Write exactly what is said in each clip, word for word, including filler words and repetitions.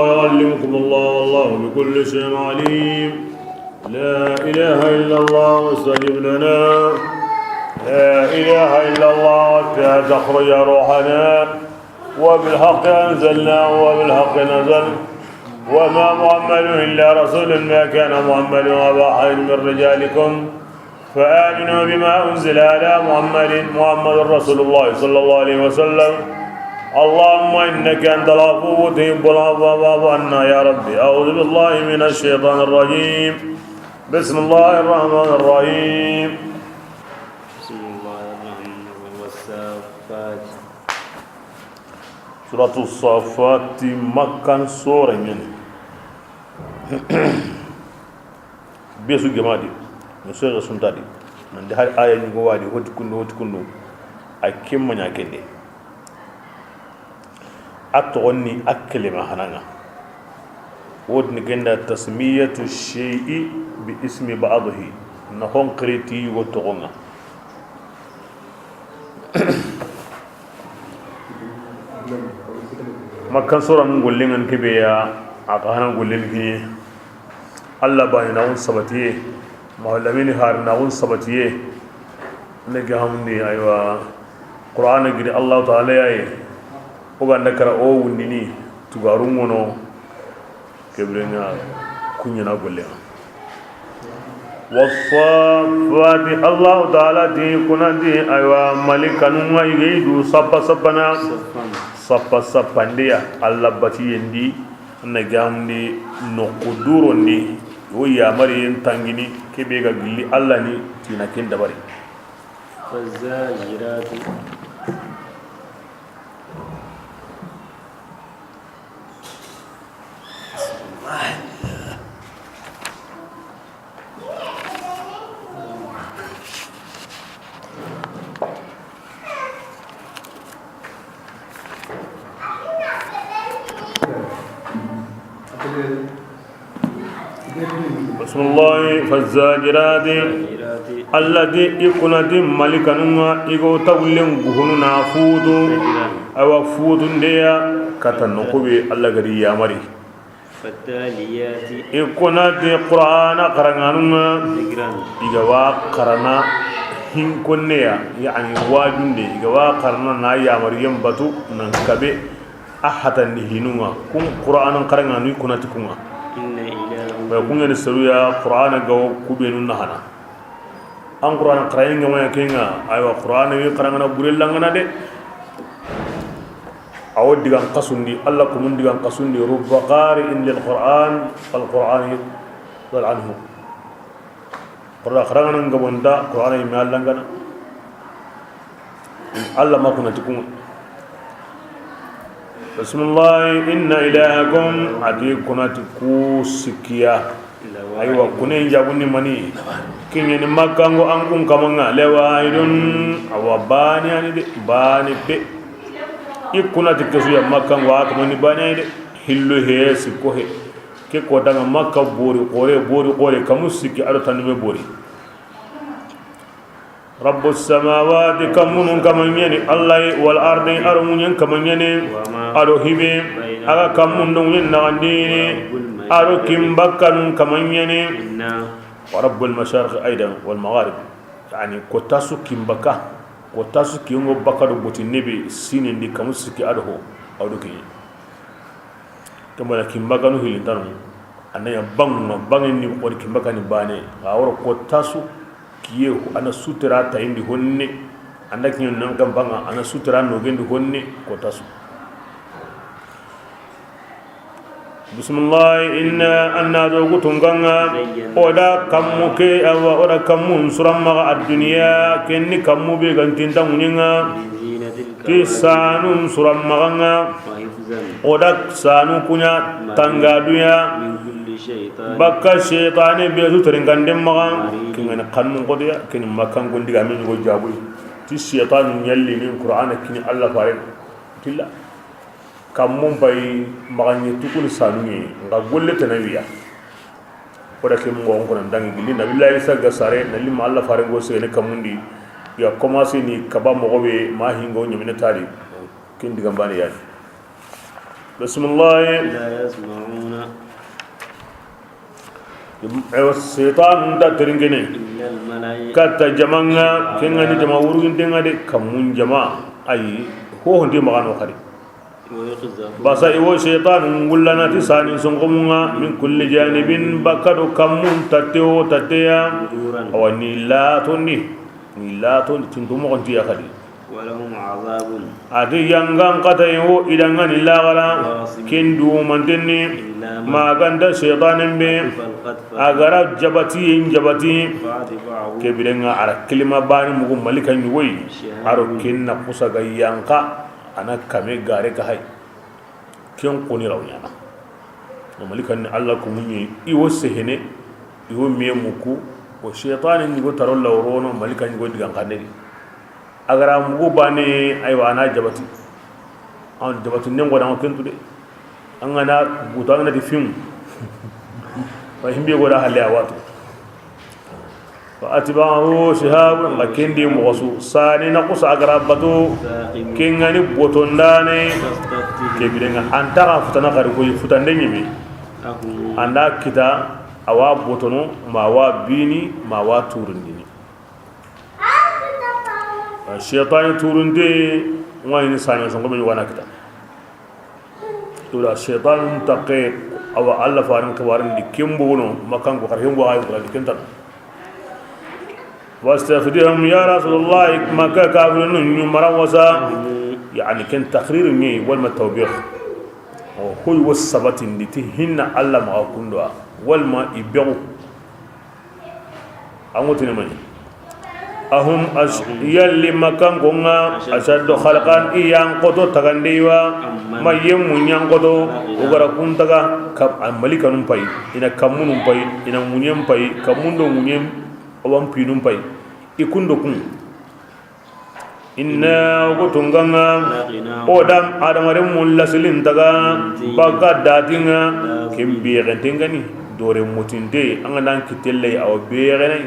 يعلمكم الله، والله بكل شيء عليم. لا إله إلا الله، استجب لنا. لا إله إلا الله، حتى تخرج روحنا. وبالحق أنزلناه وبالحق نزل. وما محمد إلا رسول، ما كان محمد أبا أحد من رجالكم. فآمنوا بما أنزل على محمد، محمد رسول الله صلى الله عليه وسلم. اللهم إنك أنت العفو تحب العفو فاعف عنا يا رب. أعوذ بالله من الشيطان الرجيم. بسم الله الرحمن الرحيم. بسم الله الرحمن الرحيم. والصافات. Suratu Safati, Makkan sora ɲani. Be su gemadi, no sere suntadi. Nandi hari aya ɲugo wadi, hoti kundo, hoti kundo. A kemma ɲa kende. A toxon ni a kelema hananga. Wodni kenda tasmiyatu shay'i bi ismi ba'dihi. Na hon qiriti wo toxonga. Makkan soran gollen ŋa ni kebe ya, a xa hana gollen kini. Allah bani na un sabatiye, mahalamini har na un sabatiye. Ne ga hamni, aywa, Qur'ana gidi Allah Ta'ala yaye. O ganda kara o wundini tugarun ŋono. Kebirenga kuɲana golle. Wassafati, Allahu Ta'ala ti kunandi, aywa, malikanunga i ga i du sappa sappana. Sappa sappandiya, Allah bati yendi, na gamdi no kudurondi, o yamari yen tangini, kebe ga gilli Allah ni tina ken dabari. Fazzajirati. Bismillahi, fazzajirati. Allah di i kunati malikanunga i go tawullen guhunu na futu. Awa futundeya kata noxu be Allah gadi yamari. Fattaliyati. I kunati Qur'ana xaranganunga. Zikran. I ga wa xarana hinkonneya, yani wajunde, i ga wa xarana na yamariyen batu nan kabe. A hatandi hinunga kun Qur'anan xaranganu i kunati kunga. Inna ilahakum. Ba kungeni seruya Qur'ana gawo kubenu nahana. An Qur'ana xarayen ga maya kenga, aywa, Qur'ana wi xarangana bure langana de. Awo digan kasundi, Allah kumun digan kasundi, rubba qari'in lil Qur'an, al Qur'an yal'anhu. Qur'ana xarangana ngabonda, Qur'ana yime Allah ngana. Allah ma kunati kunga. Bismillah, inna ilahakum, ati kunati ku sikiya. Aywa, kunen jabundi mani. Kinyeni Makkango an kun kamanga, lewahidun, awa bani ani de, bani pe. I kunati kesuya Makkango a kamani bani ani de. Hillo he, sikko he. Ke ko danga Makka bori, kore, bori, kore, kamu sikki, ado tanume bori. Rabbus samawati, kammunun kamanyani, Allah, wal ardi, aro munyan kamanyani, aro hibe, aga kammun don yin nagandini, aro kimbakkanun kamanyani, wa rabbul mashariq aidan wal magharib. Yani, ko tasu kimbakka, ko tasu kingo bakka do boti nebe, sinin di kamu sikki ado ho, awdo kinyi. Kembana kimbakanu hilintanu. Ananya banguma bangen ni ko kimbakani bane. Awro ko tasu kiye ana sutera tayindi honne. Anda kinyo nan kan banga ana sutera no gendi honne ko tasu. Bismillah, inna anna do gutunganga. Oda kammu ke awa oda kammu suramma ad-dunya kenni kammu be gantin tanguninga. Ti sanun suramma ganga. Oda sanu kunya tangaduya. Bakka shaytane be su teringande maga. Kingani kanun kodiya kini makan gondi ga min go jabu. Ti shaytanu nyalli min Qur'ana kini Allah fare. Tilla. Kammun bay maganye tukun sanu ni nga golle tanawiya. Oda ke mo ngon kono dangi gilli Nabillahi Isa ga sare na limma Allah fare go sene kamundi. Ya commencé ni kaba mogobe ma hingo nyamine tari. Kin digambani yani. Bismillahi. لا يسمعون. Ewa, seytaanu nta terinkene. إلا الملائكة. Katta jamaŋa, ke ŋa ni jama wuruginte ŋa de, kammun jama. Ayi, ho honte maxa no xari. ويقذفون. Basa i wo seytaanu ngullana ti sani sonkomun ŋa, من كل جانب, bakka do kammun tatte wo tatte ya. دحورا. Awa ni latondi, ni latondi tinto moxonti ya xadi. ولهم عذاب. A ti yangan kata yi wo i da ŋa ni laxara. واصب. Ken du mantenni. إلا من. Ma ganta seytaanen be. خطف الخطفة. A ga ra jabati yen jabati. فأتبعه. Ke biren ŋa a ra kilima bani mugu malika ɲugoyi. شهاب. A ro ken na kusa ga yanka. A na kame gare ka hay. Ken koni raw ɲana. No malika ni Allah ko munyi i wo sehene, i wo me muku, o seytaane ɲugo taro lawrono malika ɲugo digan xande di. A ga ra mugu bane, aywa, a na jabati. An jabati nen go da ken tu de. An ga na butu, an ga na di fim. Wa himbe go da halle a watu. فأتبعه شهاب, nxa ken di moxo su, sani na kusa a ga ra batu, ثاقب. Ken ŋa ni botondaane, فاستفتهم. Ke biren ŋa, an ta xa futana xari koyi, futande ɲeme. أهم. An da kita, a wa botono, ma wa bini, ma wa turundini. Seytaane turunde, ŋa ni sani sonko me ɲugo na kita. Tura seytaanu taqe, awa Allah faaren xibaaren di ken bogono, Makkan ko xar hen go ay ko di ken tan. واستفتهم يا رسول الله, Makka kaafirinu ɲu mara wasa, yani ken taqrir ni, walma tawbih. O hoy wo sabatindi ti hinna Allah maxa kundo a, walma i bexu. An ŋo tini mani. أهم أش-, yalli Makkanko ŋa, أشد خلقا, i yan xoto tagandeyi wa, ma yemmu ɲan xoto, o ga ra kun taga, ka-, a malikanun pay, i na kammunun pay, i na ŋuɲen pay, kammun do ŋuɲen, o wan pinun pay, i kundo kun. Inna, o go tunga ŋa, o da adamarenmun lasilin taga, bakka datin ŋa, ken bexenten ga ni, dore mutinte, an ga nan kitelley, awa bexenay.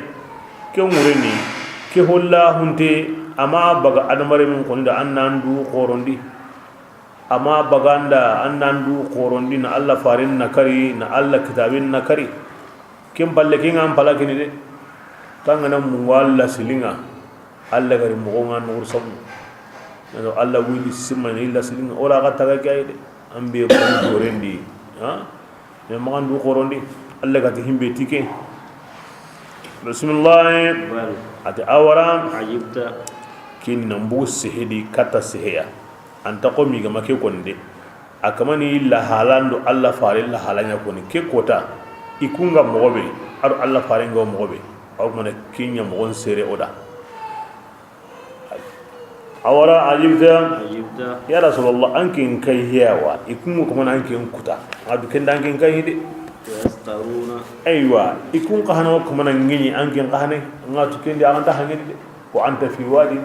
Ke ŋureni, ke holla hunte, a ma baga adamarenmun koni da an nan du xorondi. A ma baga an da, an nan du xorondi, na Allah faaren na kari, na Allah kitaaben na kari. Ken palle, ken ŋa an pala kini de. Tangana mungu Allah silinŋa, Allah gari moxo ŋa nuxur sabu. Nano Allah wili simma ni illa silinŋa, o la ga taga ke ay de. An be bani dorendi, ha? Me maxa an du xorondi, Allah ga ti himbe tike. Bismillah. بل. A ti awara. عجبت. Kin nan bugu sehedi kata seheya. An ta xo mi ga ma ke koni de. A kamani illa halando Allah faare illa halanya koni ke kota. I kun ga moxo be, a do Allah faare nga moxo be. Aw mana kinya moxon sere o da. Awara ajibta. عجبت. Ya Rasulullah, an kin kai hiyawa. I kun ko mana an kin kuta. A du ken da an kin kai de. يسخرون. Aywa, i kun ka hana ko mana ngini an kin ka hane. Nga tu ken di an ta hangini de. وأنت في واد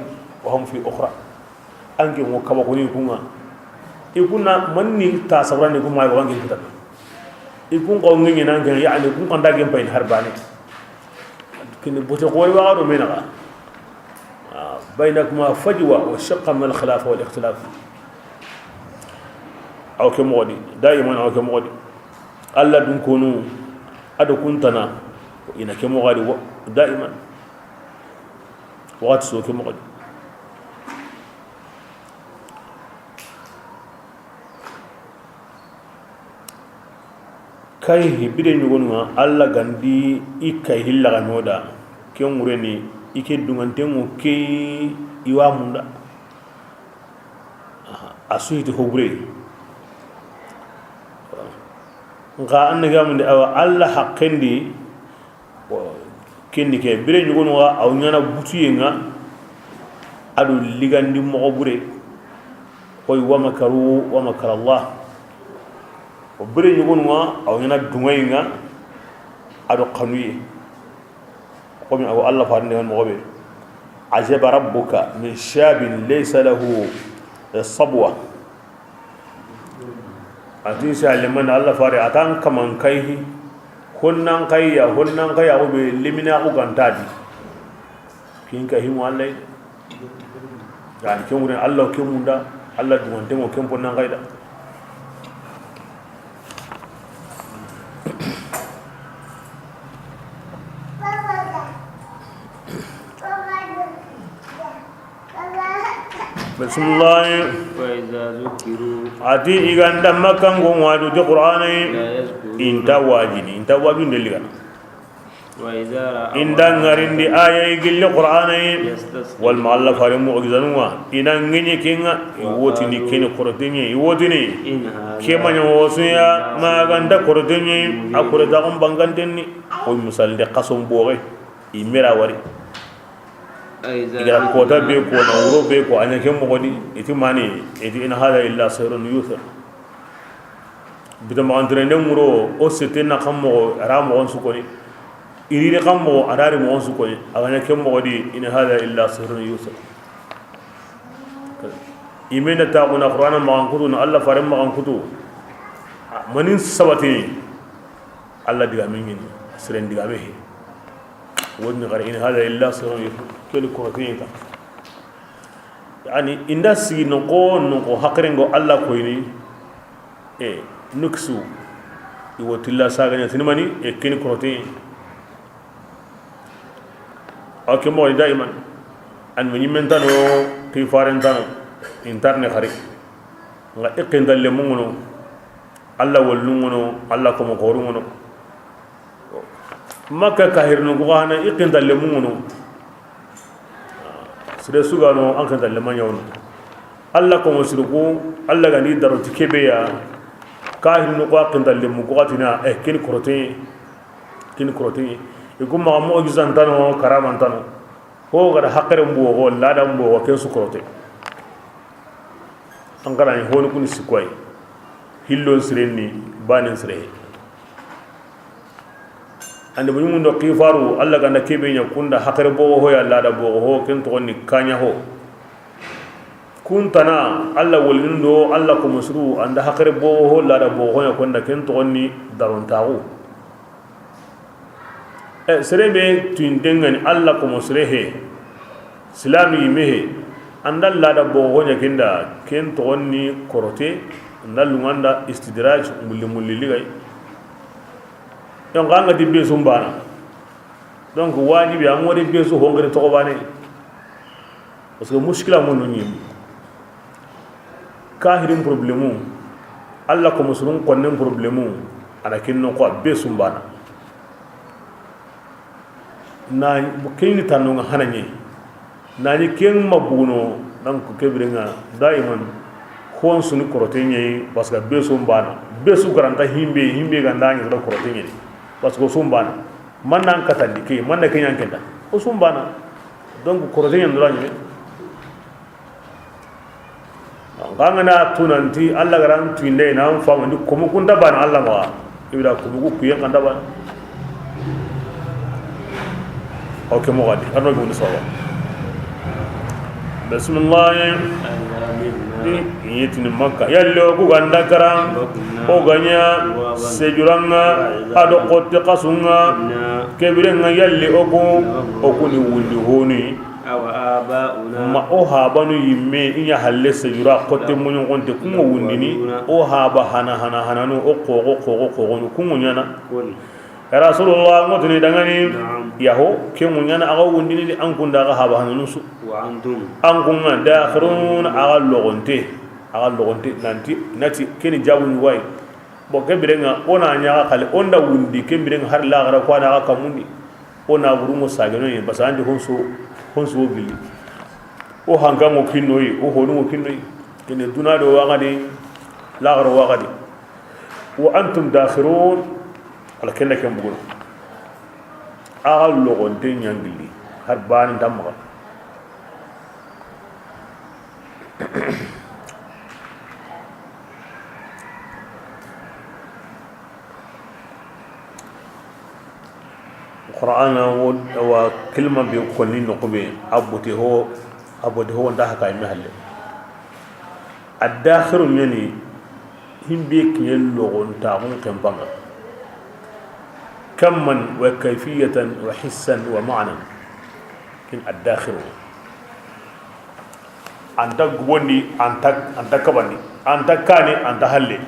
وهم في أخرى. An ke ŋo kaba koni i kun ŋa. I kun na manni ta sabrani kun ma, i kun ke kita. I kun ko ngi nan ke, yani, kun kan da gen pay har bane. Kini bote xori wa do menaga. بينكما فجوة وشقة من الخلاف والاختلاف. Aw ke moxo di, daiman aw ke moxo di. Allah dun konu, a do kun tana, i na ke moxo di, daiman. Waxati su ke moxo di. Kay hi bire ɲugonu ŋa, Allah gandi i kay hilla ga ɲoda. Ke ŋureni, i ke dunganten ŋo ke i wa munda. Aha, a su hiti hobure. Nxa an na ga mundi awa Allah haqqendi. Bon, ken ni ke, bire ɲugonu ŋa, aw ɲana butuye ŋa, a do ligandi moxo bure, koy, ومكروا ومكر الله. O bire ɲugonu ŋa, aw ɲana dunŋayi ŋa, a do xanuye. Komi aw Allah faaren di moxo be. عجب ربك من شاب ليس له صبوة. A ti sa lemana Allah faare, a tan kaman kayhi. Honnan kayya, honnan kayya ko be lemina ko gantadi. Kin kayhi mo Allah. Yani ke ŋuren Allah ke munda, Allah duwante mo ken ponnan kayda. Bisimilahi. وإذا ذكروا A ti i ga nda Makkanko ŋa du ti Qur'ana yi, لا يذكرون i nta wajini, i nta wajunde ligana. وإذا رأوا I nda ŋarindi aya yi gilli Qur'ana yi, يستسخرون walla ma Alla fare mu'jizanu ŋa, i na ŋiɲe ke ŋa, i wotini وقالوا keni koroteɲe, i wotini. إن هذا Ke ma ɲa wosuya, ma ga nta koroteɲe, a korota on bangantenni. Ko misal de xason boxe, i mera wari. I ga ra kota be ko na wuro be ko, a ɲa ke moxo di, i ti mani, i ti in hada illa sihrun yuthar. Bita maxantirende ŋuro, o sete na xa moxo, a ra moxon su koni. Iriri xa moxo, a ra ri moxon su koni. A ga ɲa ke moxo di, in hada illa sihrun yuthar. I me na taxuna Qur'ana maxan kutu, na Alla fare maxan kutu. Manin sabati, Alla digame ɲini, siren digame he. Woni xara in hada illa sihrun yuthar. Keni koroteɲe ta. Yani, i nda sigi noxo noxo haqirengo Alla koyini. E, nuksu. I wo tilla sagaɲa sinimani, e, keni koroteɲe. Aw ke moxo daiman. An me ɲimen tano, xifaren tano, i nta ri xari. Nga i xinta lemu ŋono, Alla wallu ŋono, Alla komo xoru ŋono. Makka kahirinu ku xa na i xinta lemu ŋono. Sere su ga no an xinta lema ɲawno. Alla komo siru ku, Alla ga ni daro ti ke be ya. Kahirinu ku a xinta lemu ku xa tina, e, keni koroteɲe. Keni koroteɲe. I ku maxa mu'jizan tano, karaman tano. Ho ga da haqiren boxo, ladan boxo, ken su korote. An ga ra ni honi kuni sikko yi. Hillon siren ni, banen sire. Ande buɲumu ndo xifaru, Alla ga nda ke be ɲa kunda haqire boxo ho ya lada boxo ho, ken toxon ni kaɲa ho. Kuntana, Alla walindo, Alla komo siru, an da haqire boxo ho lada boxo ho ɲa kunda, ken toxon ni darontaxu. E, sere be tuwinten ŋa ni Alla komo sire he, silami yime he, an da lada boxo ho ɲa kenda, ken toxon ni korote, an da lunganda istidraj, mulli mulli ligay. Donc, an ga ti be su n bana. Donc, wajibi, an ŋa wori be su hongiri toxo bane. Parce que muskila mo no ɲi. Kahirin problemu, Alla komo sirun konnen problemu, a na ken no ko be su n bana. Na ken ni tanno ŋa hana ɲi. Na ɲi ken ma buno, donc ke biren ŋa daiman hon su ni korote ɲi, parce que be su n bana. Be su ga ra nta himbe, himbe ga nda ɲi korote ɲi. Parce que su n bana. Man nan katandi ke, man na ke ɲa n kenda. O su n bana. Donc korote ɲi n dura ɲi. Nga an ga na tunanti Alla ga ra n tuwinde na an famandi komo ku nta bana Alla maxa. I bira komo ku kuyen xa nta bana. Ok, moxo di, arno gumni sawa. Bismillah. Ni yitini Makka. Yalli o ku ga nda kara. O ga ɲa sejuranga, a do xotte xasunga. Ke biren ŋa yalli o ku, o ku ni wundi honi. أو آباؤنا. Ma o habanu yimme, i ɲa halle sejura, xotte muɲoxonte, ku ŋa wundini, o haba hana, hana, hananu, o xoxo, xoxo, xoxonu, ku ŋa ɲana. قل. Ya Rasulullah, ŋotini dangani, نعم. Yaho, ke ŋa ɲana, a ga wundini di, an kunda a ga haba hananu su. وأنتم. An ku ŋa, داخرون, a ga loxonte, a ga loxonte, nanti, nati, keni jabu ni wayi. Bon, ke biren ŋa, o na ɲaxa xale, o nda wundi, ke biren ŋa har laxara, ko a na xa kamundi. O na burungo sageno ye, basa andi honso, honso gilli. O hankango kinnoyi, o honungo kinnoyi. Kene duna do waxadi, laxaro waxadi. وأنتم داخرون, ala kenda ken buguna. A ga loxonte ɲangilli, har bani nta maxa. Qur'ana wo, wa kilma be konni noxo be, a bote ho, a bote ho nda haka yime halle. Addakhiru ɲani, himbe kiɲe loxontaxun kempanga. Kamman wa kayfiyatan wa hissan wa ma'nan. Kin addakhiru. Anta gubondi, anta, anta kabandi, anta kani, anta halle.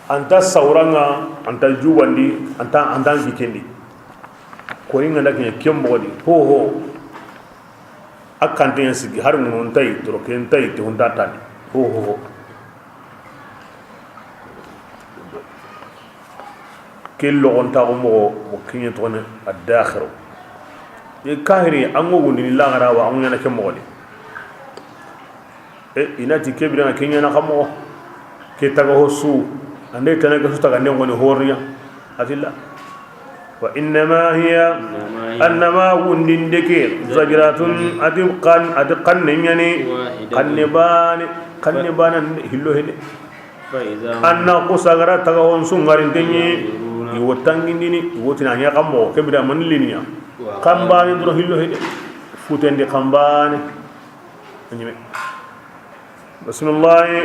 Anta sauranga, anta jubandi, anta, anta bitendi. Kori nganda kiɲe ken moxo di. Ho, ho. A kanten sigi, hari ŋuno nta yi, doroke nta yi, te hunta tani. Ho, ho, ho. Ke loxontaxu moxo, o kiɲe toxone a daxero. E kahiri, an ŋo wundini laxara wa, an ŋo ɲana ke moxo de. E, i na ti ke bire ŋa ke ɲana xa moxo. Ke taga ho su, ande tana ke su taga nden ŋoni horiya. Atilla. Wa innama hiya, annama wundinde ke, zajratun, ati kan, ati kanne ɲani, kanne bane, kanne bane hillo hede. Anna ku sagara taga hon su ŋarinten ɲi, i wo tangindini, i wo tina ɲa kan moxo, ke bire mani liniya. Kan bane doro hillo hede. Futendi kan bane. A ɲime. Bismillahi.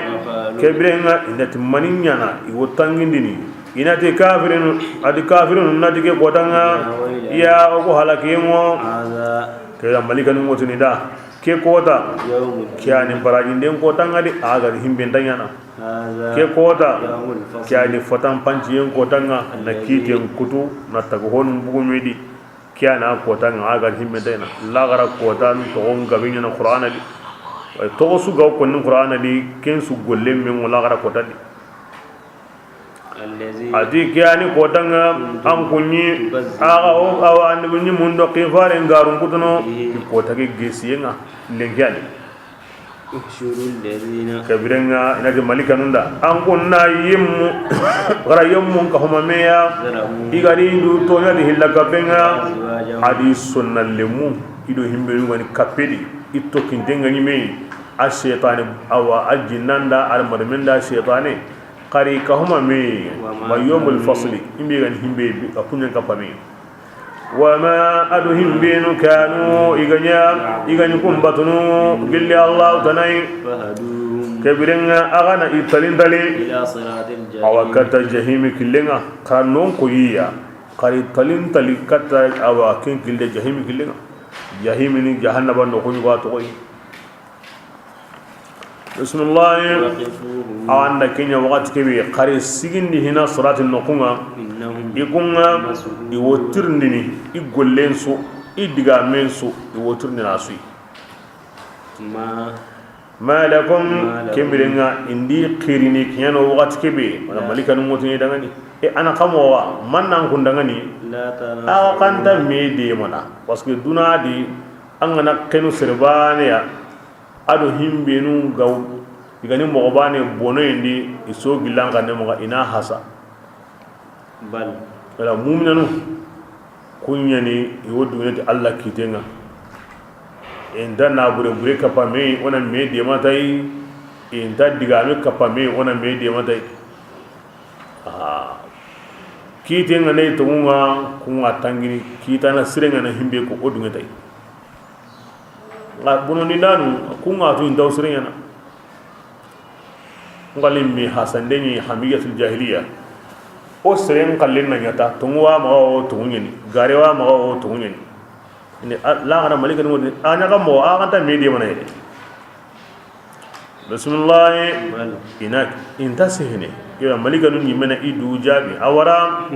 Ke bire ŋa i na ti mani ɲana, i wo tangindini. I na ti kafirinu, ati kafirinu na ti ke kota ŋa, ya o ko halakiyen ŋo. Ke da malikanu ŋo tini da. Ke kota, ke yani barajinden kota ŋa de, a ga himbe nta ɲana. Ke kota, ke yani fatan panciyen kota ŋa, na kiten kutu, na taga honu bugumedi. Ke ya na kota ŋa, a ga himme dayna. Laxara kota n toxo n gabe ɲana Qur'ana di. Way toxo su ga ko ni Qur'ana di, ken su golle men ŋo laxara kota di. Ati ke yani kota ŋa, an kunɲi, axa o, awa annabi ɲi mun do xifare ngarun kutuno, i kota ke gesiye ŋa, lenki yani. Ke bire ŋa i na ti malikanun da, an kunna yimmu, gara yimmun ka huma meya, i ga di du toɲa di hilla kappe ŋa, a di sonna lemu, i do himbe yu ga ni kappe di, i to kinte ŋa ɲime, a shaytani, awa, a jinnan da, a marmen da shaytani, xari ka huma me, wa yawmul fasli, imbe ga ni himbe a kunɲan kappa me. Wama adu himbenu kanu i ga ɲa, i ga ɲi kumbatunu gilli Allahu tanai. Ke bire ŋa a ga na i talintali. Awa kata jahimi kille ŋa, xa non ko yiya. Xari talintali kata awa ken kille jahimi kille ŋa. Jahimi ni jahannaba no ko ɲugo toxoyi. Bismillahi. Awa anda kenya wakati kebe, xari sigindi hina sirati noxun ŋa. I kun ŋa, i wo tirindini, i gollen su, i digamen su, i wo tirindini a su yi. Ma lakum, ke bire ŋa, indi xirini kiɲano wakati kebe, wala malikanu ŋo tini dangani. E ana xamo wa, mannan kun dangani, a xanta me de mana. Parce que duna di, an ga na kenu serbane ya, a do himbenu gaw, i ga ni moxo bane bonoyendi, i so gillan xanne moxo i na hasa. Bal. Wala muminanu, kuɲani, i wo dungene ti Allah kiten ŋa. I nta na bure bure kappa me, o na me dematay, i nta digame kappa me, o na me dematay. Ah. Kiten ŋa ne tongun ŋa, kun ŋa tangini, kitana siren ŋa na himbe ko o dunge tay. Nga bonondi nanu, kun ŋa tu intaw siren ŋa na. Ngali mi hasande ni hamiyatul jahiliya. O seren kallen na ɲata, tongu wa maxa o tongu ɲeni, gare wa maxa o tongu ɲeni. Ni laxara malikanu ŋo, a ɲaga mo, a xanta me de mana yede. Bismillahi. Ina, inta sehene. Kira malikanu ɲimena i du jabi. Awara.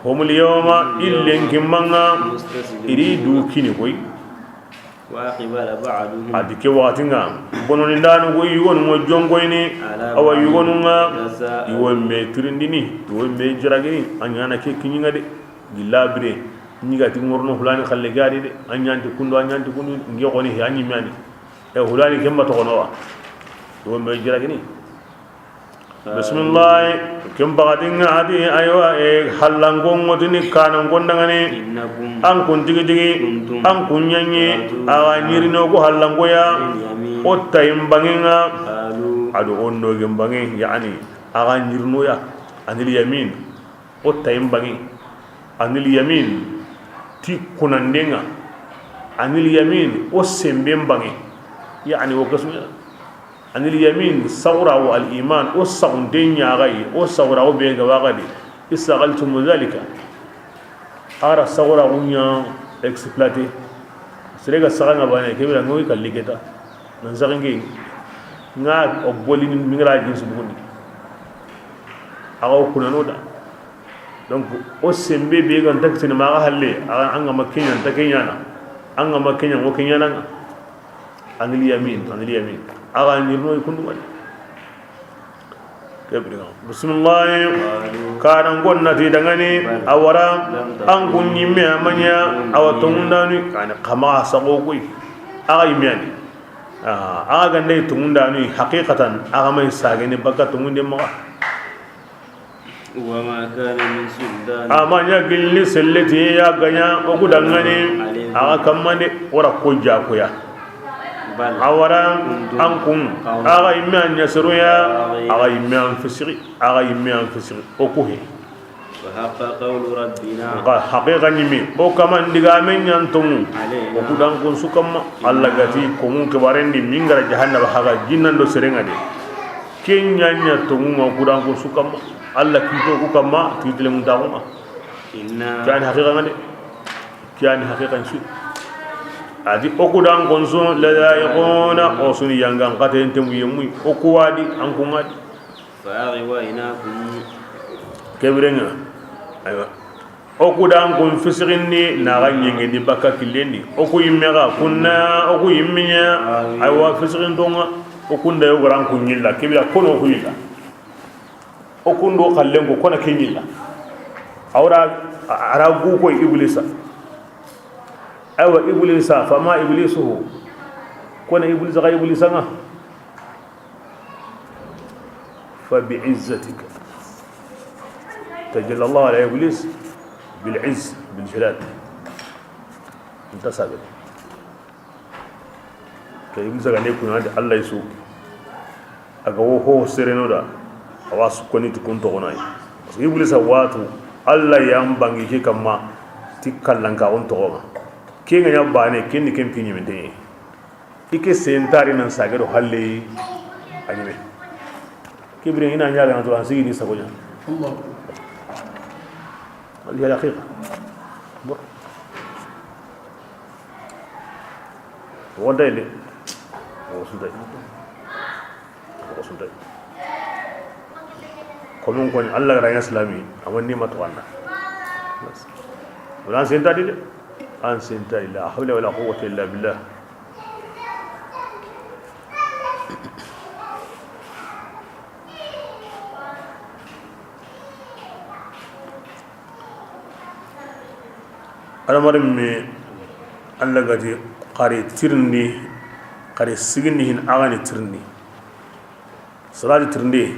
Humul yawma, illen kimmanga. Iri du kini koy. Adi ke waxati ŋa, bononi ndanu go yugonu ŋo jonkoyni. Awa yugonu ŋa, i wo me tirindini, i wo me jiragini. A ɲana ke kiɲi ŋa de. Gilla bire, ɲiga ti ŋorno hulani xalle gadi de. A ɲanti kundu, a ɲanti kundu, nge xoni he a ɲimme ani. E hulani kemba toxono wa. I wo me jiragini. Bismillahi. Ken baxatin ŋa ati, aywa, e, hallanko ŋotini kananko ndangani. An kun tigi tigi, an kun ɲaɲi, awa ɲirino ku hallanko ya. O tayin bangen ŋa. Ado o nogen bange, yani, axa ɲirino ya. Anil yamin. O tayin bange. Anil yamin. Ti kunanden ŋa. Anil yamin. O semben bange. Yani, o kasuya. Anil yamin, sawra wa al iman, o sagunde ɲaxayi, o sawra o be ga waxadi, istaghaltum dhalika. Ara sawra o ɲa exploiter. Sere ga saga ŋa bane, kebira ŋoy kalli keta. Nan saga nge, ŋa o bolini mingra jin subuni. Axa o kunano da. Donc, o sembe be ga nta kisini maxa halle, axa an ga ma keɲa nta keɲana. An ga ma keɲa ŋo keɲana ŋa. Anil yamin, anil yamin. A ga ɲirno i kundu ŋa de. Ke biri ŋa. Bismillahi. Kana n ko na ti dangani, a wara, an kun ɲimme a ma ɲa, a wa tongundanu, yani kama sago koy. A ga ɲimme yani. A ga nda i tongundanu, haqiqatan, a ga ma i sagene baka tongunde maxa. وما كان من سلطان. A ma ɲa gilli selleti ya ga ɲa o ku dangani, عليكم. A ga kamma de, wara ko ja ko ya. بل A wara, كنتم an kun, قوما a ga ɲimme an ɲa seru ya, طاغين. A ga ɲimme an fisiri, a ga ɲimme an fisiri, o ku he. وحق قول ربنا. Nka haqiqa ɲimi, o kaman digamen ɲa n tongu. علينا. O ku dan kun su kamma. Alla ga ti ko mun ke barendi mingara jahannaba haga jinnan do serenga de. Ken ɲa ɲa tongu ŋa o ku dan kun su kamma. Alla kito ku kamma, kitile mun taxu ŋa. إنا. Ke yani haqiqa ŋa de. Ke yani haqiqa su. A di o ku dan kun su, لذائقون, o su ni yangan kate ntemu yemui. O ku wa di, an kun ŋa di. فأغويناكم. Ke bire ŋa. Aywa. O ku dan kun fisigindi, na ga ɲengindi baka killendi. O ku yimme ga kunna, o ku yimme ɲa. Aywa, fisiginto ŋa. O kun da yo ga ran kun ɲilla. Ke bire kono o ku ɲilla. O kun do kallen ko kona ke ɲilla. A wara, a ra gu ko Iblisa. Aywa, Iblisa, فما إبليسه. Kona Iblisa ga Iblisa ŋa. فبعزتك تجلى الله على إبليس بالعز، بالجلال. Nta sabe. Ke Iblisa ga ne kuna da Alla su. A ga wo ho sereno da. A wa su koni tu kun toxo na yi. Parce que Iblisa watu Alla ya n bangi ke kamma ti kallan ka on toxo ma. Ke ŋa ɲa bane, ken ni ken pi ɲiminten ɲi. I ke sentari nan sage do halle a ɲime. Ke bire ina ɲa ga na to an sigi ni sago ɲa. Allah. Wal ya haqiqa. Bon. Wonta ile. Wonta ile. Ko sunta. Ko mun koni Alla ga ra ɲa silami, a ma ni ma to anda. Wala an senta di de. An senta, la hawla wala quwwata illa billah. Adamarenme, Alla ga ti xari tirindi, xari sigindi hin a ga ni tirindi. Salati tirindi,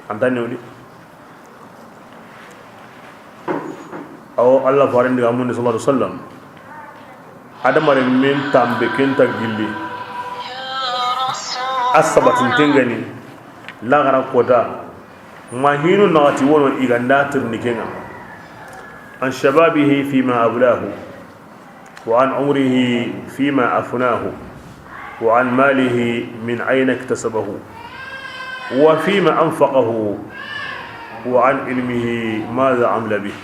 an ta newni. Awo Alla farendi ga mundi sallallahu alaihi wasallam. Adamarenmen tambe ken ta gilli. A sabatinten ga ni, laxara kota. Ma hinu naxati wono i ga nda tirindi ke ŋa. عن شبابه فيما أبلاه، وعن عمره فيما أفناه، وعن ماله من أين اكتسبه، وفيما أنفقه، وعن علمه ماذا عمل به.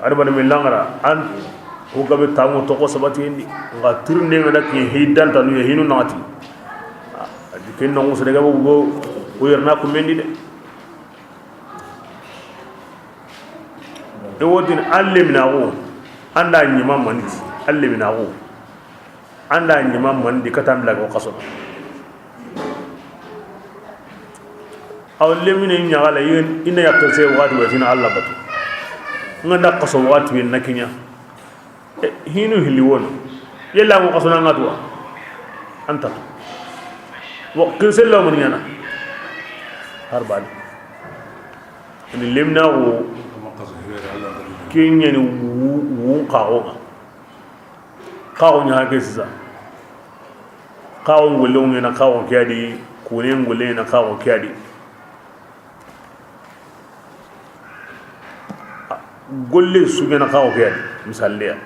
Adamarenmen laxara, an ko gabe tango toxo sabatiyendi, nga tirinde nga da ke hidanta nu ya hinu naxati. A di ken no sere ga bo, o yerna ku mendi de. E wodin an leminaxu, an da ɲima maniti, an leminaxu, an da ɲima maniti kata an bila ko xaso. Aw lemine ɲaxala, i na yaxte se waxati wa tina Alla batu. Nga nda xaso waxati wi na kiɲa. E, hinu hilli wono. Yella mo xaso na nga tuwa. Anta. Wo kirsel lo mun ɲana. Harbani. Ni lemna wo. Kinyani wu, wu xaxo. Xaxo ɲa ke sisa. Xaxo ngolle ŋa na xaxo ke a di. Kune ngolle na xaxo ke a di. Golle su ɲana xaxo ke ya di, misalle ya.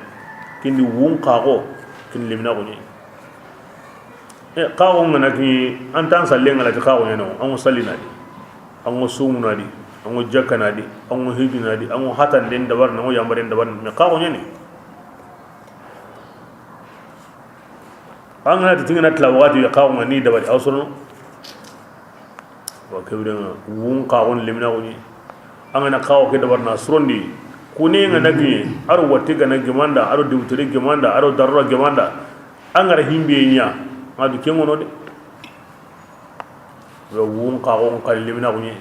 Kindi wun xaxo, kindi lemina xo ɲi. E, xaxo nga na ki, an tan salle nga la ti xaxo ɲa no, an ŋo salli na di, an ŋo sumu na di, an ŋo jakka na di, an ŋo hiji na di, an ŋo hatan den dabar na, an ŋo yambaren dabar na, mais xaxo ɲa ni. An ga na ti tingana tila waxati, xaxo nga ni dabari, aw sorono. Wa kebire nga, wun xaxon lemina xo ɲi. An ga na xaxo ke dabar na surondi. Kune nga na giye, aro watti ga na gemanda, aro diwtiri gemanda, aro darura gemanda. An ga ra himbe ɲa, a du ken ŋono de. Yo wun ka gon kali lemina gunye.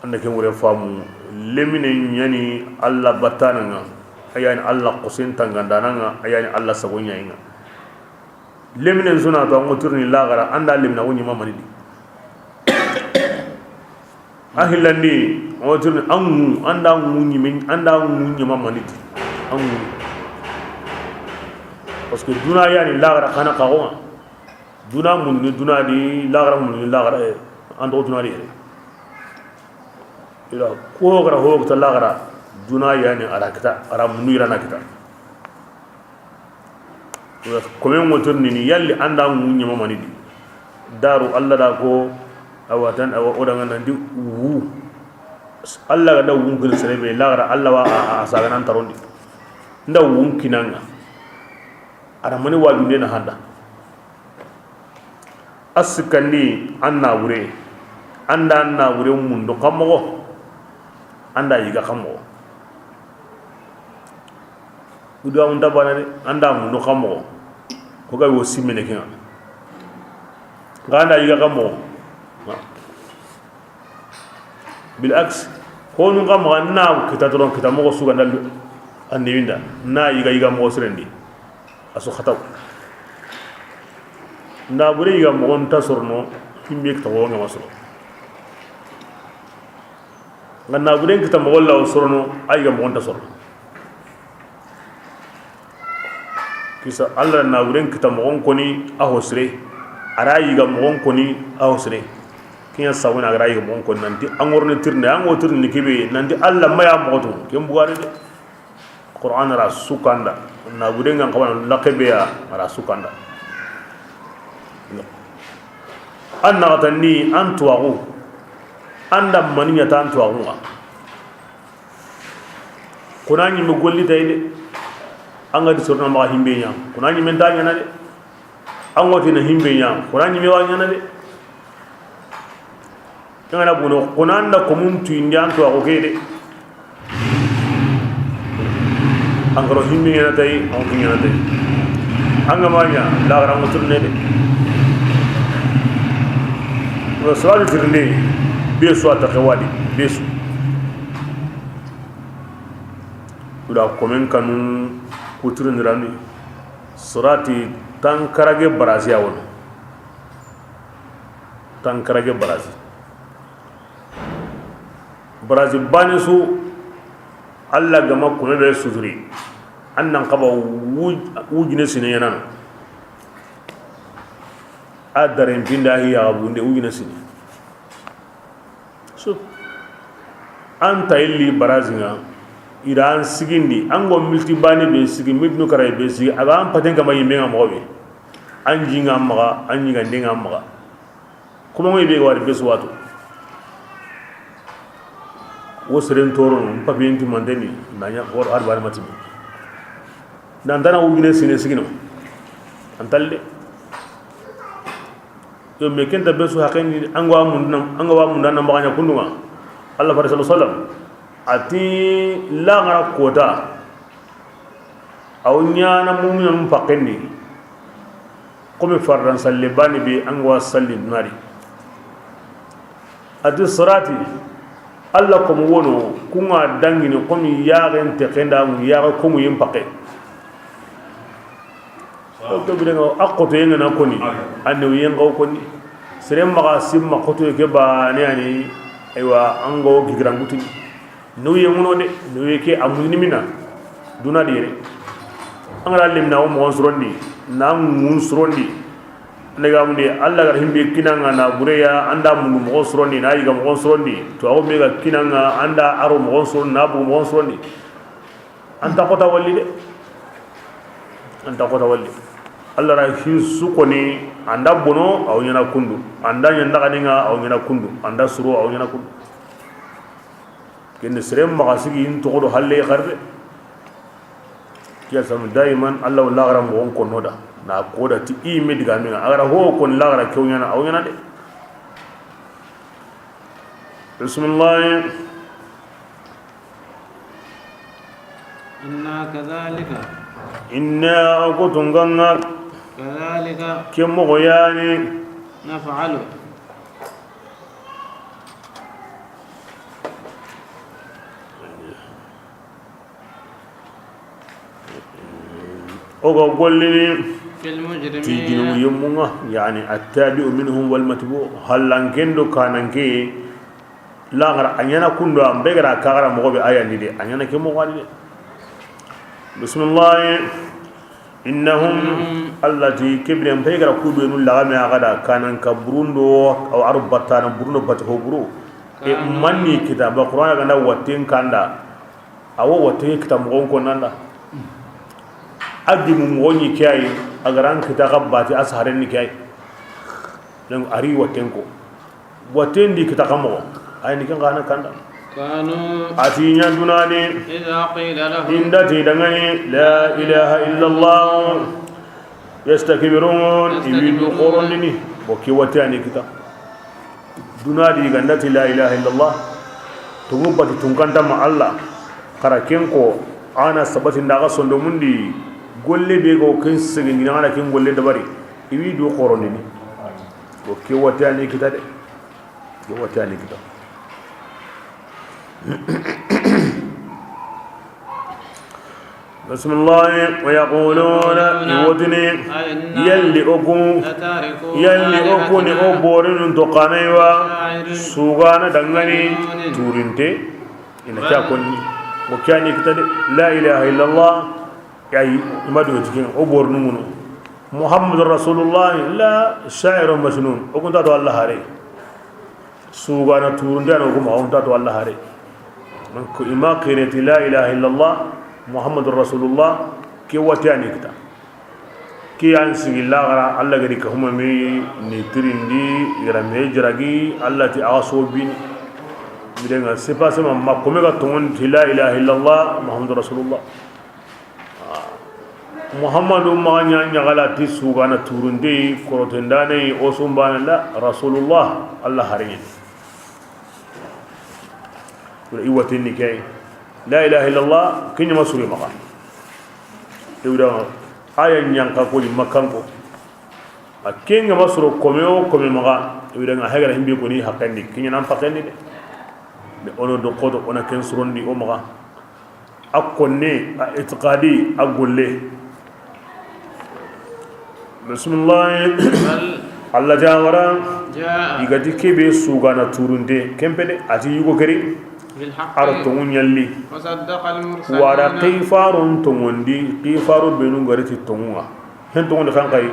An da ken wure famu, lemine ɲa ni Alla batana ŋa, a ya ni Alla xosen tangandana ŋa, a ya ni Alla sago ɲa yi ŋa. Lemine suna to an ŋo tirni laxara, an da lemina wo ɲima mani di. A hillandi, an ŋo tirni an ŋu, an da ŋu ɲime, an da ŋu ɲima mani di. An ŋu. Parce que duna ya ni laxara xana ka gon ŋa. Duna mun ni duna di, laxara mun ni laxara, eh, an do duna di yere. Ila ko gara ho kita laxara, duna ya ni a ra kita, a ra munu ira na kita. Ila ko men ŋo tirni ni yalli an da ŋu ɲima mani di. Daru Alla da ko, a wa tan, a wa o da ŋa nan di wu. Alla ga da wun kini sere be, laxara Alla wa a, a, a saga nan tarondi. Nda wun kinanga. A ra mani wajunde na handa. A sikkandi an nabure, an da an nabure mundu xa moxo, an da yiga xa moxo. Kudu amun ta bana de, an da mundu xa moxo. Ko ga wo simmene kenga. Ga an da yiga xa moxo. Bil aks, honu ga maxa na kita doron, kita moxo su ga nda lu, a newinda, na yiga, yiga moxo sirendi, a su xataw. Nda bure yiga moxo nta sorono, himbe kita wo nga masoro. Nga na bure kita moxo la sorono, a yiga moxo nta sorono. Kisa Alla naburen kita moxon koni a ho sire, a ra yiga moxon koni a ho sire. Kiɲa sawuna a ga ra yiga moxon koni nanti an ŋorni tirinde, an ŋo tirindi kebe nanti Alla maya moxo tu, ken bugare de. Qur'an ra sukanda, naburen ŋa xawana laqe be ya, a ra sukanda. An naxatandi an tuwaxu, an da maniya ta an tuwaxu ŋa. Kuna ɲime golli tay de. An ga di sorna maxa himbe ɲa, kuna ɲime nta ɲana de. An ŋo ti na himbe ɲa, kuna ɲime wa ɲana de. An ga na buno, kuna an da komun tuyindi an tuwaxu ke de. An ga ro himbe ɲana tay, an ki ɲana tay. An ga ma ɲa, laxara ŋo turne de. Wa salatu tirinde, be su a ta xewadi, be su. Kuda komen kanu kuturindirani. Sirati tankarage barasi ya wono. Tankarage barasi. Barasi bane su, Alla ga ma kome be suturi. An nan xaba wu-, wujine sine yanano. A daren pinda hi ya bunde wujine sine. So, an ta illi barazi ŋa, i ra an sigindi, an go milti bani be sigi, miltinu kara be sigi, a ga an paten kama yimbe ŋa moxo be. An ji ŋa maxa, an ɲigande ŋa maxa. Kuma ŋo be ga wari be su watu. Wo seren toro, n papiyen ti manteni, na ɲa, wor har bani matimi. Nan tana wujine sine sigino. An talle. Yo, me kenta be su haqqen ni, an ga wa mundana, an ga wa mundana maxa ɲa kundu ŋa. Alla fare sallallahu alaihi wasallam a ti, laxara kota, a wo ɲana muminun paqqen ni. Komi fardan salle bani be an ga wa salli nari. A ti sirati, Alla komu wono, ku ŋa dangini komi yaxen te kenda mu yaxe komu yin paqqe. O ke birenŋa, a xotoyen ŋa na koni, a newiyen ŋa wo koni. Seren maxa simma xotoye ke bane yani, aywa, an ga wo gigiran kutuni. Newiye ŋuno de, newiye ke a mundini mina, duna di yere. An ga ra lemina wo moxon surondi, na ŋun surondi. An ga mundi, Alla ga ra himbe kinanŋa na bureya, an da mundu moxon surondi, na yiga moxon surondi. To, a wo be ga kinanŋa, an da aro moxon surondi, na bugu moxon surondi. An ta xota walli de. An ta xota walli. Alla ra hi su koni, an da bono, a wo ɲana kundu. An da ɲanda xaninŋa, a wo ɲana kundu. An da suro, a wo ɲana kundu. Kende seren maxa sigi in toxo do halle xarde. Kiya sam daiman Alla wo laxara moxon konno da. Na ko da ti i me diga mina. A ga ra ho kon laxara ke wo ɲana, a wo ɲana de. Bismillah. إنا كذلك Inna, o ku tunŋa ŋa, كذلك ke moxo ya ni. نفعل. O ga gollini بالمجرمين. Ti junubu yinmu ŋa, yani التابع منهم والمتبوع. Hallanken do kananke, laxara a ɲaana kundo, an be ga ra kaxara moxo be, a ya ni de, a ɲaana ke moxo ni de. Bismillah. Innahum, Allah ti, ke biren pay ga ra ku benu laxame a ga da, kanan ka burundo, aw aru batana burundo, bati ho buru. E, manni kita ba Qur'ana ga na watten kanda. Awo watte kita moxon ko nanda. A di mu moxo ni ke yi, a ga ra n kita xa bati a saharen ni ke yi. Donc a ri watten ko. Watten di kita xa moxo. Ay ni ken xa na kanda. كانوا A ti ɲa duna ni. إذا قيل لهم I nda ti dangani, la ilaha illallah. Yastakbirun, i wi du xorondini. Bo ke watte a ni kita. Duna di ga nda ti la ilaha illallah. Tunŋu batu tunŋanta ma Allah. Xa ra ken ko, a na sabati nda ga sondomun di. Golle be go ken sege ni na ken golle dabari. I wi du xorondini. Bo ke watte a ni kita de. Ke watte a ni kita. Bismillah, wa yaquluna, i wo tini, yalli o ku, yalli o ku ni o borinun to kanai wa, sugana dangani, turinte, i na ke ya konni, o ke ya ni kita de, la ilaha illallah, yayi, i ma du tikin, o borinun ŋunu. Muhammadur Rasulullah, la sha'irun majnun, o ku nta to Allah hare. Sugana turunte a na o ku maxa, o nta to Allah hare. Donc i ma xireti la ilaha illallah Muhammadur Rasulullah, ke watte a ni kita. Ke ya n sigi laxara, Allah ga ri ka huma me ni tirindi, i ga ra me jaragi, Allah ti a ga so bini. Birenga c'est pas seulement ma kome ga tongon ti la ilaha illallah Muhammadur Rasulullah. Muhammadu maxa ɲa ɲaxala ti sugana turunte yi, korotendane yi, o sumbane nda Rasulullah, Allah hare ɲa ni. I watten ni ke yi. La ilaha illallah, ke ɲa ma sure maxa. Iwda aya ɲanka ko ni Makkanko. A ke ŋa ma soro kome o kome maxa. Iwda ŋa hegara himbe ko ni haqqen di, ke ɲa nan paqqen di de. Mais o na do xoto, o na ken sorondi o maxa. A konne, a itiqadi, a golle. Bismillah. Allah jawara. I ga ti ke be sugana turunte, ken pe de, a ti yugo keri. A ra tonŋu ɲalli. Wara xifarun tonŋundi, xifaru benu ga ri ti tonŋu ŋa. Hen tonŋundi xan xay,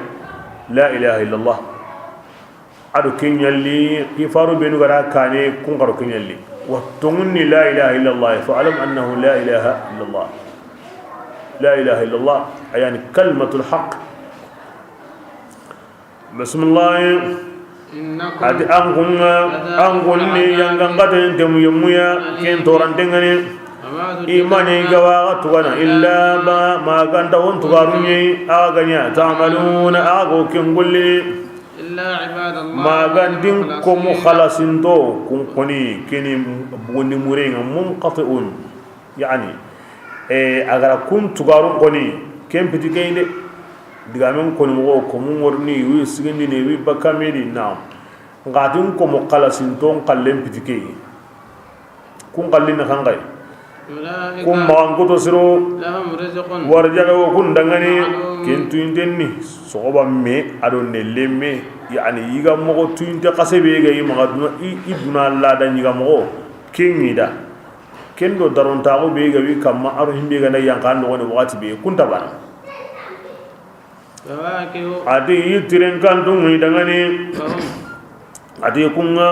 la ilaha illallah. A do ke ɲalli, xifaru benu ga ra kane, kun xa do ke ɲalli. Wa tonŋun ni la ilaha illallah, fa alam annahu la ilaha illallah. La ilaha illallah, a ya ni kalimatul haqq. Bismillah. A ti an kun ŋa, an kun ni yangan xaten temu yemmu ya, ken toranten ŋa ni. I ma ni ga wa xa tugana, illa ba, ma ga nta o n tugarun ɲi, a ga ɲa, ta'maluna, a ga o ken golli. Magantin komu xalasinto kun koni keni bugundi murenga munqati'un. Yani, e, a ga ra kun tugarun koni ken piti keyinde. Digamen koni moxo komu ŋorni wi sigindini wi bakkamedi na. Ngatin komu xalasinto n xallen piti key. Kun xallin ni xanxay. Kun maxan kuto siro. Warjaxe wo kun dangani. Ken tuyinten ni soxoba me a do nelle me. Yani yiga moxo tuyinte xase be ga yi maxa duna, i, i duna lada yiga moxo. Ken ŋi da. Ken do darontaxu be ga wi kamma a ro himbe ga na yanka noxoni waxati be kun ta bana. A ti i tiren kantu ŋuyi dangani. A ti kun ŋa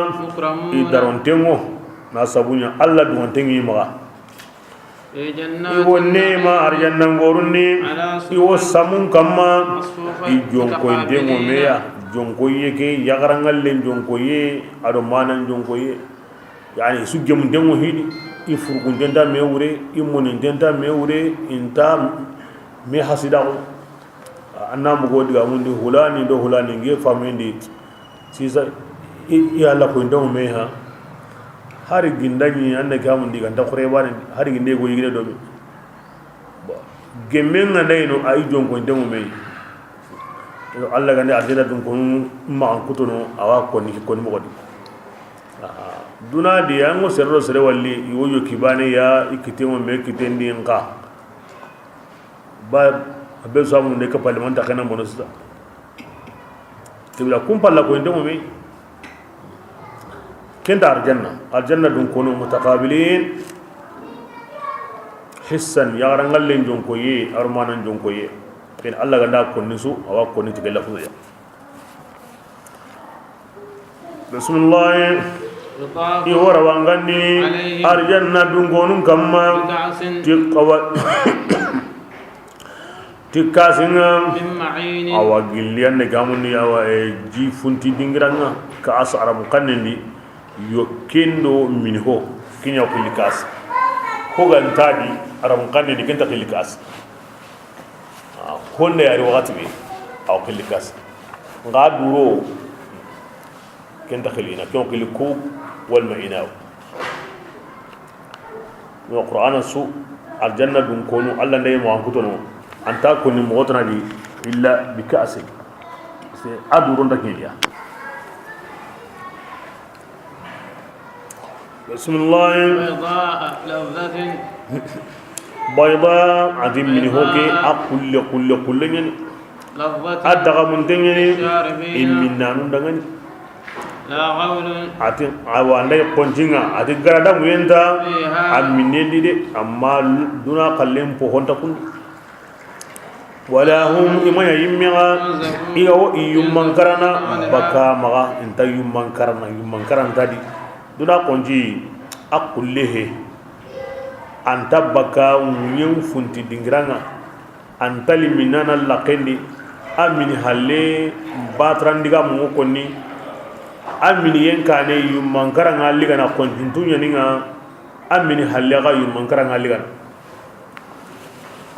i daronten ŋo na sabuɲa Allah duŋanten ŋi maxa. I wo nema arjanna ŋorun ni. I wo samun kamma. I jonkoyinten ŋo meya. Jonkoye ke yaxaranŋallen jonkoye a do manan jonkoye. Yani su gemunten ŋo hidi. I furgunten ta me wure, i moninten ta me wure, inta me hasidaxu. An na mugo digamundi hulani do hulani nge famundi. Sisa i, i Alla ko ndo me ha. Hari gindaɲi an na gamundi ganta xure bane, hari ginde go yigine do mi. Bon. Gemmen ga ndayino a i jonkoyinten ŋo me. Alla ga nda arjanna dunkonu maxan kutono, a wa konni, konni moxo di. Aha. Duna di, an ŋo sere do sere walli, i wo yo kibane ya, i kitten ŋo me kitten di nxa. Ba, a be samu ne ka parlement ta xena bono sisa. Kibla kun palla ko inde mo me. Kenta arjanna, arjanna dunkonu mutaqabilin. Hissan, yaxaran ŋallen jonkoye, armanan jonkoye. Ken Alla ga nda konni su, a wa konni ti gella fuya. Bismillah. يطاف I wo rawangandi عليهم arjanna dunkonun kamma. بكأس Ti xawa, ti kaasin ŋa. من معين Awa gilli yan ne gamundi, awa, e, ji funti dingiran ŋa. Kaas Arabu xannen di, yo ken do mini ho, ken ya xilli kaas. Ho ga nta di Arabu xannen di, ken nta xilli kaas. A, honne yari waxati be, awa xilli kaas. Nxa duro, ken nta xilli ina, ken xilli ko, walma ina. No Qur'ana su, arjanna dunkonu, Alla nda yi mo an kutono, an ta konni moxo tana di, illa bi ka'sin. C'est a duro nta kiliya. Bismillah. بيضاء لذة Bayda, a ti mini ho ke, a xulle, xulle, xulle ɲa ni. لذة A daga mun te ɲa ni, للشاربين i minnanu da ŋa ni. لا غول A ti, awa, an da yi xonti ŋa, a ti gara da ŋuyen ta, فيها a minnen di de, amma duna xallen po ho nta kun di. ولا هم I ma ɲa yinme ŋa, ينزفون i ga wo i yumman karana, عنها baka maxa, i nta yumman karana, yumman karanta di. Duna xonti, a xulle he, an ta baka ŋuyen funti dingiran ŋa, an ta li minnana laxen di, a mini halle, bataran diga mu konni, a mini yen kane yumman karan ŋa ligana xontintu ɲa ni ŋa, a mini halle xa yumman karan ŋa ligana.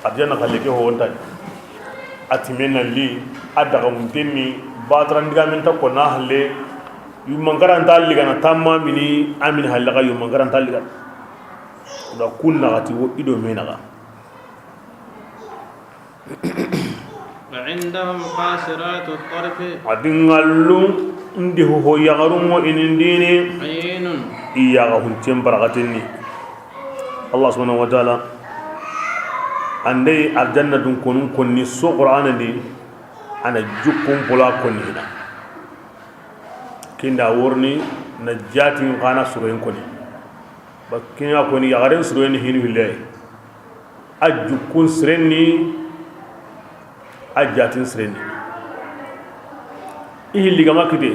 Arjanna xalle ke ho wo nta di. A timen na li, a daga mun ten ni, bataran diga men ta konna halle, yumman karan ta ligana, tamma mini, a mini halle xa yumman karan ta ligana. Da kun naxati wo i do me naxa. وعندهم قاصرات الطرف A di ŋallu ndi ho yaxarun ŋo i nin di ni. عين I yaxa huncen barakatin ni. Allah subhanahu wa ta'ala, an da yi arjanna dunkonun konni su Qur'ana di, a na jukkun pola konni hina. Ken da worni na jatin xa na suroyen konni. Ba ken ya konni yaxaren suroyen hinu hille. A jukkun siren ni, a jatin siren ni. I hilli ga ma kite,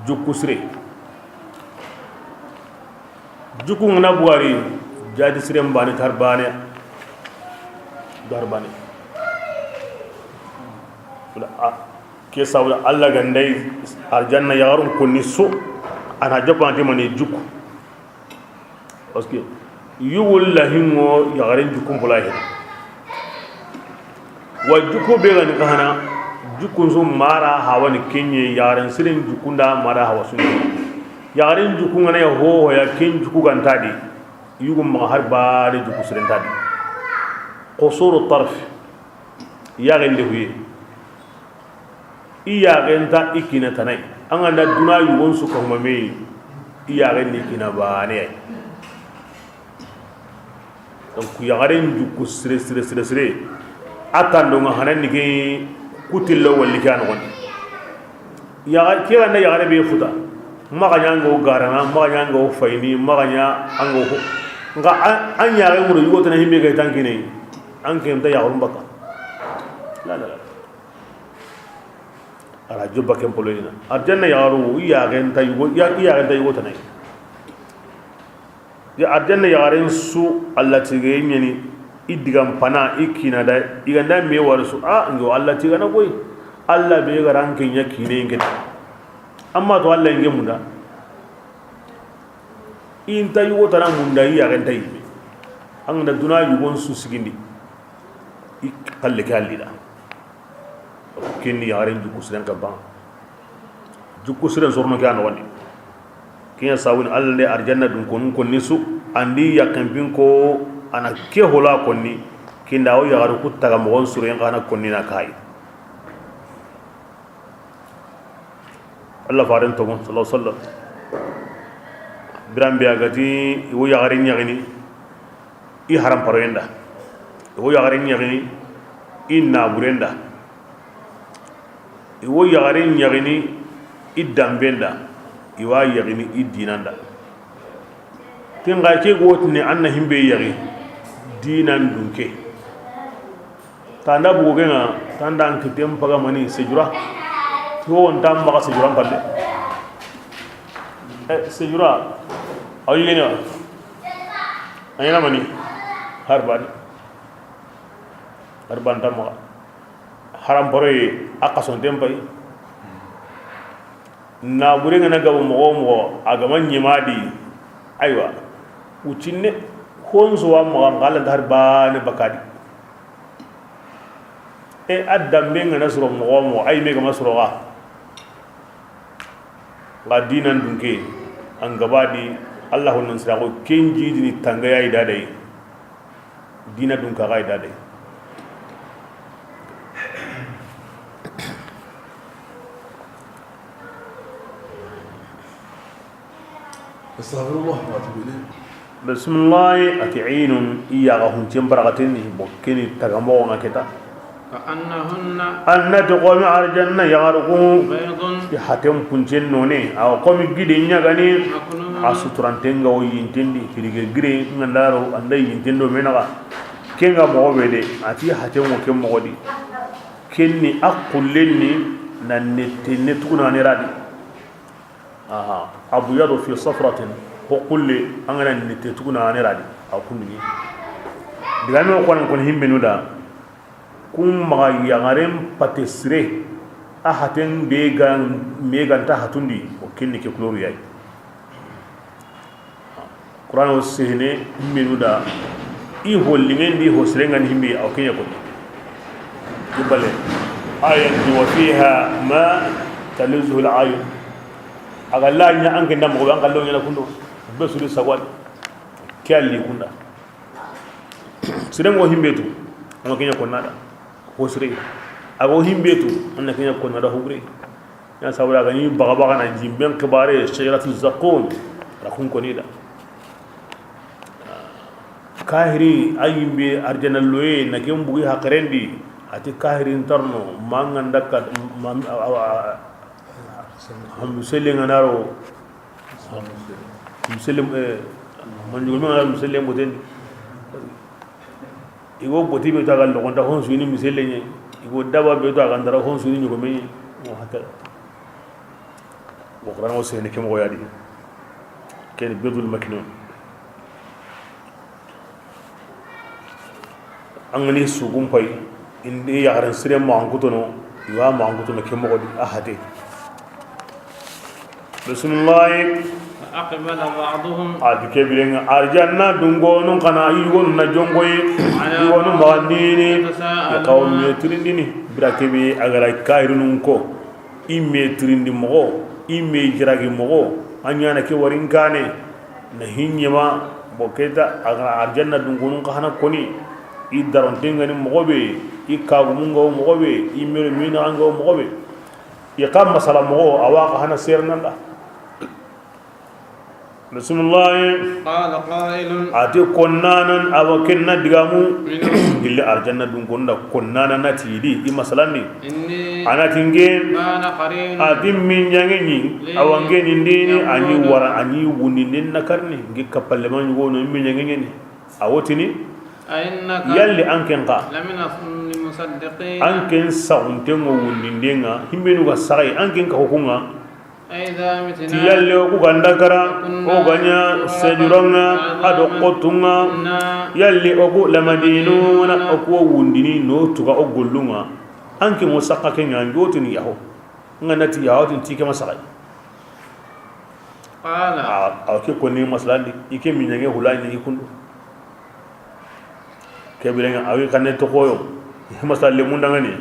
jukku sire. Jukku ŋa na buwari, jati siren bane, tar bane. Dar bane. Wala, a, ke sawla Allah ga nda yi arjanna yaxarun konni su, a na joppa anti mani jukku. Parce que yugo lahinŋo yaxaren jukkun pola hina. Wa jukku be ga ni xa hana, jukkun su mara hawa ni ken ɲa, yaxaren siren jukkun da mara hawa su ni. Yaxaren jukkun ŋa na ya ho ho ya, ken jukku ga nta di. Yugo ma har bane jukku siren nta di. Qusuru tarf. Yaxen de huye. I yaxen nta i kina tana yi. An ga nda duna yugon su ka huma me yi, i yaxen ni kina bane ya yi. Donc yaxaren jukku sire, sire, sire, sire. A tando ŋa hanan ni ke kutillo walli ke a noxon di. Yaxa, ke ga nda yaxare be futa. Maxa ɲa ŋa wo garana, maxa ɲa ŋa wo fayini, maxa ɲa a ŋa wo ho. Nxa an, an yaxe ŋuro yugo tana himbe ga i tankine. An ke nta yaxarun baka. La, la, la. A ra jobba ken poloyina. Arjanna yaxaru, i yaxen nta yugo, i ya-, i yaxen nta yugo tana yi. Ya arjanna yaxaren su, Allah tige ɲa ni, i digan pana, i kina da, i ga nda me wari su, a, nge wo Allah tigana koy. Allah be ga ra an ke ɲa kine ŋa. Amma to Allah ŋe munda. I nta yugo tana munda, i yaxen nta yi. An ga nda duna yugon su sigindi. I xalle ke halli da. Ken ni yaxaren jukku siren xa ban. Jukku siren sorono ke a noxon di. Ken ya sawuni Allah nda arjanna dunkonun konni su, an di yaxen pin ko a na ke hola konni, Ken da o yaxaru ku taga moxon suren xa na konni na kayi. Allah faren togo, sallallahu alaihi wasallam. Biran be a ga ti, i wo yaxare ɲaxini i haram paroyen da, i wo yaxare ɲaxini i naburen da, i wo yaxare ɲaxini i danben da, i wa yaxini i dinan da. Ken ga ke gotini an na himbe yaxi dinan dunke. Tanda bugu genga, tanda an kiten paga mani sejura. Wo wonta maxa sejura palle. Eh, sejura. Aw yigeni wa? Ayina mani. Harbani. Harban ta maxa. Haram poroye a kasonten pay. Na bure ngana gabo moxo moxo a gama ɲima di. Aywa. Ucinne. Honso wa maxa ngala dar bane bakadi. E a dambe ngana soro moxo moxo ay me gama soro ga. Nga dinan dunke an gaba di. Allah honon sirago kenji dini tangaya idadai. Dina dunka ga idadai. Astaghfirullah wa atubu ilayh. Bismillahi, ati inun, i yaxa huncen barakatenni, bo keni tagamoxo nga keta. كأنهن Annati xomi arjanna yaxaruku, بيض i haten puncen none, awa xomi gide ɲagani, مكنون a suturanten ga wo yintendi, firige gire, ngandaro, anda yinten do menaxa. Kenga moxo be de, ati haten wo ken moxo di. Kenni a xullenni, na nette ne tugunane radi. Aha, abyadu fi safratin, ko kulle, an gana ni te tuguna ne radi, a kundini. Digame ko nan kon himbenu da, kum maga yagaren pate sire, a haten be gan, me ganta hatundi, o kenni ke kuloru yayi. Qur'an o sehene himbenu da, i ho liŋen di ho sirengan himbe, a o kenya ko. Kibale, ayan di wa fiha ma talazzuhu al-ayun. A ga la ɲa an ke nda moxo be, an kallo ɲana kundo be suri sagwal. Ke a li kunda. Sirengo himbe tu, an ga kenya ko nada. Ho sire. A go himbe tu, an na kenya ko nada ho bure. Ya sabura ga ni baga baga na jimben kibare shajaratu zaqqum. Ra kun ko ni da. Kahiri a yimbe arjana loye na ken bugi hakirendi. Ati kahiri ntarno manga ndaka ma, a, a, a, muselle nganaro. Muselle, eh, manjugo nganaro muselle mboten. Igo boti be to a ga logonta hon suni muselle ɲe. Igo daba be to a ga ndara hon suni ɲogome ɲe. Wa hakada. Bo Qur'an o sehene ke moxo ya di. Ken bedul makinon. An gani sugun pay, indi yaxaren sire maxan kutono, i wa maxan kutono ke moxo di, a hate. Bismillahi. فأقبل بعضهم A di ke birenga, arjanna dungonun kana, i yugonu na jongoye, على i yugonu بعض maxandini, يتساءلون i xawo me tirindini, bira kebe, a gara kahirunun ko. I me tirindi moxo, i me jiragi moxo, a ɲana ke warinkane, na hiɲema, bo keta, a ga arjanna dungonun xa hana koni, i daronte ngani moxo be, i kagumun ga wo moxo be, i mero mina ga wo moxo be, i xa masala moxo, a wa xa hana sernanda. Bismillahi. قال قائل Ati konnanan awa kenna digamu منهم gilli arjanna dungonda konnana nati di i masalandi. إني Anati nge كان قرين ati min ɲange ɲi لي awa nge ni ndini يقود ani wara ani wundindin na karni nge kapalle man yugo no min ɲange ɲi a wotini. أئنك Yalli an ken ka لمن المصدقين an ken saxuntengo wundindenga himbenu ga saxay an ken ka hukunga. أإذا متنا Ti yalli o ku ganda kara, وكنا o ganya ترابا sejuronga, ado وعظاما kotunga, إنا yalli o ku lamadinuna, o ku wundini no tuga o gollunga. Anke mo sakka ke ɲangi o tini yaho. Nga nati yaho tin ti ke ma saxay. قال A, a ke koni masalandi, i ke miɲange hulani i kundu. Kebirenga awi kane to koyo. Masal le mundangani.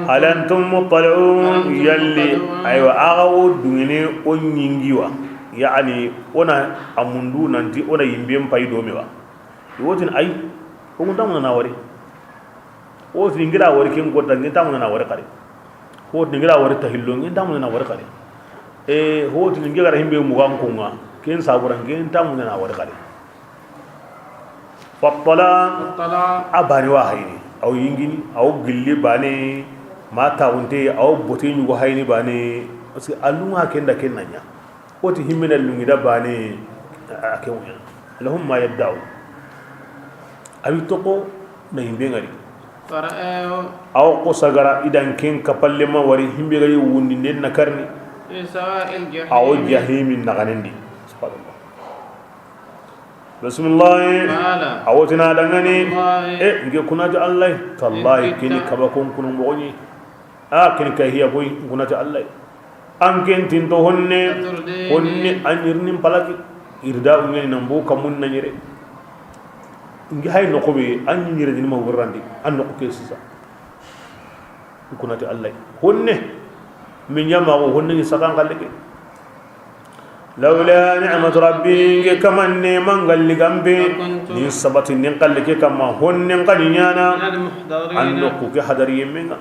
هل أنتم مطلعون Yalli, aywa, aga wo dungene o ɲingiwa. Yani, ona amundu nanti, ona yimben pay do mewa. Wotin ay, o gunta muna na wari. Ho tini n gira wari ken kota, n ken ta mundana wari xari. Ho tini n gira wari tahillo, n ken ta mundana wari xari. E, ho tini n gira himbe mugan kunga, ken sabura, n ken ta mundana wari xari. Fattala. Fattala. A bane wa hayni. Aw yingini, aw gilli bane. Ma taxunte, aw bote ñugo hayni bane. Parce que a lunga kenda ken na ña. Woti himmena lungida bane, a, a ke wuña. Lahum ma yadda'u. Awi toko na himbe ngari. Fara'ahu. Aw ko sagara idan ken kapalle ma wari himbe gari wundi nden na karni. Fi sawa'il jahim. Aw jahimin na ganendi. Subhanallah. Bismillah. Qala. Aw tina dangani. Wallahi. E, nge kunati Allah. Tallahi, in kitta, kini kaba kon kuno moxoni. A, ken kay hiya koy, n kunati Allah. An ken tinto honne, laturdini, honne an yirnin palaki. Irda uñani nan bo kamun na ñere. Ngi hay noqu be, an ñi ñere dini ma wurrandi, an noqu ke sisa. N kunati Allah. Honne, min ñama ko honne ni sakan kalle ke. Lawla ni'matu rabbi, nge kamanne mangalli gambe, lakuntu, ni sabati nin kalle ke kama honne n kani ñana, minal muhdarin, an noqu ke hadari yemmenga.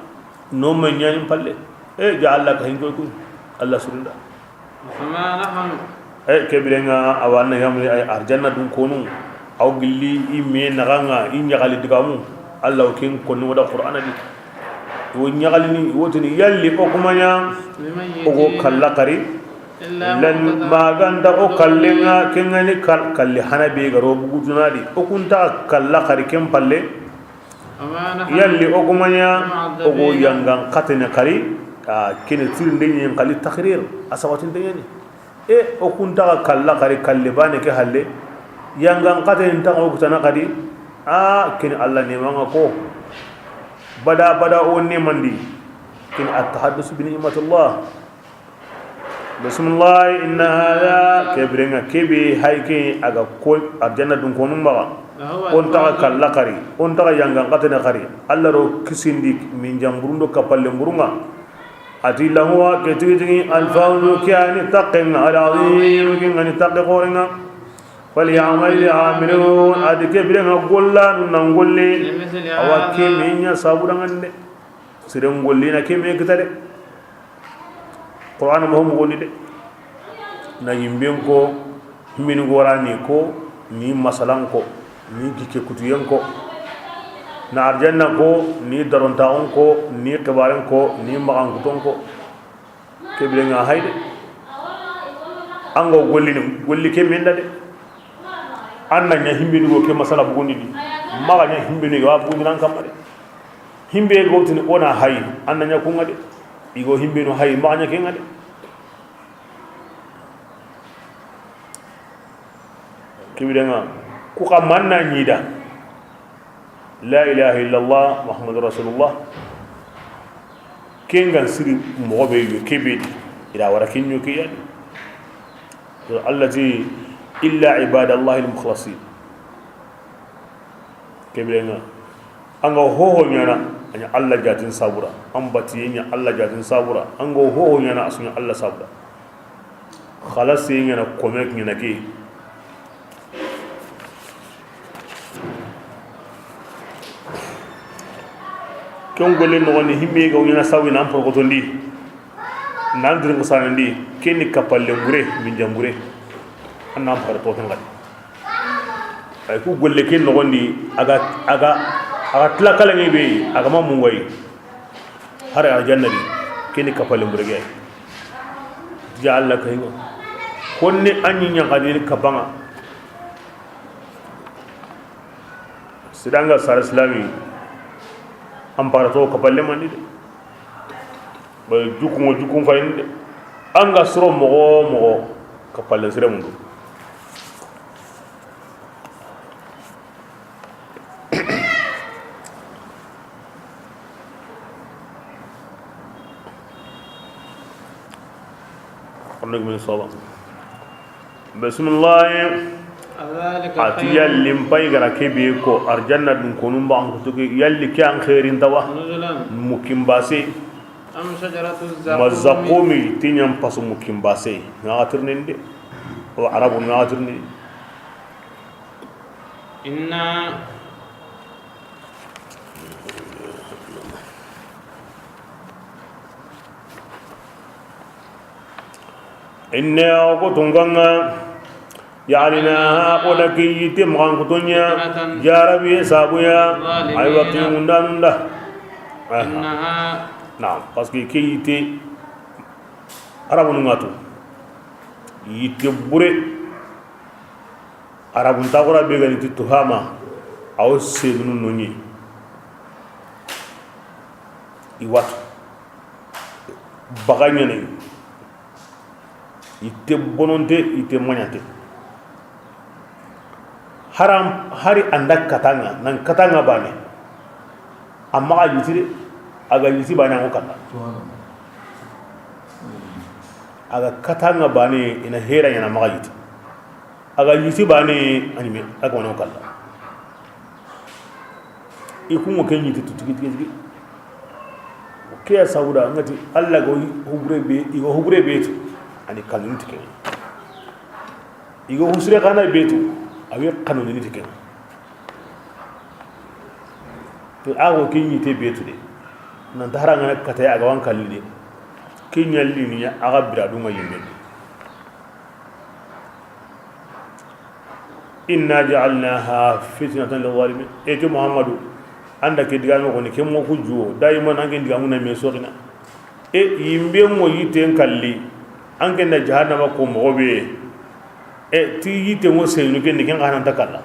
No ma ñanin palle. E, ja Allah ka hinko ku. Allah surunda. Fama nahnu. E, ke birenga awa na yamri ay arjanna dun konu. Aw gilli i me naxanga, i ñaxali digamu. Allah o ken konni wada Qur'ana di. Wo ñaxalini, wotini yalli o kumaña, bimayyitin, o go kalla xari. Illa lan mawtatana, maganda o kallenga, kengani kal-, kalli hana be garo buguduna di. O kunta kalla xari ken palle. Yalli o gumaña, o go yangan xatene xari, a, kene tirinde ñen xali taxrir, a sabatinte ñani. E, o kuntaxa kalla xari, kalle bane ke halle, yangan xatene ntaxa o kutana xadi, a, kene Allah nemanga ko. Bada, bada o nemandi, kene at-tahaddus bi ni'matillah. Bismillah, inna hadha, ke birenga kebe, hay ke, aga ko, arjanna dun konu maxa. Lahuwa. On taxa kalla xari, on taxa yangan xatene xari. Allah ro kisindi, min jamburundo kapalle mburunga. Ati lahuwa, ke tigi tigi, al-fawzu, ke ani taqenga, al-azim, ke ngani taqe xorenga. Falyamal amilun, ati ke birenga gollanu nan golle. Limithli hadha. Awa ke me ña sabudangande. Siren gollina ke me kita de. Qur'ana ma ho mugondi de. Na yimben ko, himbeni gorani ko, ni masalan ko, ni gikke kutuyen ko, na arjanna ko, ni darontaxun ko, ni xibaren ko, ni maxankuton ko. Ke birenga hay de. An go gollini, golli ke menda de. An na ña himbeni go ke masala bugundini. Maxa ña himbeni ga wa bugundini an kamma de. Himbe go tini o na hay, an na ña kunga de. I go himbenu hay, maxa ña kenga de. Ke birenga, ku xa manna ñida. La ilaha illallah, Muhammadur Rasulullah. Kengan siri moxo be yo kebe di. Ila wara kinyo ke yani. Allah ti, illa ibadallahi al-mukhlasin. Ke birenga, an ga hoho ñana, a ña Allah jatin sabura. An batiye ña Allah jatin sabura. An ga hoho ñana, a su ña Allah sabura. Xalasi ñana kome ñana ke. Ken golle noxondi, himme ga wo ñana sawi nan porkotondi. Nan dirin xasanandi, kenni kapalle ngure, min jangure. An nan fara to ken gadi. Ay ku golle ken noxondi, aga, aga, aga tila kala ngi be, aga ma mungoy. Har arjanna di, kenni kapalle ngure ge. Ja Allah kay ngo. Konni anyi ñaxadi kapanga. Sidanga sar islami. An parato kapalle mandi de. Ba jukungo jukun fayinde. Anga soro mogo mogo kapalle sire mundu. Bismillah. Ati yalli n pay gara kebe ko arjanna dun konun ba an kutuki yalli ke an khairin tawa. Mukimbase. Ma zaqqumi tinyan pasu mukimbase. Nga tirninde. O arabu nga tirninde. Inna. Inna, o ko tunkanŋa, ja'alnaha, o da ke yitte maxankuto ɲa, فتنة jarabi sabu ya, للظالمين aywa, kimundanun da. Aha. إنها Naam, parce que ke yitte, Arabunun ŋa tu, yitte bure, Arabun taxura be ga ni ti Tuhama, a wo senunu no ɲi. I wa tu. Baga ɲaana yi. Yitte bononte, yitte maɲante. Haram, hari an da katanŋa, nan katanŋa bane. A maxa yiti de, a ga yiti bane, a ŋo kalla. A ga katanŋa bane, i na hera ɲaana maxa yiti. A ga yiti bane, a ɲi me, a ga wano kalla. I kunŋo ke ɲi ti tu tigi, tigi, tigi. Ke ya sabu da, ŋa ti Alla ga hubure be, i ga hubure be tu, a ni kanun ti ke. I ga husure xana be tu, a wi kanun ni ti ke. To, a go ke ɲi te be tu de. Nan ta hara ŋa na kata ya, a ga wan kalli de. Ke ɲalli ni ya, a ga bira du ŋa yimbe. Inna ja'alnaha fitnatan lizalimin. E ti Muhammadu, an da ke digaame xo ni, ke mo ku juwo, daiman an ke digaamuna me soxina. E yimbe mo yitten kalli, an ke da jahannama ko moxo be. E ti yitte mo seynu ke ni, ken xana ta kalla.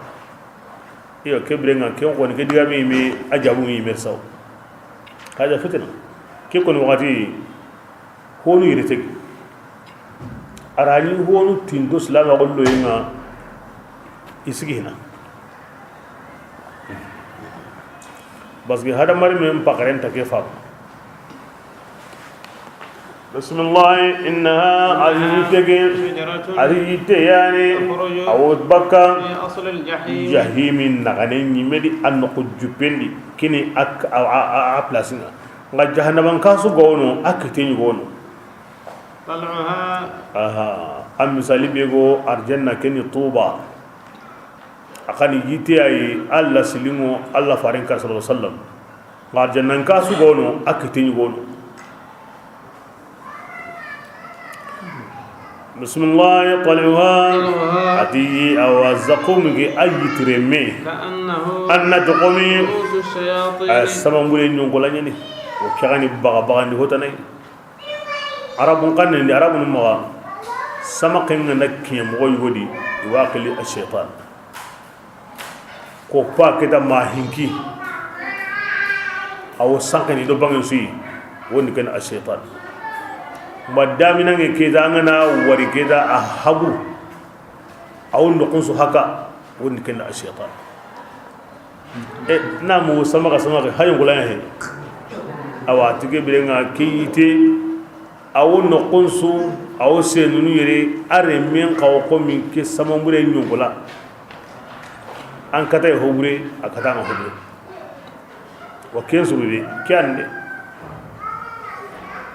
Iyo, ke birenŋa, ken xo ni, ke digaame me, a jabu me saw. Ka ja fitina. Ke ko ni waxati, Honu yere tegi. A ra ni honu tinto silama gollo yinŋa, i sigi hina. Parce que hadamari men pakaren ta ke fa. Bismillah, innaha, a ri tege, شجرة a ri yitte yani, تخرج a wo bakka, في أصل الجحيم. Jahimin naxane ɲimedi, a noxo juppendi, kini a, a, a, a, a place ŋa. Nga jahannaban kasu gono, a kiteɲi gono. طلعها. Aha. A misali be go arjanna keni Tuba. A kani yitte ayi Alla silinŋo, Alla faren kar sallallahu alaihi wasallam. Nga arjannan kasu gono, a kiteɲi gono. Bismillah, طلعها. طلعها. A ti, awa, zaqum ke a yitire me. كأنه Anna toxomi. رؤوس الشياطين. A samambure ɲongola ɲani. O kegani baga bagandi hotanai. Arabun xannen di, Arabun maxa, sama kenga na kiɲe moxo yogodi, i wa xili a shaytan. Ko pa keta ma hinki, a wo sankani do bangen suyi, woni ken a shaytan. Ma daminange keta, an ga na wari keta, a hagu. A wo noxon su haka, woni ken a shaytan. E, na mu samaka samaka hayo ngolanya he. Awa, tige birenga kiyite, a wo noxon su, a wo senunu yere, a renmen xawo komi ke samambure ɲongola. An kata hobure, a kata nga hobure. Wa ken suru de, ke ande.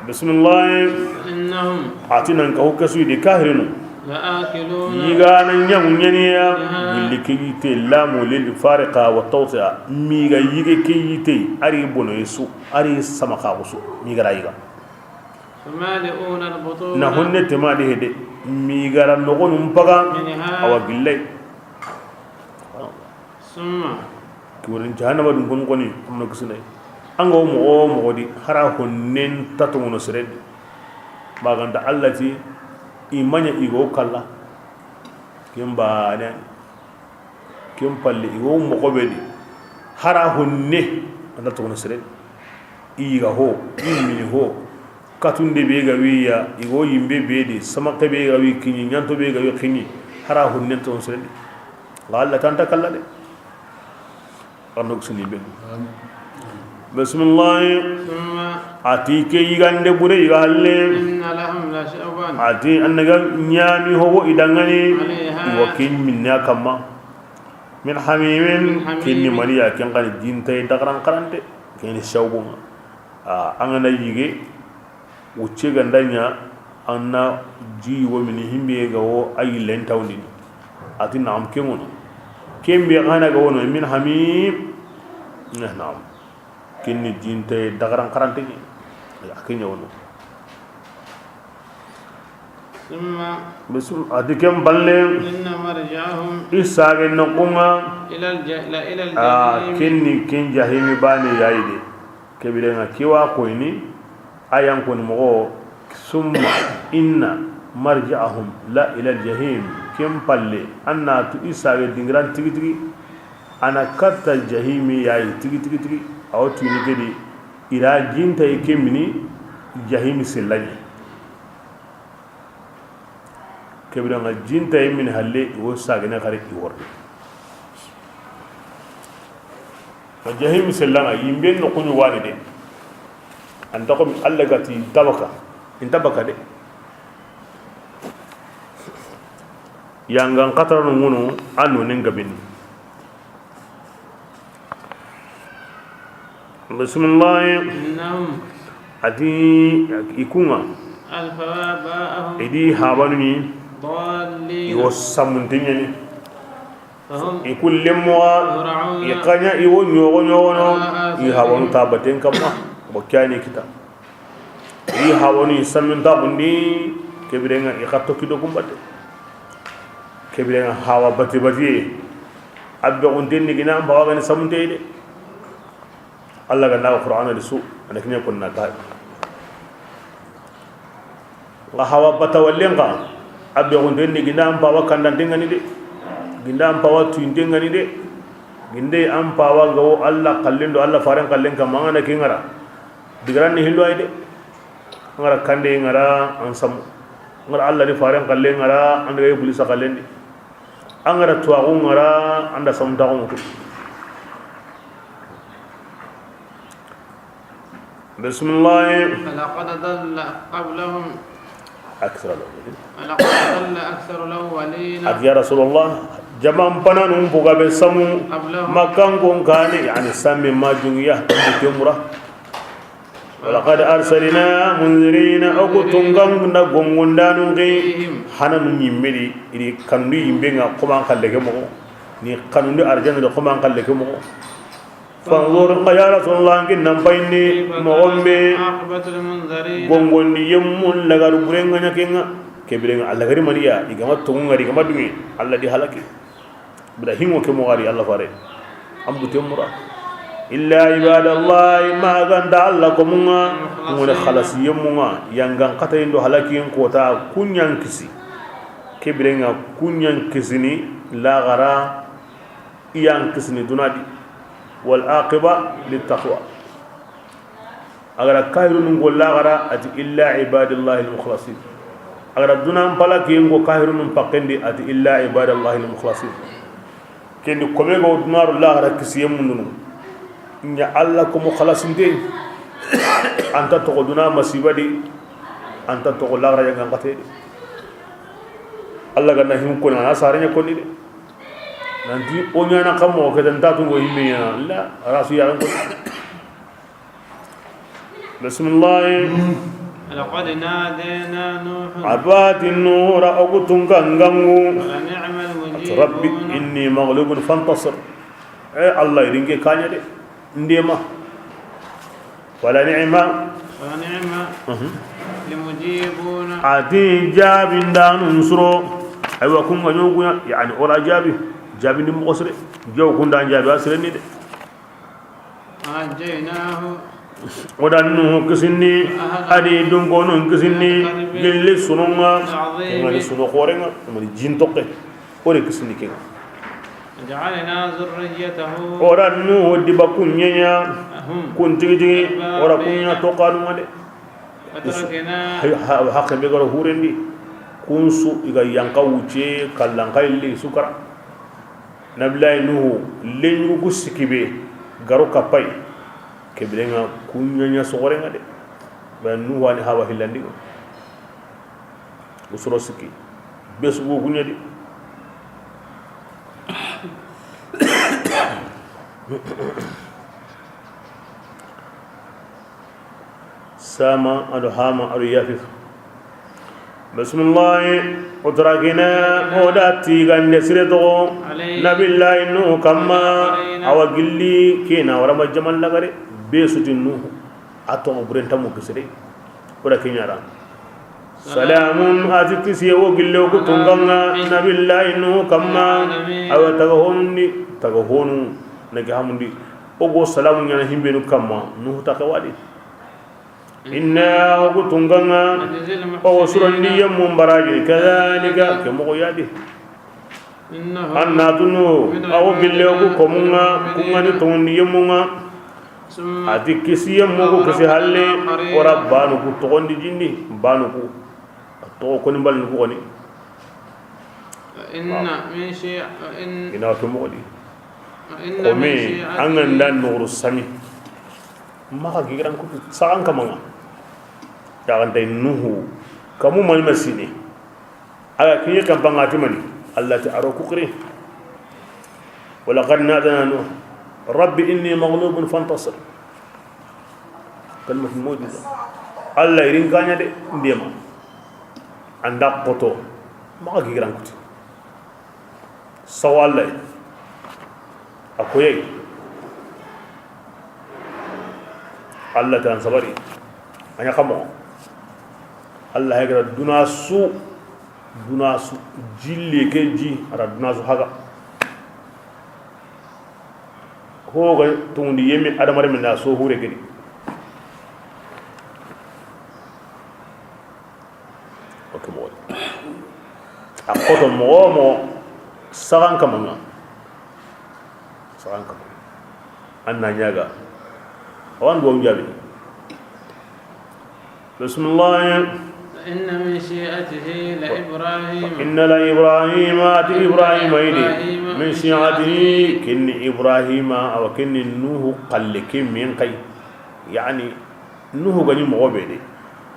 Bismillah. إنهم A ti nan ka hukka su de kahirinu. لآكلون Yiga na ɲamu ɲaniya. منها Gilli ke yite lamu lil fariqa wa tawsi'a. Mi ga yige ke yite, ari bono yesu, ari sama ka gusu. Mi ga ra yiga. فمالئون البطون Na honne tema de hede. Mi ga ra nogonum paga. منها Awa gillai. Summa. Kiworin jahannama dun kon koni, amno kisinai. An ga wo moxo wo moxo di, hara honnen ta tongono seren di. Maganta Allah ti, i maɲa i go kalla. Ken bane, ken palle, i go moxo be di. Hara honne, anta tongono seren di. I yiga ho, i mini ho, katunde be ga wi ya, i go yimbe be di, samake be ga wi kiɲi, ɲanto be ga wi kiɲi, hara hunnen ton sere di. Nga Allah tanta kalla de. Arno sini be. Bismillah. ثم A ti ke yigande bure yiga halle. إن لهم لشوبا A ti an daga ɲami ho wo i dangani. عليها I wa ken minna kamma. Min hamimin, من حميم. Ken ni maniya, ken kani jintay dagaran karante, ken ni shawbun. A, an ga na yige, wucce ganda ɲa, an na ji wo mini himbe ga wo a yillen tawndini. A ti naam ken ŋono. Ken be ga na ga wono, min hamim. Eh, naam. Ken ni jinte dagaran karante ni. A ken ɲa wono. Bismillah. A ti ken balle, i saage noxun ŋa, a ken ni ken jahimi baane ya yi de. Ke biren ŋa ke wa koyini, a yan koni moxo, summa inna marja'ahum la ilal jahim. Ken palle, an na tu i saage dingiran tigi tigi, a na katta jahimi ya yi tigi tigi tigi. A wo tuyini ke di, i ra jinta yi ke mini jahimi sellaɲi. Ke biren ŋa jinta yi mini halle, i wo saagene xari i wori. A jahimi sellaŋa yimben noxu ɲi wani de. An ta xo mi Alla ga ti tabaka, in tabaka de. Yangan xataranu ŋunu a nonen gabini. Bisimilahi. A di i kunŋa. I di habanu ni. I wo samunte ɲani. I ku lemmowa. I xaɲa i wo ɲogo ɲogono. I habanu ta baten kamma. Bo kani kita. I hawoni saminta bundi. Ke biren ŋa i xa tokki do gumbate. Ke biren ŋa hawa bati batiye. Abbe gunten ni gina mbawa gani samunte de. Alla ga na Qur'ana di su, ana kinya kunna ta. Nga hawa bata wallen ka. Abbe gunten ni gina mbawa kandan dengani de. Ginda mbawa tuin dengani de. Ginde an pawa ga wo Alla kallen do Alla faren kallen ka mangana ke ŋara. Digaran ni hillo ay de. An ŋara kande ŋara an samu. An ŋara Alla ni faren kallen ŋara, an daga Iblisa kallen di. An ŋara tuwaxu ŋara, an da samu taxu ŋutu. Bisimilahi. Walaqad dalla qablahum. Akthara lawwalin. Walaqad dalla aktharu lawwalin. A ti ya Rasulullah, jaman pananun buga be samu. Qablahum. Makkan kon kane, yani samme ma jungiya, temura. Walaqad arsalna munzirina, o ku tungan da gongondanun ke. Fihim. Hananu ɲimmedi, i di kanundi yimbe ŋa, koman kalle ke moxo. Ni kanundi arjanna de, koman kalle ke moxo. Fanzur, nxa ya Rasulullah, n kin nan payindi moxon be gongondi yemmun lagaru buren ŋa ɲa ke ŋa. Ke biren ŋa a lagari maniya, i ga ma tonŋu ŋari, i ga ma duŋe, Alla di halaki. Bida hinŋo ke moxo ri Alla fare. An buten mura. Illa ibadallahi, ma ganta Alla komun ŋa, ŋone xalasi yemmun ŋa, yangan xatayindo halakiyen kota, kun ɲan kisi. Ke biren ŋa kun ɲan kisini laxara. I yan kisini duna di. Wal aqiba lit taqwa. A ga ra kahirunun go laxara, a ti illa ibadallahi al mukhlasin. A ga ra dunan pala kiyen go kahirunun pakken di, a ti illa ibadallahi al mukhlasin. Ken di kome go duna ro laxara kisiye mundunu. Ɲa Alla komo xalasinte. An ta toxo duna masiba di. An ta toxo laxara yangan xate di. Alla ga na hin koni, a na sare ɲa koni de. Nanti o ɲana xa moxo ke, ta nta tungo yimme ɲana la, rasu yaxen ko. Bisimilahi. Laqad nadana Nuh. A ba ti Nuhu ra o ku tunga ngangu. Wala ni'mal mujibun. A ti, Rabbi inni maghlubun fantasir. E Alla, i ri n ke kaɲa de. Ndema. Wala ni'ma. Wala ni'ma. Mhm. Limujibuna. A ti jaabindanun suro. Aywa, kun ga ɲoguya, yani, o ra jaabi. Jaabindi moxo sire. Jaw kunda jaabi a sire ni de. Anjaynahu. O da Nuhu kisindi, a di dunkonun kisindi, gilli sunun ŋa, ngani suno xoren ŋa, ngani jin tokke. O de kisindi ke ŋa. Ja'alna zurriyatahu. O ra Nuhu diba kun ɲa ɲa. Hum. Kun tigi tigi. O ra kun ɲa toxanu ŋa de. Wa tarakna. Hakke be ga ro hurendi. Kun su i ga yanqa wuce, kallanqa illi su kara. Nabilayi Nuhu leɲugu ku sikki be ga ro kapay. Ke biren ŋa kun ɲa ɲa soxoren ŋa de. Ba Nuhu ani hawa hillandi ŋa. Usuro sikki. Be su go kuɲa di. Sama, ado Hama, ado Yafis. Bisimilahi. O tarakina, o da tigande sire toxo. Alayhi. Nabilayi Nuhu kamma. Alayna. Awa gilli kena warama jaman lagare. Be su ti Nuhu. A toxo buren tamu kisire. O da ke ɲa ra. Salamun, a ti kisiye wo gille wo ku tunŋa ŋa Nabillahi Nuhu kamma. Awa taga honu ndi, taga honu na ke hamundi. O go salamu ɲaana himbenu kamma, Nuhu taxe wa di. Inna, o ku tunŋa ŋa, o surandi yemmu baraji, kadhalika, ke moxo ya di. An na tunu, a wo gille wo ku komun ŋa, kun ŋa ni toŋondi yemmun ŋa. A ti kisiye moxo kisi halle, o ra banu ku toxondi jindi, banu ku. A toxo koni bal ni ku koni. Inna min shi-, in- Ina ke moxo di. Inna min shi'atihi. An ga nda noxoru sami. Maxa gigiran kutu saxan kaman ŋa. Yaxantay Nuhu. Kamu mani masine. Aga kiɲe kampa ŋa ti mani. Allah ti a ro ku xiri. Wa laqad nadana Nuh. Rabbi inni maghlubun fantasir. Kalimatu mu'jiza. Allah i ri n kaɲa de, n dema. An da xoto. Maxa gigiran kutu. Sawa Allah. A koyey. Allah tan sabari. A ɲa xa moxo. Allah ya gara duna su, duna su, jille ke ji, a ra duna su haga. Ho ga tunŋundi yemi adamare minna so hure gedi. Ok, moxo. A xoto moxo wo moxo, saxan kaman ŋa. Saxan kaman ŋa. An na ɲaga. Awan duwawu jaabi. Bismillah. Inna min shi'atihi la Ibrahim. Inna la Ibrahima, a ti Ibrahima yi de. Min shi'atihi, ken ni Ibrahima, awa ken ni Nuhu xalle ke min xay. Yani, Nuhu ga ɲi moxo be de,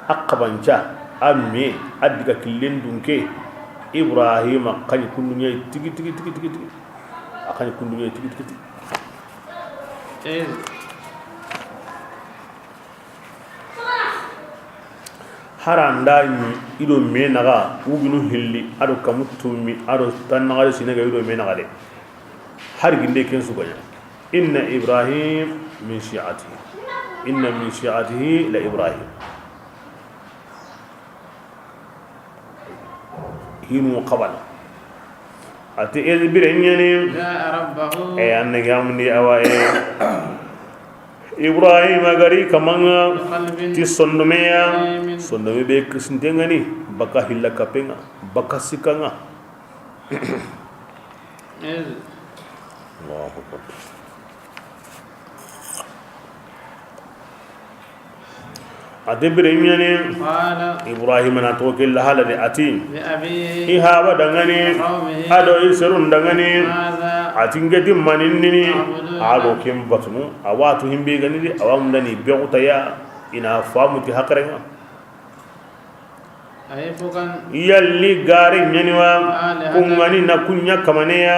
a xabanca, a me, a diga killen dunke, Ibrahima xa ɲi kunduɲe tigi, tigi, tigi, tigi, tigi. A xa ɲi kunduɲe tigi, tigi, tigi. Hara nda ɲi i do me naxa, wuginu hilli, a do kamu tumi, a do tan naxa de sine ga i do me naxa de. Har ginde ken su ga ɲa. Inna Ibrahim min shi'atihi. Inna min shi'atihi la Ibrahim. Hinu xabana. A ti edi bire ɲani. Ja'a rabbahu. E, an na gamundi awa e. Ibrahima gari kaman ŋa. Biqalbin. Ti sondomeya. Salimin. Sondome be kisinten ŋa ni. Baka hilla kapen ŋa. Baka sikkan ŋa. Allahu akbar. A debire ɲani. Qala. Ibrahima na to ke lahala de a ti. Li abihi. I haba danŋa ni. Wa qawmihi. A do i serun danŋa ni. Madha. A ti n ke ti mani ni. Ta'buduna. A go ken batunu. A watu himbe gani de. A wa mundani be xutaya. I na famu ti haqqilen ŋa. Yalli gare ɲani wa? Kun ŋa ni na kun ɲa kamaneya,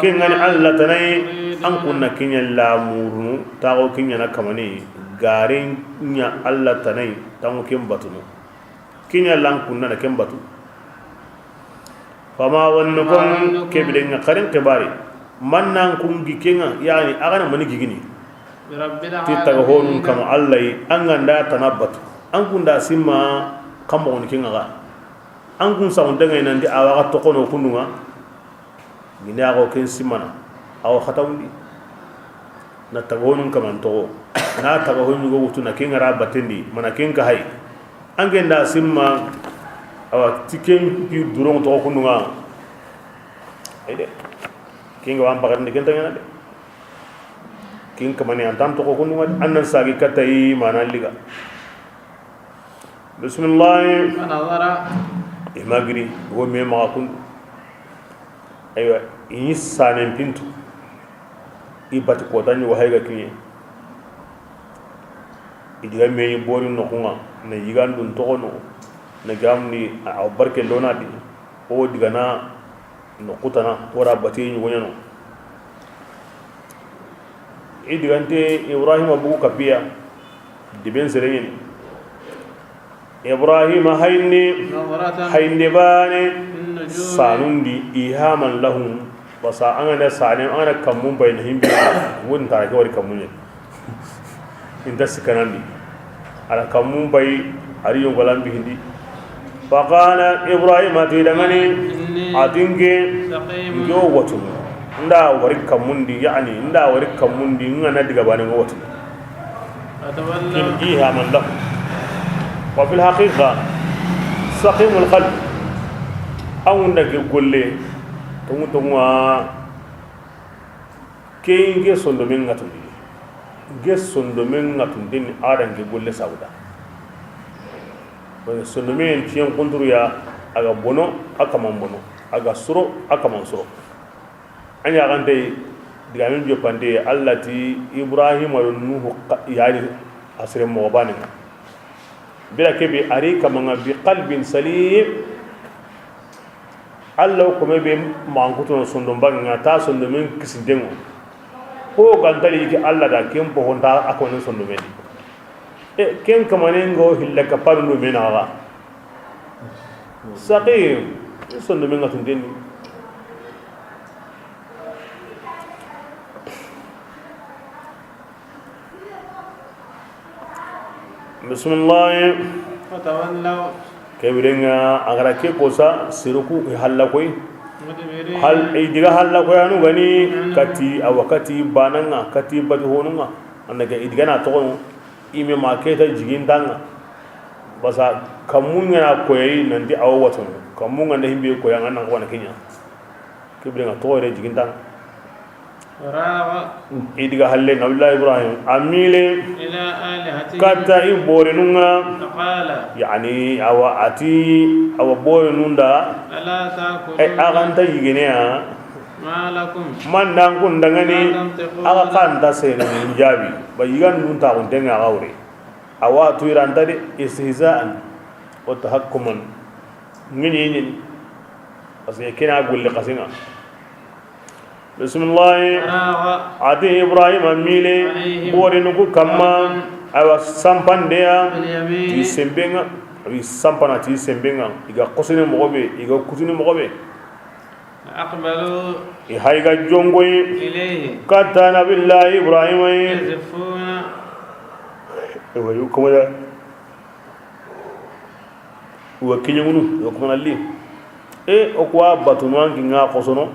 ken ŋa ni Allah tana yi. An kun na ken ɲa lamurunu, taxo ken ɲa na kamane. Gare ɲa Allah tana yi, tanŋo ken batunu. Ken ɲa lan kun na ken batu. Fama zannukum, ke bire ŋa xarin xibari. Man nan kun gi ken ŋa, yani, a ga na mani gigini. Ti taga honun kama Allah yi, an ga nda tana batu. An kun da simma, kan moxo ni ken ŋa ga. An kun saxunte ŋa yi nanti a wa ga toxono kundu ŋa. Gine a xo ken simmana, a wo xatawundi. Na taga honun kaman toxo. Na taga honun go wutu na ken ŋa ra batendi, mana ken ka hay. An ke nda simma, awa, ti ken pi duron toxo kundu ŋa. Ay de. Ken ga wan bakatindi ken taŋana de. Ken kamani an tan toxo kundu ŋa de. An nan sagi katayi mana liga. Bismillah. Fanazara. I ma giri, wo me maxa kundu. Aywa, i ɲi sanen pintu. I bati kota ɲi wo hay ga kiɲe. I diga me ɲi bori noxun ŋa, na yigandun toxono, na gamni a barke lona di. O digana no kutana, o ra bati ɲi wo ɲano. I digante Ibrahima bugu kapiya, diben sereɲeni. Ibrahima hayni, hayni bane, sanundi, ihaman lahum, basa an ga na sane, an ga na kammun bayna himbe, won ta ke wari kammunye. Inta sikanandi. Ala kammun bay, ari yongolan bihindi. Faqala Ibrahima ti dangani, a ti nke, nke wo watunu. N da wari kammundi, yani, n da wari kammundi, n ga na diga baane ŋa watunu. Kin jiha man da. Wa fil haqiqa, saqimul qalb. An wunda ke golle, tongu tongu a, ke nke sondomen ŋa tundi. Nke sondomen ŋa tundi ni a da nke golle sawuda. Sondomen tiyen kunturu ya, a ga bono, a kaman bono, a ga suro, a kaman suro. A ɲaxante, digamen joppante, Allah ti Ibrahima do Nuhu xa-, yani a sere moxo baane ŋa. Bira kebe a ri kamaŋa bi qalbin salim. Allah kome be mankutono sondon baane ŋa, ta sondomen kisinten ŋo. Ko gantali ke Allah da ken poxonta a konen sondomen. E, ken kamanen go hilla ka parundu mena ga. Saqim, sondomen ŋa tunden ni. Bismillah. Fatawallaw. Ke biren ŋa, a ga ra ke kosa, siruku i halla koy. Mudbirin. Hal, i diga halla koyanu gani, kati, a wa kati baane ŋa, kati bati honu ŋa. An da ke i diga na toxono, i me ma ke ta jigintan ŋa. Basa kammu ŋa na koyi nanti a wo watunu. Kammu ŋa na himbe koyi an ga na ko na ke ɲa. Ke biren ŋa toxo yere jigintan ŋa. Faragha. I diga halle Nabiyullahi Ibrahim a mile. Ila alihatihi. Katta i borenun ŋa. Faqala. Yani, a wa a ti, a wa borenun da. Ala ta'kuluna. Ay, a ga nta yigene ya. Ma lakum. Man da an kun dangani. La tantiquna. A ga xa nta sene jaabi. Ba yigan dun ta kun tenga a ga wure. A wa tu i ra nta de, istihza'an wa tahakkuman. Ŋiɲi ɲiɲi. Parce que ke na golle xasin ŋa. Bismillah. Faragha. A ti Ibrahima mile. Alayhim. Borenu ku kamma. Darban. Awa sampande ya. Bil yamin. Ti semben ŋa. A wi sampana ti semben ŋa. I ga xosini moxo be, i ga kutuni moxo be. Aqbalu. I hay ga jongoyi. Ilayhi. Katta Nabiyullahi Ibrahima yi. Yazifuna. Ewa, yu kuma da. Wa kiɲegunu, wa kuma nalli. E, o kuwa batunu an ki ŋa xosono.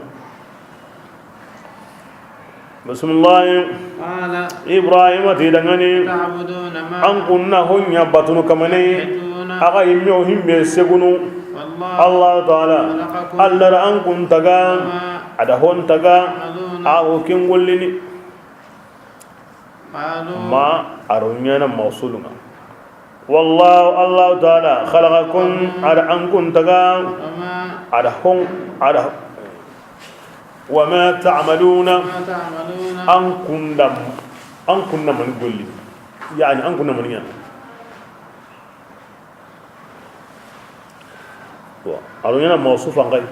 Bismillah. Qala. Ibrahima ti dangani. Ta'buduna ma. An kun na ho ɲa batunu kamane. Ta'buduna. A ga yimme o himbe segunu. Wallahu. Allah Ta'ala. Khalaqakum. Allah ra an kun taga. Wa ma. A da hon taga. Ta'maluna. A o ken gollini. Qalu. Ma a ro ɲaana mawsulun ŋa. Wallahu, Allahu Ta'ala, khalaqakum, a da an kun taga, wa ma. A da hon, a da, wa ma ta'maluna, wa ma ta'maluna. An kun da, an kun na mani golli. Yani, an kun na mani ɲa. Bon, a ro ɲaana mawsufan kay.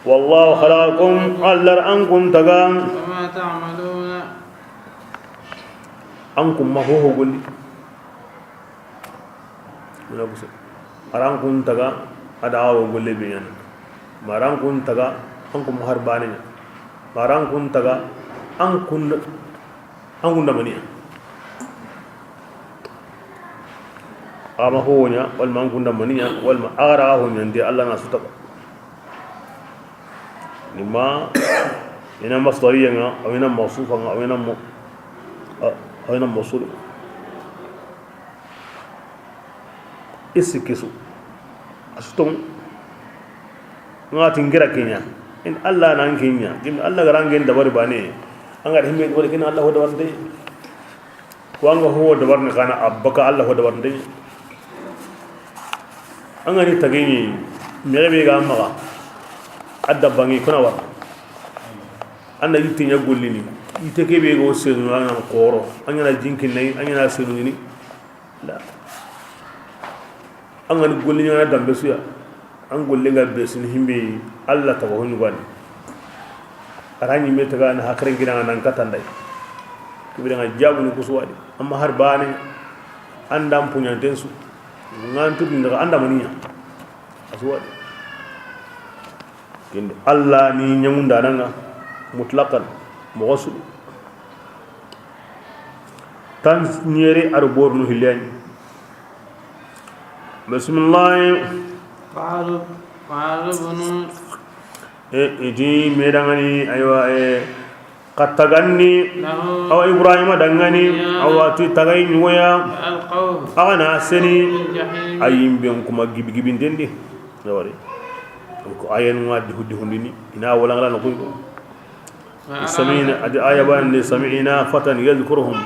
Wallahu khalaqakum, Allah ra an kun taga. Wa ma ta'maluna. An kun ma ho ho golli. Muna buse. A ra an kun taga, a da wo golle be ɲaana. Ma a ra an kun taga, an kun ma har baane ɲa. Ma a ra an kun taga, an kun An kun da mani ɲa. A ma ho ɲa, walma an kun da mani ɲa, walma a ga ra ho ɲa, ndi Allah na su taga. Ni ma, i na masdariya ŋa, aw i na mawsufa ŋa, aw i na mo-, a-, aw i na mawsul. Isi kisu. A su toŋu. Ŋa ti n kira ke ɲa. In Allah na n ke ɲa. Gim Allah ga ra n ke dabari baane. An ga da himme wala kin Allah ho dabarnde. Ko an ga ho dabarnde kana abaka Allah ho dabarnde. An ga ni tagini. Mere be ga maxa. Adda bangi kuna wa. An da yitte ɲa gollini. Yitte ke be go senu an koro. An ɲa na jinkin nay, an ɲa na senu ni. La. An ga ni golli ɲaana dambe su ya. An golle ga be sini himbe Allah taga ho ɲugani. A ra ɲimme taga na hakren gina nan katandai. Kibira ŋa jabu ni kusuwadi. Amma har baane an da an puɲanten su. Ŋa an tudin daga an da mani ɲa. A su wadi. Kindi Allah ni ɲaŋundaana ŋa mutlaqan moxo su. Tan ɲere a do bornu hillani. Bisimilahi. Qalu, qalu bunu. E, i ti me dangani, aywa, e, xa taganni, lahu, awa Ibrahima dangani, ya, awa ti tagayi ɲugoya. Alqaw. A ga na seni, fil jahim. A yinben kuma gibi gibinten di. Awari. Donc, ayen ŋa dihu dihundini, i na wala ngala no kuy ko. Sami'na, a di aya ban de, sami'na fatan yadhkuruhum.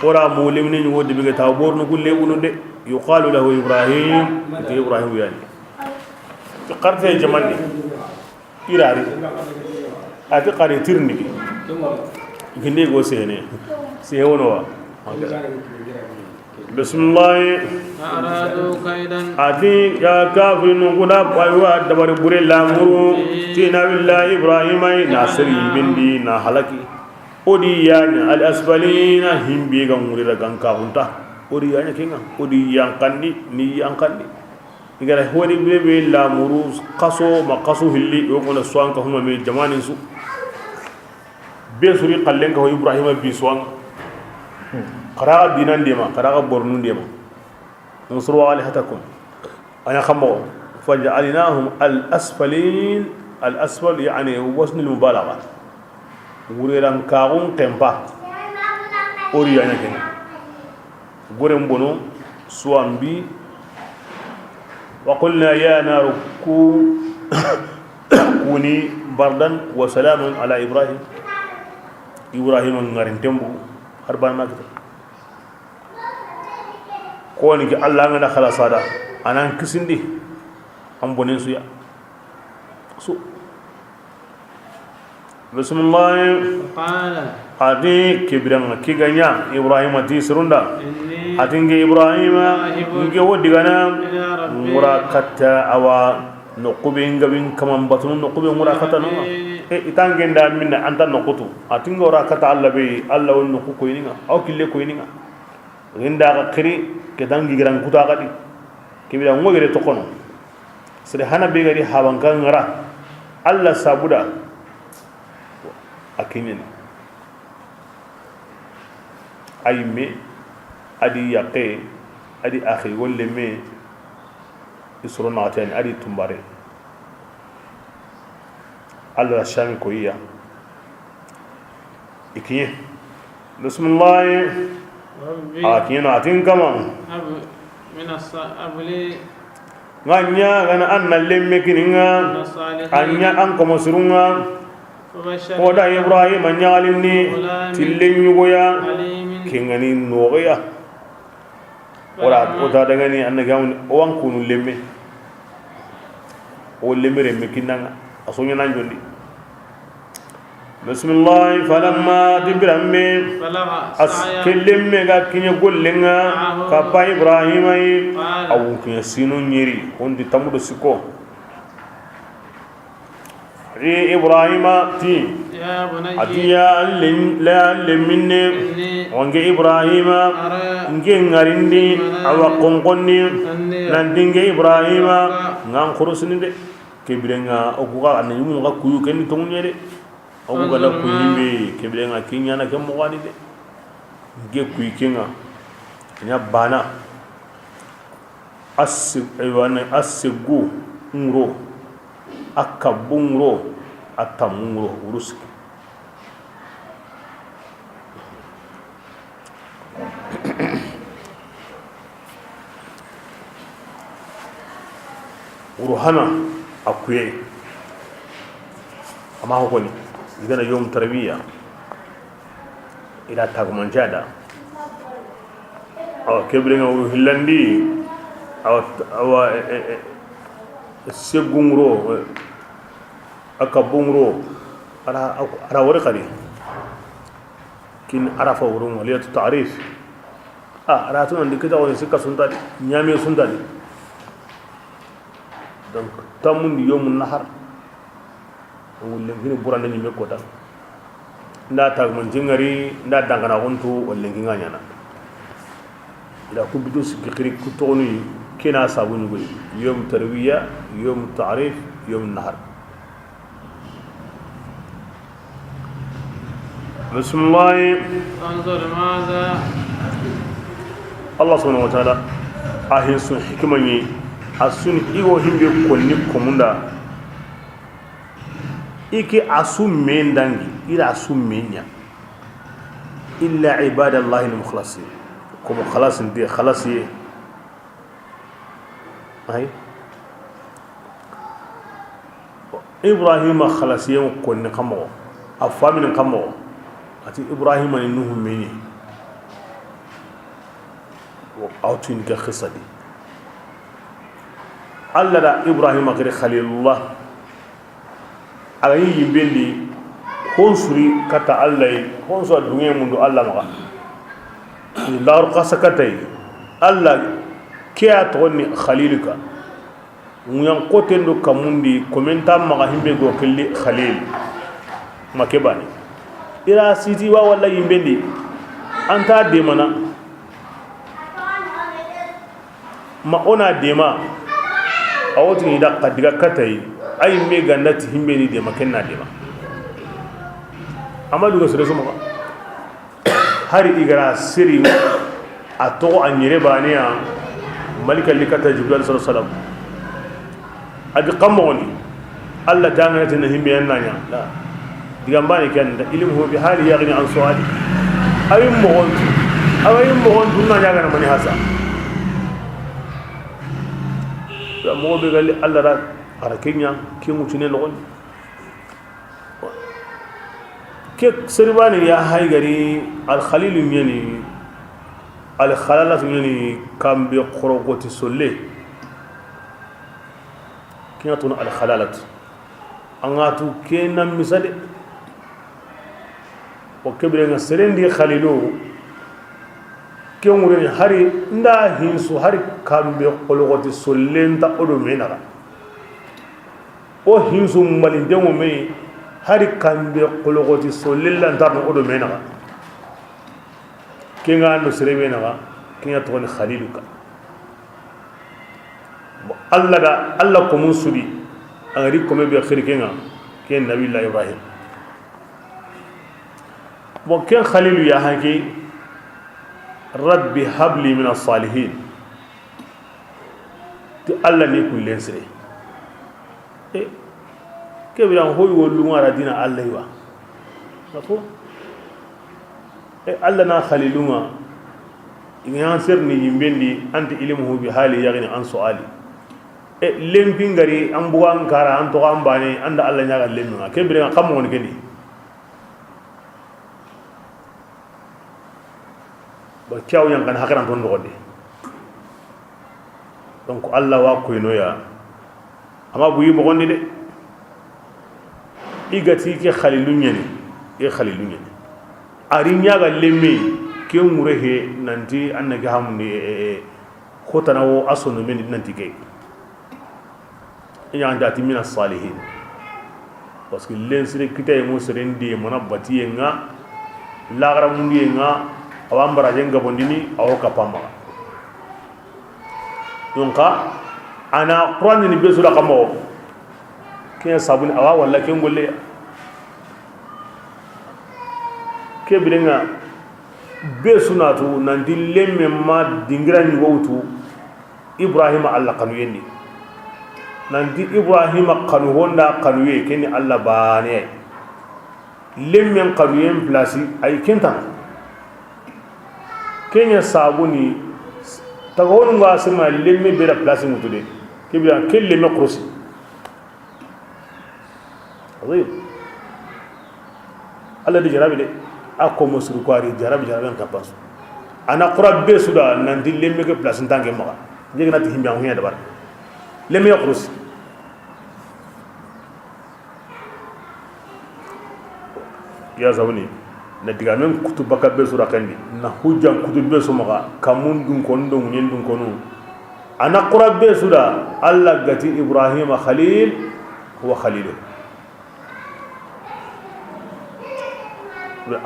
Ora mulimni ɲugo dibi ga ta bornu gulle unu de. Yuqalu lahu Ibrahim, ite Ibrahim yani. Xarte jamandi. Irari. Ati xari tirndigi. Ginde go sene. Se wono wa. Bisimilahi. Aradu kaidan. Ati ya kafirinu kuda paywa dabari bure lamuru. Ti nabiyullahi Ibrahima na seri bindi na halaki. O di yani al asfalina, himbe ga ŋuri ra ganka hunta. O di yani kinga. O di yankandi, ni yankandi. I ga ra hori bebe lamuru xaso ma xaso hilli, yo kono suwanka huma me jamanin su. Be suri xallen ka ho Ibrahima bi suwan. Xaraga dinan dema, xaraga bornun dema. Unsuru alihatakum. Aya xamo. Faj'alnahum al asfalin. Al asfal yani wazn al mubalagha. Wureran kaxun kempa. Ori yani ken. Goren bono, suwan bi. Wa qulna ya naru ku-, kuni bardan wa salaman ala Ibrahim. Ibrahima ŋarinten bu har bana ma kita. Koni ke Allah ngana xala sada, anan kisindi, an bonen suya. Su. Bisimilahi. Qala. Ati kibiranga kiganya Ibrahima ti sirunda. Inni. Ati nge Ibrahima, jahibun, nge wo digana. Ila rabbi. Ŋura katta awa noqube ngabin kaman batunu noqube ŋura katta nonga. Rabbi. E, i ta nge nda minna anta noqutu. Ati nge wara katta Allah be, Allah won noqu koyininga. Aw kille koyininga. Rinda ga xiri ke dangi giran kuta ga di. Kibira ngo gere tokono. Sere hana be gari habanka ŋara. Allah sabuda. A kiɲeni. A yimme, a di yaqe, a di axi, wolle me, i soro naxateni, a di tumbare. Allah sami koyiya. I kiɲe. Bisimilahi. Rabbi. A kiɲe na, a tin kama. Hab min as-, hab li. Nga ɲa gana an na lemme kininga. Min as-salihin. A ɲa an komo surunga. Wa bashshir. O da Ibrahima ɲaxalindi. Ghulamin. Tille ɲugoya. Halimin. Kengani nogoya. Ora, o ta dangani anna gamuni, o wan kunu lemme. O lemme remme kinnanga. A soɲana jondi. Bismillah, falamma, ti biramme. Balagha, as-sa'ya. Ke lemme ga kiɲe gollenga. Ma'ahu. Kappa Ibrahima yi. Qala. Awu kiɲe sino ɲeri. Ondi tamudo siko. Ri Ibrahima ti, ya bunayya, a ti ya len-, la lemminne, inni, wange Ibrahima, ara, nge ŋarindi, fil manami, awa konkonni, anni, nanti nge Ibrahima, ara, ngan xurusini de. Kebirenga, o kuga anna yumu ga kuyu kenni tonguɲe de. O kuga da, fanzur ma, kuyu be, kebirenga kiɲana ke mogani de. Nge kuyi kenga, ɲa bana. A se-, aywa, ne, a seggu ŋuro, a kabbu ŋuro, a tammu ŋuro, wuru siki. Wuru hana a kuye. Ama hokoni, i gana yom tarbiya. I da tagumance a da. Awa, kebirenga wuru hillandi. Awa, awa, e, e, e, seggu ŋuro, e, a kabbu ŋuro. Ara, ara wori xadi. Kin Arafa wurunga, liyatu ta'rif. A, ara tunandi kita woni sikka suntadi, ɲame suntadi. Donc, tammundi yomu nahar. Wullen kini buranda ɲimme kota. Nda tagumance ŋari, nda dangana gontu, wallen kinga ɲana. Ila ku bito sikki xiri ku togoni, kena sabu ɲugoyi. Yom tarwiya, yom ta'rif, yom nahar. Bismillah. Fanzur maza. Allah subhanahu wa ta'ala. A hin sun hikima ɲi, a sun i go himbe konni komunda. I ke a su me ndangi, i ra su me ɲa. Illa ibadallahi al-mukhlasin. Komo xalasin de xalasiye. Ay. Ibrahima xalasiyen konni xa moxo, a famini xa moxo, a ti Ibrahima ni Nuhu me ɲi. Aw tini ke xisa di. Allah da Ibrahima xiri Khalilullah. A ga ɲi yimben di, hon suri katta Allah yi, hon su a dunge mundu Allah maxa. Laxaru xasa katta yi, Allah ke a toxon ni Khaliluka. Ŋuɲan xoten do kamundi, komenta maxa himbe go kelli Khalil. Ma ke bani. I ra siti wa walla yimben di, an ta demana. Ma o na dema, a woti ni da xa diga katta yi, a yi me ganda ti himbe ni dema, ken na dema. Amadu ga sere suma. Hari i ga ra siri, a toxo a ɲere baniya, malika li katta Jibril alayhi salatu wasalam. A di xa moxo ni, Allah tangana ti na himbe yan na ɲa. La. Digan bani ken da, ilmuhu bi hali yaghni an su'ali. Awi moxon tu. Awi moxon tu na ɲa ga na mani hasa. Ya moxo be ga li Allah ra, a ra ke ɲa, ke ŋutine noxon. Ke seri bani ya hay gari al Khalilu ɲeni, al Khalalatu ɲeni, kambe xorogoti solle. Ke ɲa tunu al Khalalatu. An ga tu ke na misa de. O ke bire ŋa serendi Khalilu. Ke ŋureni hari nda hinsu hari kambe xologoti solle nta o do me naxa. O hinsu mbalinten ŋo me hari kambe xologoti solle la nta o do me naxa. Ke ŋa no sere be naxa, ke ɲa toxoni Khaliluka. Bon, Allah da, Allah komun sudi, a ga ri kome be xiri ke ŋa, ke Nabiyullah Ibrahim. Bon, ken Khalilu ya hake, Rabbi habli mina salihin. Ti Allah ni kullen sire. E, ke bire an hoy wo lunga ra dina Allah wa. Safo. E, Allah na Khalilu ŋa. I ŋa an serni yimben di, anti ilmuhu bi hali yaghni an su'ali. E, lempi ngari, an buga an kara, an toxo an bane, an da Allah ɲaga lemmi ŋa. Ke bire ŋa xa moxo ni ke ni. Ba kiyaw yan kan hakiran ton doxo de. Donc Allah wa koyno ya. Ama buyi moxon di de. I ga ti ke Khalilu ɲeni, e Khalilu ɲeni. A ri ɲaga lemme, ke ŋure he, nanti an na ke hamundi, e, e, e, xotana wo a sono men di nanti ke. I ɲa anda ti mina salihin. Parce que lensire kitaye ŋo seren di mana batiye ŋa, laxara mundiye ŋa, a wa mbarajen gabondini, a wo kappa maxa. Donc, a na Qur'an ni be su da xa moxo. Ken sabuni a wa walla ken golle. Ke bire ŋa be su na tu nanti lemme ma dingira ɲi wo wutu Ibrahima Allah xanuyen di. Nanti Ibrahima xanu honda xanuye ke ni Allah bane. Lemmen xanuyen place ay kentana. Ke ɲa sabuni taga honu ŋa sema lemme be da place mutu de. Ke bire ke lemme xurusi. Azim. Allah di jarabi de. A ko mo suru ko a ri jarabi, jarabi an kapasu. A na xura be su da nanti lemme ke place ntanke maxa. Jegna ti himbe an hunya dabar. Lemme ya xurusi. Ya sabuni, na digamen kutu baka be su ra kandi, na hujjan kutu be su maxa, kamun dun konu do ŋuɲen dun konu. A na xura be su da, Allah ga ti Ibrahima Khalil, huwa Khalilu.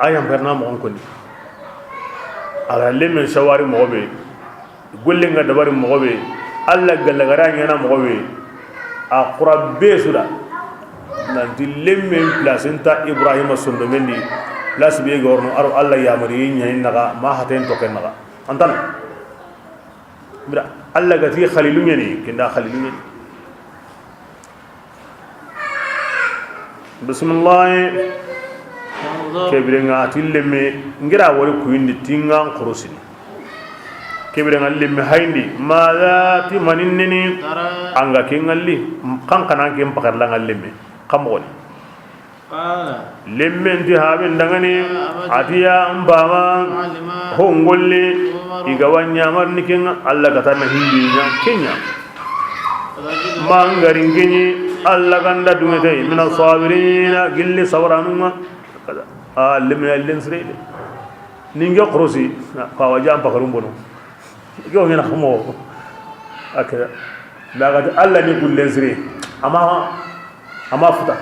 Ayan berna moxon koni. A ga lemmen sawari moxo be. Golle ŋa dabari moxo be, Allah galla ga ra ɲana moxo be, a xura be su da. Nanti lemmen place nta Ibrahima sondomen di, place be ga worno, a ro Allah yamari ɲayin naxa, ma haten token naxa. Antana. Bira, Allah ga ti Xalilu ɲa ni, ken da Xalilu ɲa ni. Bismillah. Ke bire ŋa ti lemme, n gira wori kuyindi ti ŋa n xorosini. Ke bire ŋa lemme hayindi, maza ti maninni ni, an ga ke ŋalli, kan xana ke n pakarla ŋa lemme, xa moxoni. Lemmen ti haben dangani, a ti ya n baba, ho n golle i ga wa ɲamarini ke ŋa, Allah ga ta na himbe ɲa ke ɲa. Ma n ga ri n ke ɲi, Allah ga n da duŋe ti mina sabirina, gilli sabaranu ŋa. A lemme ya len sire de. Ni n ke xorosi, fa wa ja n pakarum bono. Yo ŋa na xamo. Ake. Daga ti Allah ni gullen sire. Ama, ama futa.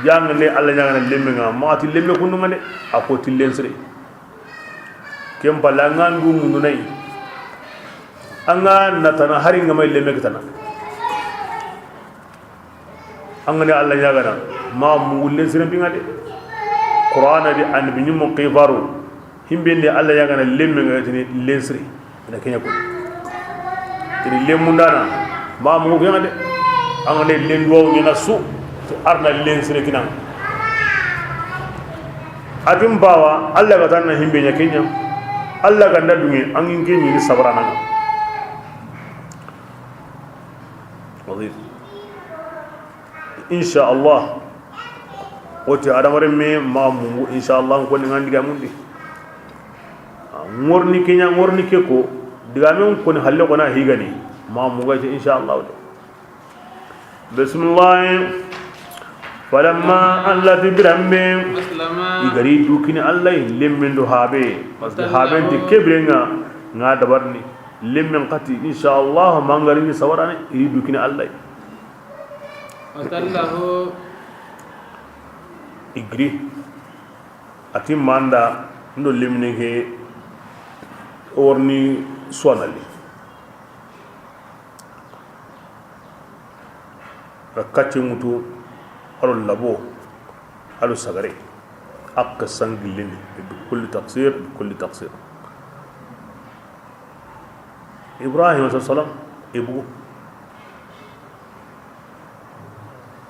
Jangande Allah ɲagana lemme ŋa, ma ti lemme kundu ŋa de. A ko ti len sire. Ken pala ŋa ndu mundu nayi. An ga na tana hari ŋa ma lemme kitana. An ga ni Allah ɲagana, ma mugu len siren bi ŋa de. Qur'ana di annabi ɲimmo xibaru. Himbe ndi Allah ɲagana lemme ŋa tini len sire. Ina ke ɲa ko. Tini lemmundana, ma mugu ke ŋa de. An ga ni len duwawu ɲa na su, ti arna len sire kinan. A ti n bawa, Allah ga ta na himbe ɲa ke ɲa. Allah ga n da duŋe, an ŋa n ke ɲi ni sabarana ŋa. Wazir. Insha Allah. O ti adamaren me ma mungu, insha Allah, ko ni ŋa n digamun di. Ŋorni ke ɲa, ŋorni ke ko, digamen ko ni halle ko na higani, ma mungu ti insha Allah de. Bismillah. Falamma, Allah ti biranbe, i ga ri du kini Allah, lemmen do habe. Parce que haben ti ke bire ŋa, ŋa dabarni. Lemmen xa ti, insha Allah, ma n ga ri ni sabarane, i ri du kini Allah. Wa tallahu. I giri. A ti manda ndo lemine ke worni suwanali. Ra kacce ŋutu, aro labo, aro sagare. Ak sangilini, bi kulli taqsir, bi kulli taqsir. Ibrahima alayhi salam, i bugu.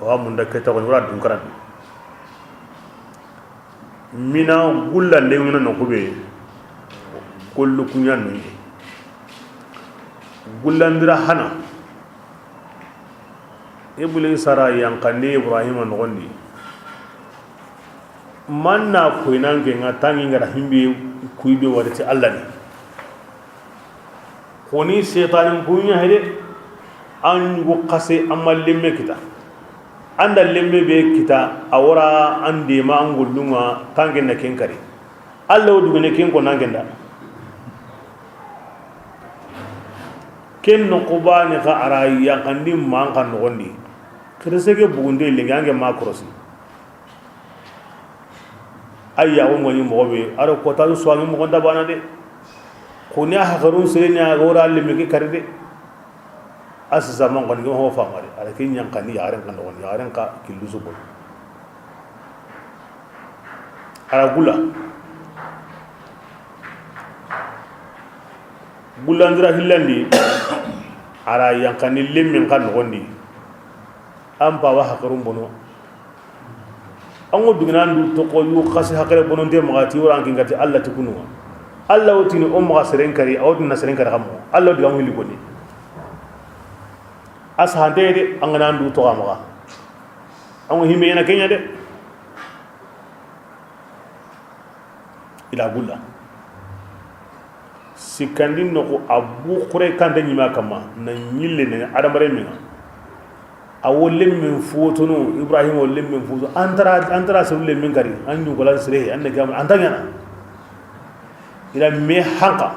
Wa munda ke taxoni, wala dunkarandi. Mina gullande ŋuna noxu be, gollu kuɲanu. Gullandira hana. Iblisa ra yanqandi Ibrahima noxondi. Manna koynan ke ŋa tangi ŋa ra himbe kuyi be wari ti Allah ni. Xoni setanin kuɲa hede, an ɲugo xase, an ma lemme kita. An da lemme be kita, a wara an dema an gollun ŋa tangen na ken kari. Allah wo dugene ken ko nangen da. Ken noxu bane xa a ra yanqandi ma an xa noxondi. Xirise ke bugunde lenki an ke ma korosi. Ay yaxu ŋa ɲi moxo be, a ro kota su a ŋi moxo nta bana de. Xoni a haxarun sere ɲa ga wara lemme ke kari de. A sisa man xoni ke ho famari. A ra ke yanqandi yaxaren xa noxondi, yaxaren xa killu su bono. A ra gulla. Gullandira hillandi. A ra yanqandi lemmen xa noxondi. An pawa hakarun bono. An ŋo dugina ndu toxo yu xasi hakare bononte maxa ti wara an kin kati Allah ti kunu ŋa. Allah wo tini o maxa seren kari, a wo tini na seren kari xa moxo. Allah wo diga ŋo hilli koni. A sahante de, an ga na ndu toxo a maxa. An ŋo himbe ɲa na ke ɲa de. I la gulla. Sikkandi noxu a bu xure kante ɲima kamma, na ɲille ne adamaren ŋa. A wo lemmen fotono, Ibrahima wo lemmen foto, an ta ra, an ta ra sere lemmen kari, an ɲugolan sere, an ne gam, an ta ɲana. I la me hanka,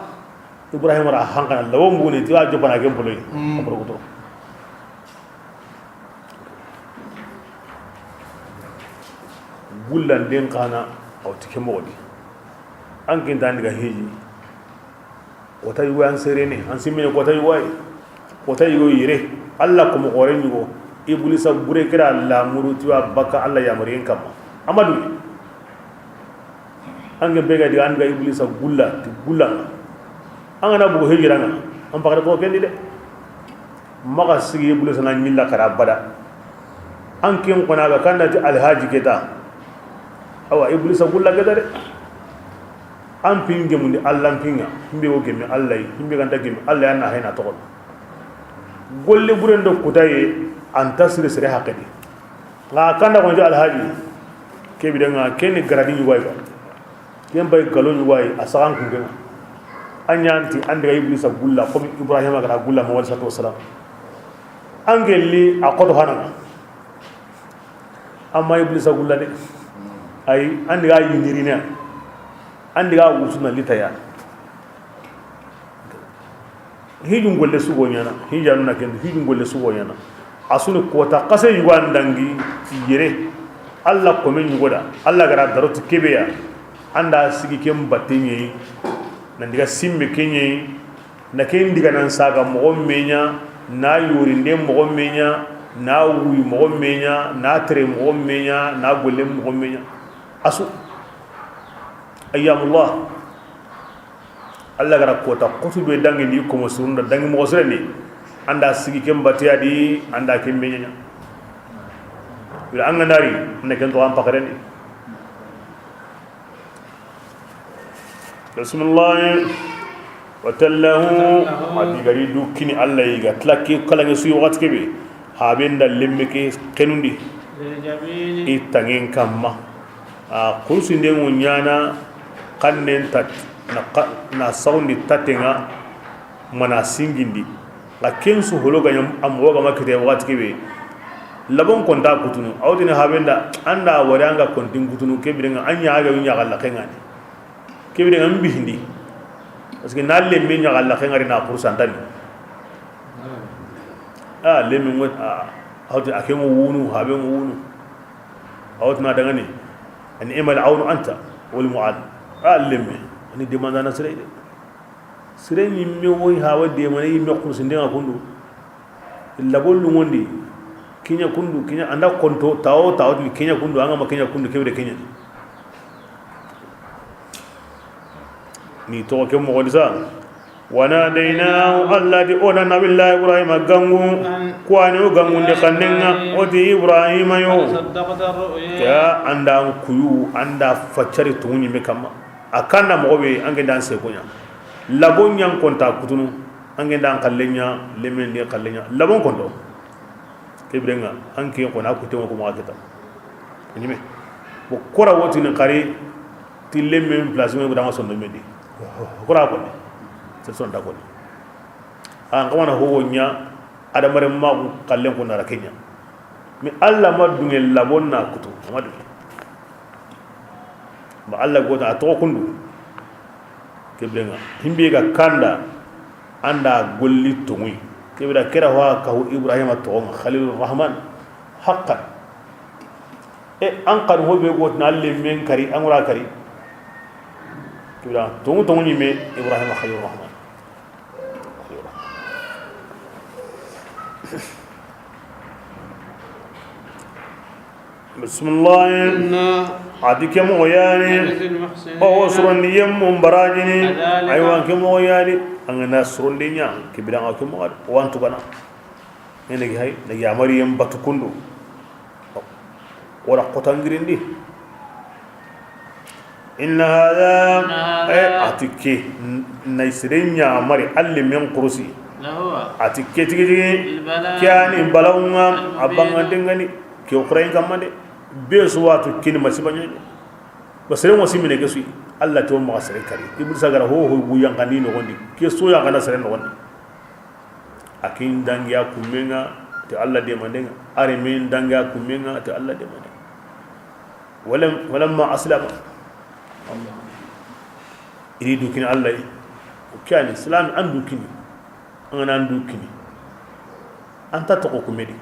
Ibrahima ra hanka, lawo mbuguni, ti wa jopana ken poloyi. Mm. A polo kuto. Gullanden xana, a wo ti ke moxo di. An ken ta ndiga hiji. Kota yugo an serene, an simmene kota yugo ay. Kota yugo yire. Allah ko mo xore ɲugo. Iblisa bure kira la muru ti wa baka Allah yamariyen kamma. Amadu. An ke be ga diga an ga Iblisa gulla, ti gulla. An ga na bugo hijira ŋa. An paxata ko kendi de. Maxa sigi Iblisa na ɲilla kara bada. An ken xona ga kanda ti Alhaji keta. Awa Iblisa gulla keta de. An pinge mundi Allah pinga. Himbe o gemme Allah yi, himbe ganta gemme Allah ya na hayna toxo. Golle buren do kutaye anta sire sere haqedi. Nga kanda ko Alhaji. Kebi de nga ken garadi ɲugo ay ba. Ken bay galo ɲugo ay a saxan kun ken. An ɲanti an daga Iblisa gulla comme Ibrahima gara gulla mo wal salatu wassalam. An gelli a xoto hananga. Amma Iblisa gulla de. Ay an daga yinirina. An daga wusuna litaya. Hijun golle sugo ɲana, hijanu na kendo, hijun golle sugo ɲana. A sunu kota xase yugo an dangi yere. Allah komen yugo da, Allah gara daroti kebeya. Anda sigi ken batte ɲeyi, nan diga simme ke ɲeyi, na ken diga nan saga moxo meɲa, na yorinde moxo meɲa, na wuyi moxo meɲa, na tere moxo meɲa, na golle moxo meɲa. Asu. Ayyamullah. Allah gara kota xutu be dangi ni komo surunda dangi moxo sireni. Anda sigi ken batiya di anda ken meɲaɲa. Wala an ga nari na ken to an pakareni. Bismillah. Wa tallahu. A digari du kini Allah yi ga tlaki kala ngi suyi waxati kebe. Haben da lemme ke kenundi. I tangen kamma. A kursinden ŋo ɲana xannen tat na, na sawndi tatenga mana singindi. Nga ken su holo ga ɲam a moxo ga ma kite waxati kebe. Labon konta kutunu awtini haben da anda wari anga kontin kutunu kebirenga anya aga wi ɲaga la kengani. Kebirenga mbihindi. Parce que na lemme ɲaga la kengari na kursantani. A lemme ŋo a awti ake ŋo wunu haben ŋo wunu. Awti na dangani. An imal aunu anta wal mu'an. A lemme ani demanda na sire de. Sire ɲimme woy hawa demane yimme kursindenga kundu. Labol lungondi. Kiɲa kundu kiɲa anda konto tawo tawo ni kiɲa kundu anga ma kiɲa kundu kebere kiɲa. Ni to ke moxo disa. Wa nadaynahu, Allah di ona nabillahi Ibrahima gangu. Kuwani o gangunde xannenga oti Ibrahima yo. Ke anda kuyu anda faccari tungu ɲimme kamma. A kanda moxo be ange dan se koɲa. Labon ɲan konta kutunu ange dan xallenya lemen de xallenya labon konto. Kebirenga anke kona kutengo ko maxa keta. Ɲime. Bo kora wotini xari ti lemen place me dama sondo mendi. Kora ko ni. Se sonda ko ni. An kamana ho wonya adamare ma xallen ko nara kenya. Mi Allah ma dunge labon na kutu ma dunge. Ma Allah gota a toxo kundu. Kebirenga himbe ga kanda anda golli tonguy. Kebira kera wa kahu Ibrahima toxo Khalilur Rahman. Haqqan. E an kan hobe gotna alle men kari an wura kari. Kebira tongu tongu ni me Ibrahima Khalilur Rahman. Bismillah. Ati ke moxo yani. O wo sorondi yemmu barajini. Aywa ke moxo yani. An ga na sorondi ɲa ke bidanga ke moxo wan tugana. Ene gi hay na yamari yem batu kundu. Wala xotangirindi. Inna hada. Inna hada. Eh, ati ke. Nay sere ɲamari alli men kurusi. Lahuwa. Ati ke tigi tigi. Albala. Ke ani balawunga. Albina. A bangandengani. Ke o xurayin kamma de. Be su watu kini masiba ɲaɲo. Ba sere mo simine ke sui. Allah to ma sere kari. Iblis agara ho ho bu yankani no gondi. Ke so yankana sere no gondi. A kin dangiya kummenga te Allah demandenga. Are men dangiya kummenga te Allah demandenga. Walam, walamma aslama. Iri dukini Allah. Kiyani islam an dukini. An ga na an dukini. Anta toxo kumedi.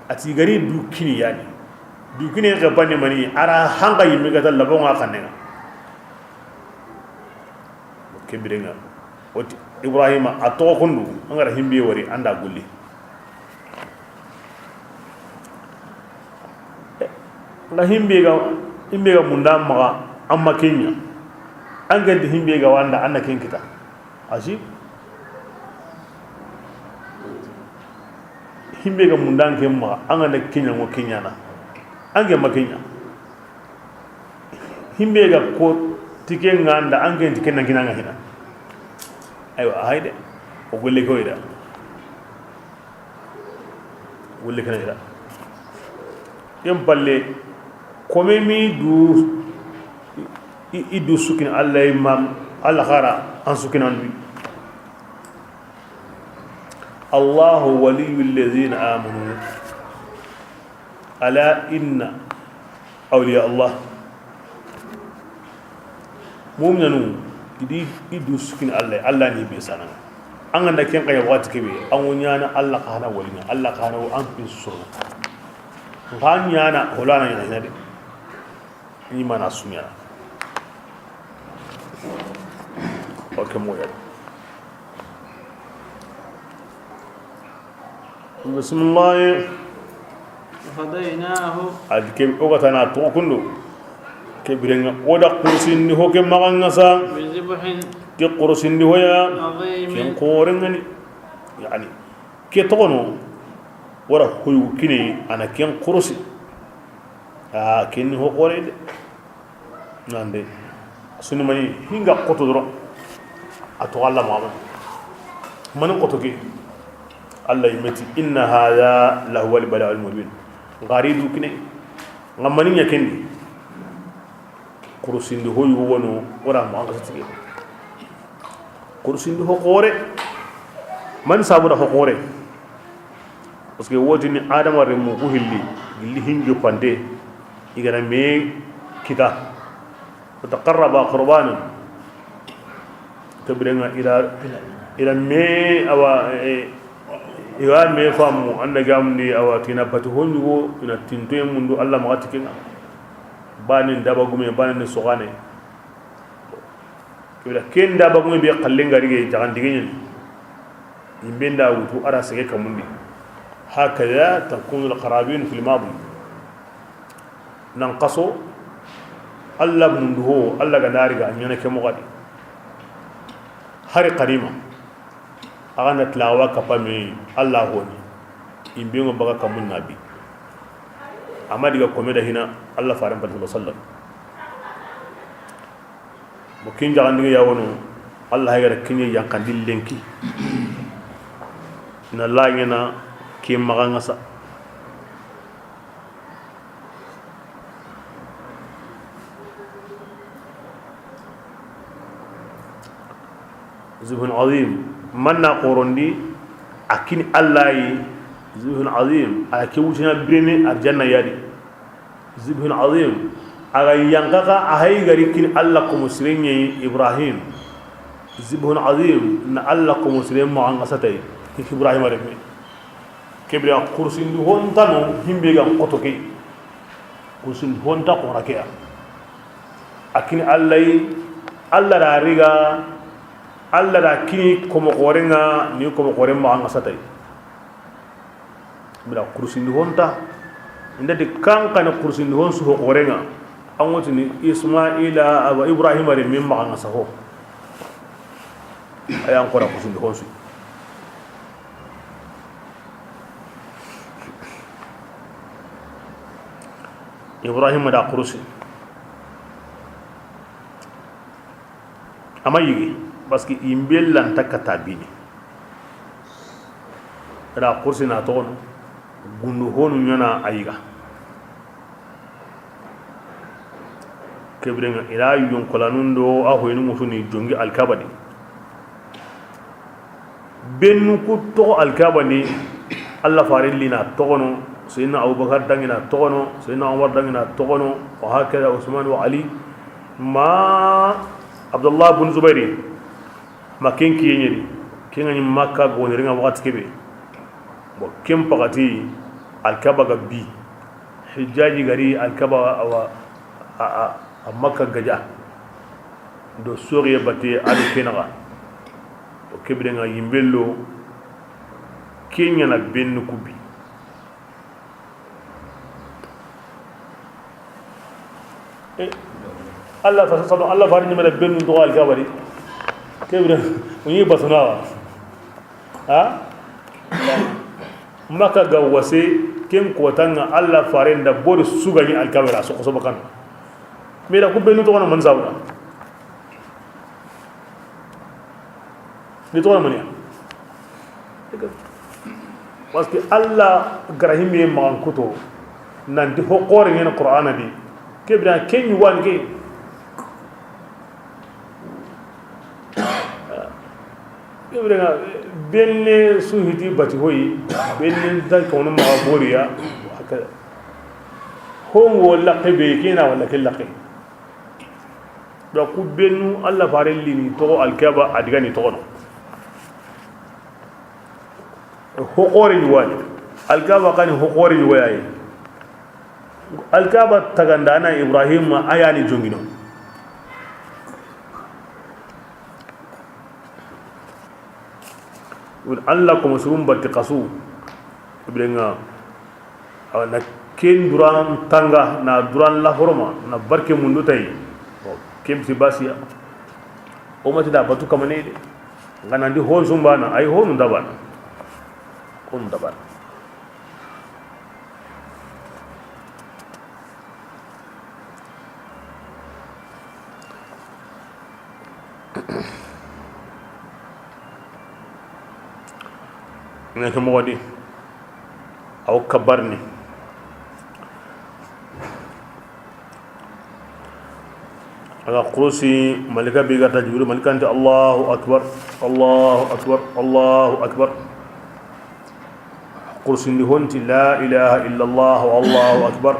Ati gari dukini yani. Dukini ke bani mani ara hanga yimme gata labonga kanenga. Kebirenga. Oti Ibrahima a toxo kundu angara himbe wari anda gulli. Nga himbe ga himbe ga munda maga amma kenya. Angenti himbe ga wanda anna ken kita. Asi, himbe ga mundan ke ma, an ga na kiɲa ŋo kiɲana, an ke ma kiɲa. Himbe ga ko tike ŋa nda, an ke tike nan kinanga hina. Aywa, hayde, o golle ko ida. Wulli kana ira. Ken palle, kome mi du, i, i du sukin Allah imam, Allah xara an sukin an du. Allahu waliyyu alladhina amanu. Ala inna awliya Allah. Muminanu, i di, i du sukini Allah, Allah ni be sananga. An ga na ken kaya waxati kebe, an wo ɲana Allah xa na waliɲa, Allah xa na wo an pin soro. Nxa ɲana, holana ɲana hina de. Ni mana suɲana. Ok, moya. Bisimilahi. Wa fadaynahu. A di ke, o ga tana to kundo. Ke birenga, o da kursindi ho ke maxa ŋa sa. Bi zibhin. Ke kursindi ho ya. Azimin. Ken xoren ŋa ni. Yani, ke toxono, wara hoyu kine, a na ken kursi. A, ken ni ho xore de. Nande, sunu mani hinga xoto doro. A to Allah Muhammad. Mani xoto ke. Allah yimeti, inna hadha lahuwa al-bala'ul mubin. Gari du kine. Nga mani ɲa kendi. Kurusindi ho yugo wono, wara mo an ga sitike. Kurusindi ho xore. Man sabu da ho xore. Parce que wotini Adama renmu ku hilli, gilli hinjo pante, i ga na me kita. Wa taqarraba qurbanan. Kebirenga ira, ira me awa, eh, i ga me famu, anda gamdi awa, tina batu honjugo, ina tintoye mundu, Allah maxa ti kenga. Bani ndaba gume, bani ni sogane. Kebira ken ndaba gume be xallen ga rige, jaxandige ɲen. Yimbe nda wutu a ra sege kamundi. Hakada takunu alqarabin fil madi. Nan xaso, Allah mundu ho, Allah ga na riga ɲana ke moxo di. Hari qarima. A ga na tilawa kapame, Allah honi. Yimbe ŋo baga kamun nabi. Amma diga kome da hina, Allah faren pati sallallahu alaihi wasallam. Bo kin jaxandige ya wono, Allah hay gara kiɲe yankandi lenki. Na la ɲana ke maxa ŋa sa. Zibhun azim, manna xorondi, a kini Allah yi, zibhun azim, a ke wutina birene arjanna yadi. Zibhun azim. A ga yankaxa a hay gari kini Allah komo sirenye Ibrahim. Zibhun azim na Allah komo siren maxa ŋa satay. Ibrahim remme. Kebira kursindi hontano himbe ga xoto ke. Kursindi honta xora ke ya. A kini Allah yi, Allah da riga, Allah da kini komo xorenga, ni komo xoren maxa ŋa satay. Bila kursindi honta. Inda di kan kana kursindi hon su ho xorenga. An wotini Ismaila awa Ibrahima de min maxa ŋa saho. Ayan kora kursindi hon su. Ibrahima da kursi. Ama yigi, parce que yimbe lanta kata bini. Ira kursi na toxono, gundu honu ɲana a yiga. Kebirenga ira yonkolanun do a hoyinu musuni jongi alkabadi. Bennu ku toxo alkabani, Allah farin lina toxono, Sayyidina Abubakar dangina toxono, Sayyidina Umar dangina toxono, wa hakada Usman wa Ali, ma Abdullah bin Zubairi, ma ken kiyeɲeri, ken ga ni Makka goniringa waxati kebe. Bon, ken paxati alkaba ga bi, Hijjaji gari alkaba awa, a, a, a Makka gaja. Do soriye bate a do kenaxa. O kebirenga yimbello, kenyana bennu kubi. E, Allah ta sallam, Allah fari ɲimere bennu to alkabari. Ke bire, o ɲi basuna wa? Ha? Maka ga wase, ken kota ŋa Alla faren da bori su ga ɲi Alkaaba ra, soxo soxo bakan. Mais da ku benu toxo na man sabu da. Ni toxo na mani ya? Parce que Alla ga ra hi me maxan kuto, nanti ho xoore ɲa ni Qur'ana di. Ke bire ken ɲi wani ke. Ke bire ŋa, benne su hiti bati hoyi, benne da kono maxa boriya, haka. Hongo laxe be, kena wala ke laxe. Da ku benu Alla fare li ni toxo Alkaaba, a diga ni toxo no. Ho xoore ɲi wani. Alkaaba xa ni ho xoore ɲi wayi. Alkaaba taganda na Ibrahima, a ya ni jongino. Alla ko musurum batti xasu. Ibrahima, awa na ken duran tanga, na duran la horoma, na barke mundu tay. Bon, ken si basiya. O mati da batu kamane de. Ŋa nandi hon sumbana, ay honu dabana. Honu dabana. Ŋa ke moxo di, aw kabarni. A ga xurusi, malika be ga ta Jibril, malika nti, "Allahu akbar, Allahu akbar, Allahu akbar." Xurusindi ho nti, "La ilaha illallah, Allahu akbar."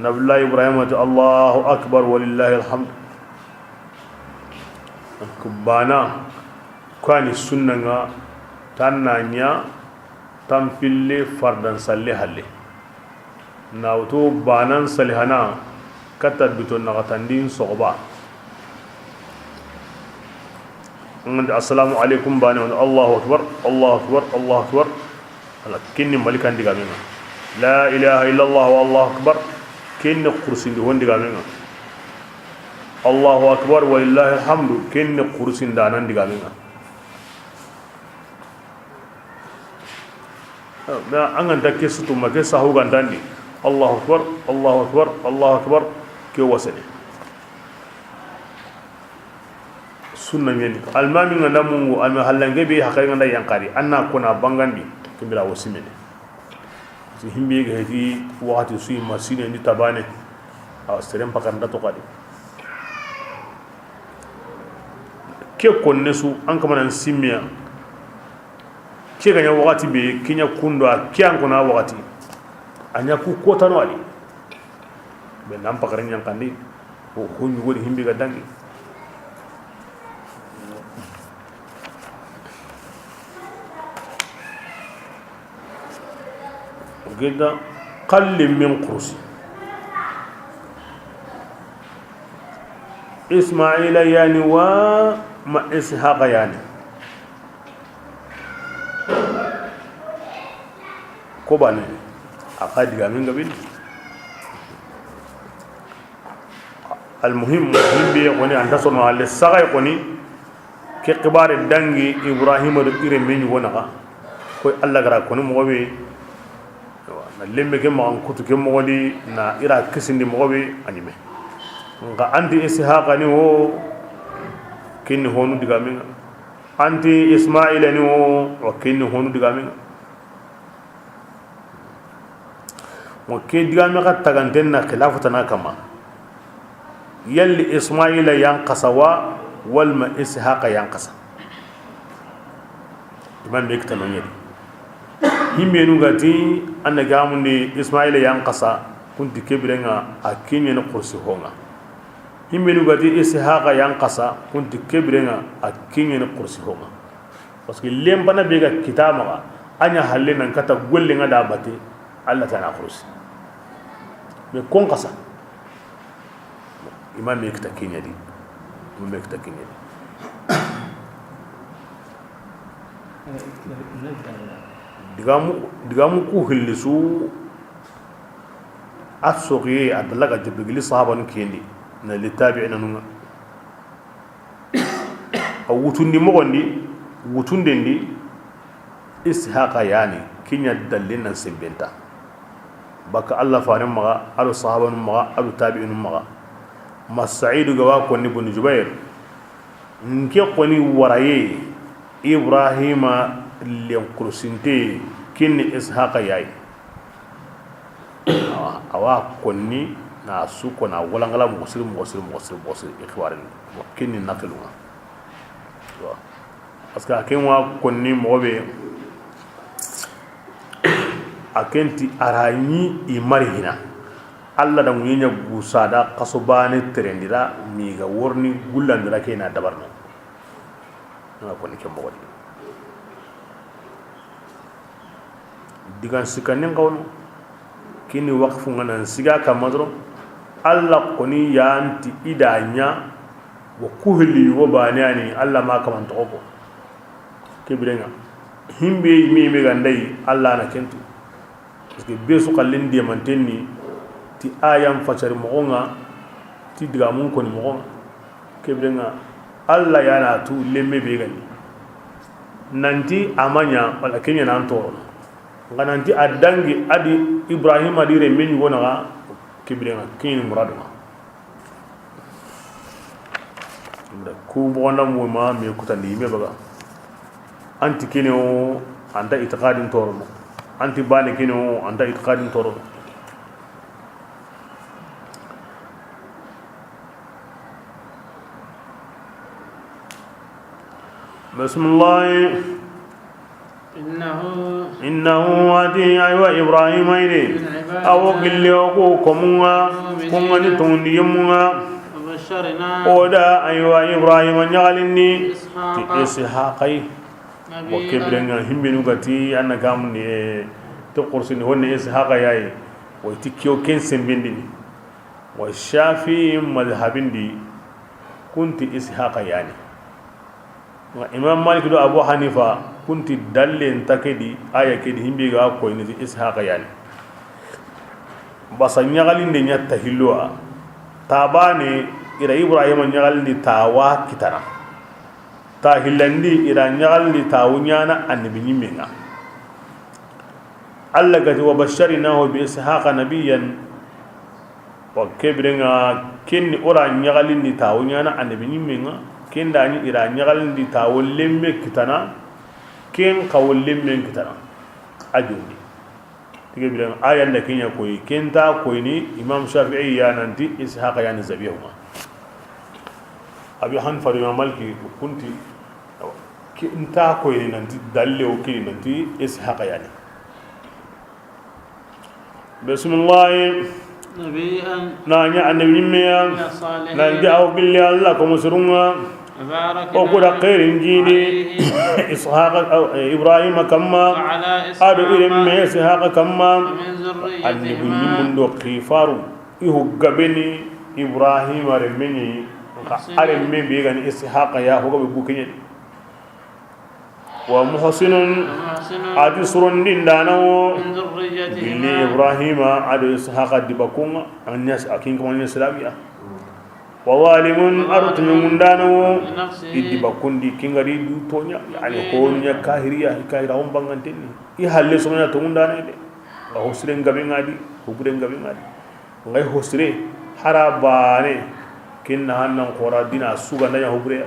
Nabiyullahi Ibrahima ti, "Allahu akbar, walillahi alhamd." Ku bana, ku ni sunna ŋa, tan na ɲa, tanpille fardan salle halle. Na wutu banan salihana, kata bito naxatandin soxoba. Ŋa nda assalamu alaikum bane, wani Allahu akbar, Allahu akbar, Allahu akbar. Ala, ken ni malikan digame ŋa. La ilaha illallah, Allahu akbar. Ken ni xurusindi hon digame ŋa. Allahu akbar, walillahi alhamdu. Ken ni xurusindanan digame ŋa. Mais an ga nta ke sutu ma ke sahu ga ntandi. Allahu akbar, Allahu akbar, Allahu akbar. Ke wasene. Sunna ɲeni. Almami ŋa nda mungu, alma hallange be hakari ŋa nda yankari. Anna kona bangandi. Ke bira wasimene. Si himbe ga heti wakati suyi masine ndi tabane. Awa seren pakar nda to kadi. Ke konne su, an kamanan simmiya. Ke ga ɲa wakati be, ke ɲa kundo a, ke an kona wakati. A ɲa ku kotano a di. Be nan pakar ɲankandi. Ho, ho ɲugo di himbe ga dangi. Geda xalli min xurusi. Ismaila yani wa ma Ishaqa yani. Ko bane, a xa digamen ga bini. Almuhim, himbe xoni anta sono alle saxay xoni. Ke xibaare dangi Ibrahima do ire me ɲugo naxa. Koy Alla ga ra koni moxo be. Ewa, na lemme ke maxan kutu ke moxo di, na ira kisindi moxo be, a ɲime. Nxa anti Ishaqa ni wo, ken ni honu digamen ŋa. Anti Ismaila ni wo, wa ken ni honu digamen ŋa. Mo ke digame xa taganten na xilafu tana kama. Yalli Ismaila yan xasa wa, walma Ishaqa yan xasa. Imam be kita no ɲedi. Himbenu gati, anna gamundi Ismaila yan xasa, kunti ke bire ŋa a ke ɲeni xurusi ho ŋa. Himbenu gati Ishaqa yan xasa, kunti ke bire ŋa a ke ɲeni xurusi ho ŋa. Parce que lempana be ga kita maxa, a ɲa halle nan kata golle ŋa da bate, Alla tana xurusi. Mais kon xasa. Imam me kita ke ɲedi. Imam me kita ke ɲedi. Digamu, digamu ku hillisu, a soxiye, a dalaga jebegili sahabanu kendi, na li tabi'ina nunga. Wutundi moxon di, wutunden di, Ishaqa yani, ken ɲa dallen nan senbenta. Baka Allah faren maxa, a do sahabanu maxa, a do tabi'inu maxa. Ma Sa'idu ga wa konni Bun Jubair, nke koni waraye, Ibrahima lenkurusinte, kinni Ishaqa yayi. Awa, awa konni na su kona walangala moxo siri, moxo siri, moxo siri, moxo siri, i xibarin. Kinni naqilunga. Parce que a ken wa konni moxo be, a ken ti a ra ɲi i mari hina. Allah da ŋuɲe ɲa gusa da xaso bane terendira, mi ga worni gullandira ke na dabarno. Nga konni ke moxo di. Digan sikandin xawno. Kini waqfu nga nan siga kamma doro. Allah koni yanti i da ɲa. Wa ku hilli yugo bane ani Allah ma kaman toxo ko. Ke birenga himbe yime yime ga ndayi Allah na kentu. Parce que be su xallin demanten ni ti ayan facari moxo nga, ti digamun koni moxo nga. Ke birenga Allah yana tu lemme be gani. Nanti a ma ɲa wala ken ɲa nan torono. Nga nanti a dangi a di Ibrahima di renme ɲugo naxa, ke birenga ken ɲi muradu nga. Ku bogonda mu ma me kutandi yime baga. Anti kene o anta itiqadin torono. Anti bane kene o anta itiqadin torono. Bismillah. إنه إنه ati, aywa, Ibrahima ide. من عبادنا Awo gilli o ku komunga, المؤمنين kungani tongundi yemunga. وبشرناه O da, aywa, Ibrahima ɲaxalindi. بإسحاق Ti Ishaqa yi. Wa نبيا ke birenga himbenu gati, anna gamundi, e, to kursini honne Ishaqa yayi. Wa ti kiyo ken sembindini. Wa Shafi'i madhabindi kunti Ishaqa yani. Imam Malik do Abu Hanifa kunti dalle nta ke di, aya ke di, himbe ga koyini ti Ishaqa yani. Basa ɲaxalinde ɲa ta hillowa. Tabane ira Ibrahima ɲaxalindi tawa kitana. Ta hillandi ira ɲaxalindi tawu ɲana annabi ɲimmenga. Allah gati, وبشرناه بإسحاق نبيا. Wa ke birenga kenni o ra ɲaxalindi tawo ɲana annabi ɲimmenga, ken da ni i ra ɲaxalindi tawo lemme kitana, ken xawo lemmen kitana. A jondi. Tige birenga a yanda ken ɲa koyi, ken ta koyini Imam Shafi'i ya nanti Ishaqa yani zabihuma. Abi Hanifa do Imam Maliki kunti, awa, ke nta koyini nanti dalle o kini nanti Ishaqa yani. Bismillahi. نبيا Na ɲa annabi ɲimmeya. من الصالحين Nanti awo gilli Allah ko musurunga. مباركا O kuda xeerin jidi. عليه Ishaqa, aw, eh, Ibrahima kamma. وعلى إسحاق A do i renme Ishaqa kamma. ومن ذريتهما Annabi ɲimmun do xifaru. I ho gabeni Ibrahima renme ni. Nka a renme be gani Ishaqa ya ho gabe bukeɲe. ومحسن ومحسن Ati surondindana wo من ذريتهما Gilli Ibrahima a do Ishaqa dibakunga. Anyas akin ko man islamiya. وظالم A do tuɲungundana wo لنفسه I dibakundi kingari du toɲa. Yani ko nya kahiriya, kahira on bangantenni. I halle sonya tongundana de. A ho siren gabe ngadi, ho buren gabe ngadi. Ngay hosire hara bane. Kinna hannan xora dina suga nanya hobure.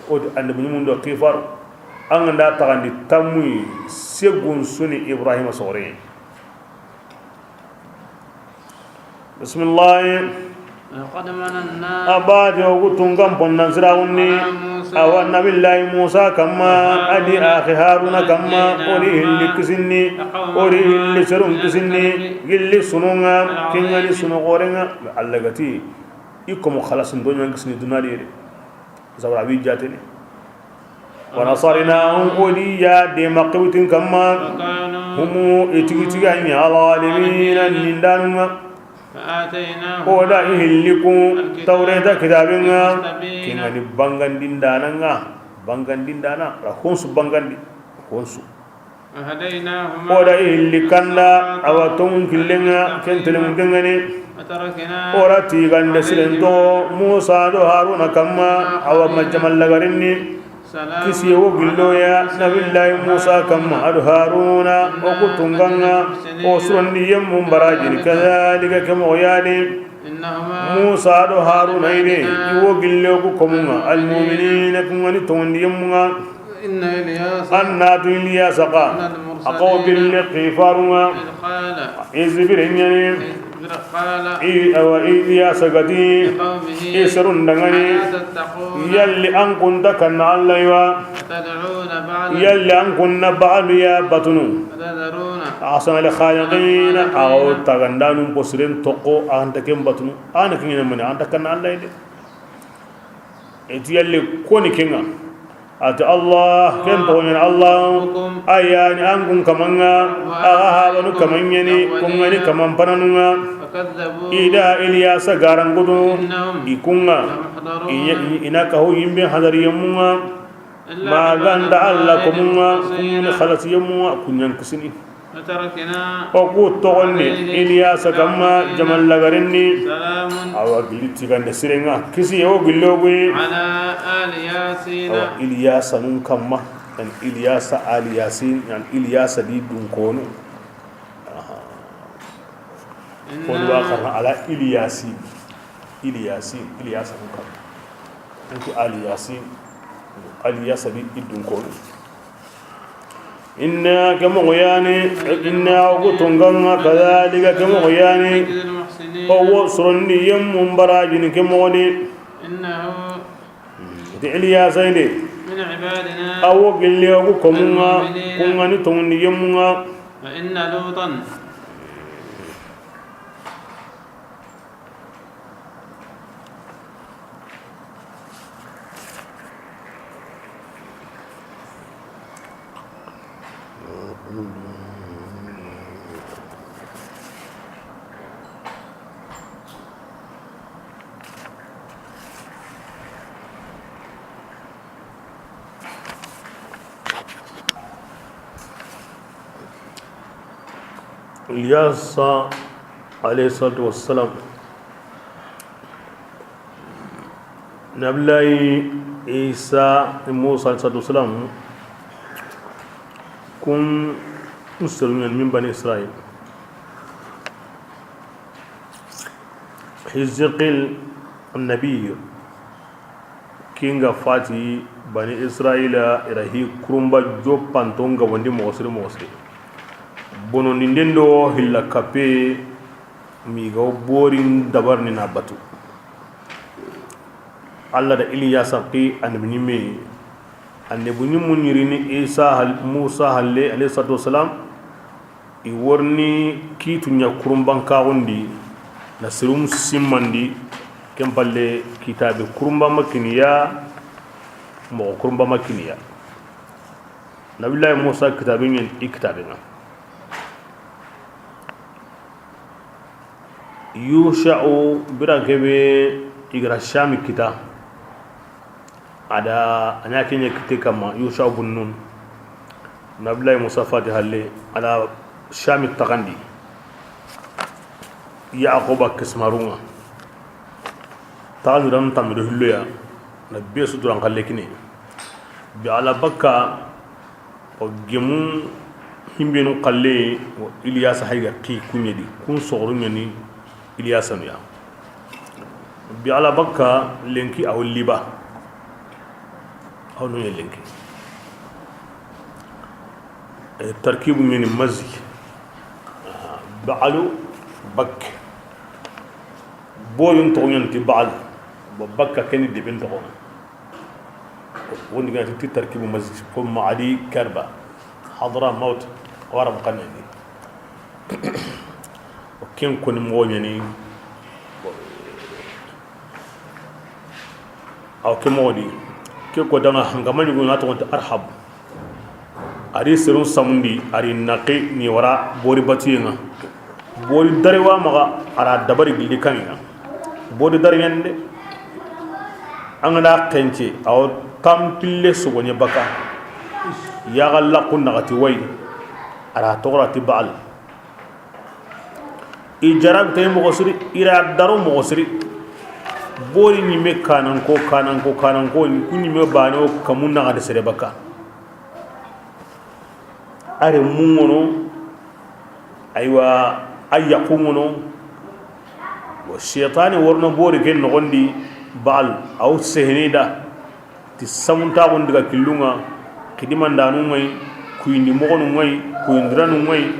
O di annabi mun do xifar. An da taxandi tammuyi segun suni Ibrahima sore. Bismillah. لقد مننا Abadi o gutun kan ponnan sirawunni. على موسى Awa nabillahi Musa kamma, وهارون adi axi Haruna kamma, ونجيناهما o di hilli kisinni, وقومهما o di hilli serun من kisinni, الكرب gilli sununga, العظيم kingani sunu gorenga, Allah gati, i komo xalasin do ɲan kisinni dunadi yere. Zabra wi jatene. ونصرناهم O di ya de maqibutin kamma, وكانوا humu i tigi tigi anya الغالبين nindanunga. فآتيناهم O da i hilliku الكتاب Tawreta kitabenga, المستبين kingani bangandindananga, bangandindana, ra honsu bangandi, honsu. وهديناهما O da i hilli kanda, awa tongun killenga, ken telemun dengani. وتركنا O ra tigande siren to, Musa do Haruna kamma, awa majjamal lagarinni. Kisiye wo gilli o ya Nabillahi Musa kamma, a do Haruna, o ku tunŋa ŋa, o surondi yemmu barajini, kadhalika, ke moxo ya ni. Musa do Haruna i de, i wo gilli o ku komun ŋa, almu'minina, ku ŋa ni tonŋundi yemmun ŋa. An na tu Iliyasa xa, a xa wo gilli xifarun ŋa. I sibire ɲa ni. I, awa, Iliyasa ga ti i serun danŋa ni, yalli an kun nta kanna Alla yi wa? Yalli an kun na Ba'alu ya batunu? Ahsanal khaliqina, a wo tagandanun posiren toxo, an nta ken batunu, an na ken ɲa ni mani, an nta kanna Alla yi de. I ti yalli koni ken ŋa? A ti Allah, ken toxo ɲa ni Allah. A ya ni an kun kaman ŋa, a ga habanu kaman ɲa ni, kun ŋa ni kaman pananun ŋa. I da Iliyasa garangudu, i kun ŋa, i ɲa, i na kahu yimbe hadari yemmun ŋa. Ma ganda Alla komun ŋa, kun ɲa ni xalasi yemmun ŋa, kun ɲa ni kisini. O ku toxondi Iliyasa kamma jaman lagarenni. Awa gilli tigande siren ŋa, kisiye wo gilli o ku yi. Awa Iliyasa nun kamma, yani Iliyasa ali Yasin, yani Iliyasa di dunkonu. Aha. Ko do wa xarana ala Iliyasin. Iliyasin, Iliyasa nun kamma. Anti ali Yasin, Iliyasa di i dunkonu. Inna, ke moxo ya ni, inna, o ku tunŋa ŋa, kadhalika, ke moxo ya ni, o wo surondi yemmun barajini ke moxo ni. Ti Iliyasa yi de, a wo gilli o ku komun ŋa, kun ŋa ni tonŋundi yemmun ŋa. Iliyasa alayhi salatu wassalam. Nabillahi Isa, Musa alayhi salatu wassalam, kun seru ɲa ni min bani Israil. Hizqil annabi, ken ga fati bani Israila, i ra hi kurunba joppanton gabondi moxo siri moxo siri. Bonondinden do hilla kappe, mi ga wo borin dabarini na batu. Alla da Iliyasa ki annabi ɲimme, annabi ɲimmu ɲirini Isa hal-, Musa halle, alayhi salatu wassalam, i worini kiitu ɲa kurunbankaxundi, na sirum simmandi, ken palle kitaabe kurunba ma kini ya, moxo kurunba ma kini ya. Nabillahi Musa kitaabe ɲa ni i kitaabe ŋa. Yusha'u, bira kebe i ga ra Shami kita, a da a ɲa ke ɲa kitte kamma, Yusha'u bun Nun. Nabillahi Musa fati halle, a da Shami taxandi. Yaquba kismarun ŋa. Taxandi ran tammi do hillo ya, na be su duran xalle kine. Bi Alla bakka, o gemu himbenu xalle, o Iliyasa hayga ki kuɲedi, kun soxoru ɲa ni Iliyasa nu ya. Bi Alla bakka lenki a wo liba. A wo no ɲa lenki. E, tarkibu ɲa ni mazi. Ba'alu, bakke. Boyun toxo ɲa ni ti Ba'al. Bo bakka ken ni deben toxo. Wondi ga ti tarkibu masjid ko Ma'adi, Karba, Hadramawt, wara mukanani. O ken koni moxo ɲa ni. Aw ke moxo di, ke ko danga hangama ɲugo na toxonti Arhab. A ri serun samundi, a ri naqi ni wara bori batiyen ŋa. Bori dare wa maxa, a ra dabari gilli kani ŋa. Bori dare ɲa ni de. An ga na xence, a wo tanpille sogoɲe baka. Yaxa laqu naxati wayi, a ra toxora ti Ba'al. I jarabi tay moxo siri, i ra daro moxo siri. Bori ɲimme kananko, kananko, kananko, ku ɲimme baane o kamu naxati sere baka. A renmu ŋono, aywa, a yaxu ŋono. Bon, seytaane worono bori ke noxondi, Baal, a wo sehene da. Ti samuntaxun diga killunŋa, xidimandanu ŋa yi, kuyindi moxonu ŋa yi, kuyindiranu ŋa yi.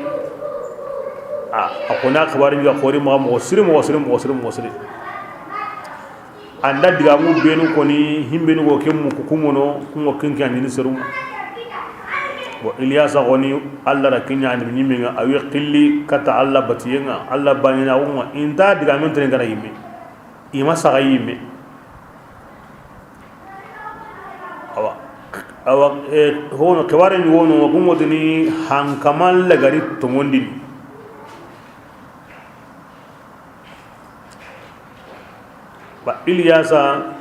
A, a xo na xibari diga xori maxa moxo siri, moxo siri, moxo siri, moxo siri. An da digamu benu koni, himbenu go ke muku kunŋono, kunŋo kinki andini serunŋa. Bon, Iliyasa xoni, Alla ra kiɲa andini ɲimmenŋa, a wi xilli kata Alla batiyenŋa, Alla baɲinaxunŋa, inta digamen tene gana yimme. I ma saxa yimme. Awa, awa, e, hono, xibare ni wono, kun ŋotini hankaman lagari tongondini. Ba Iliyasa,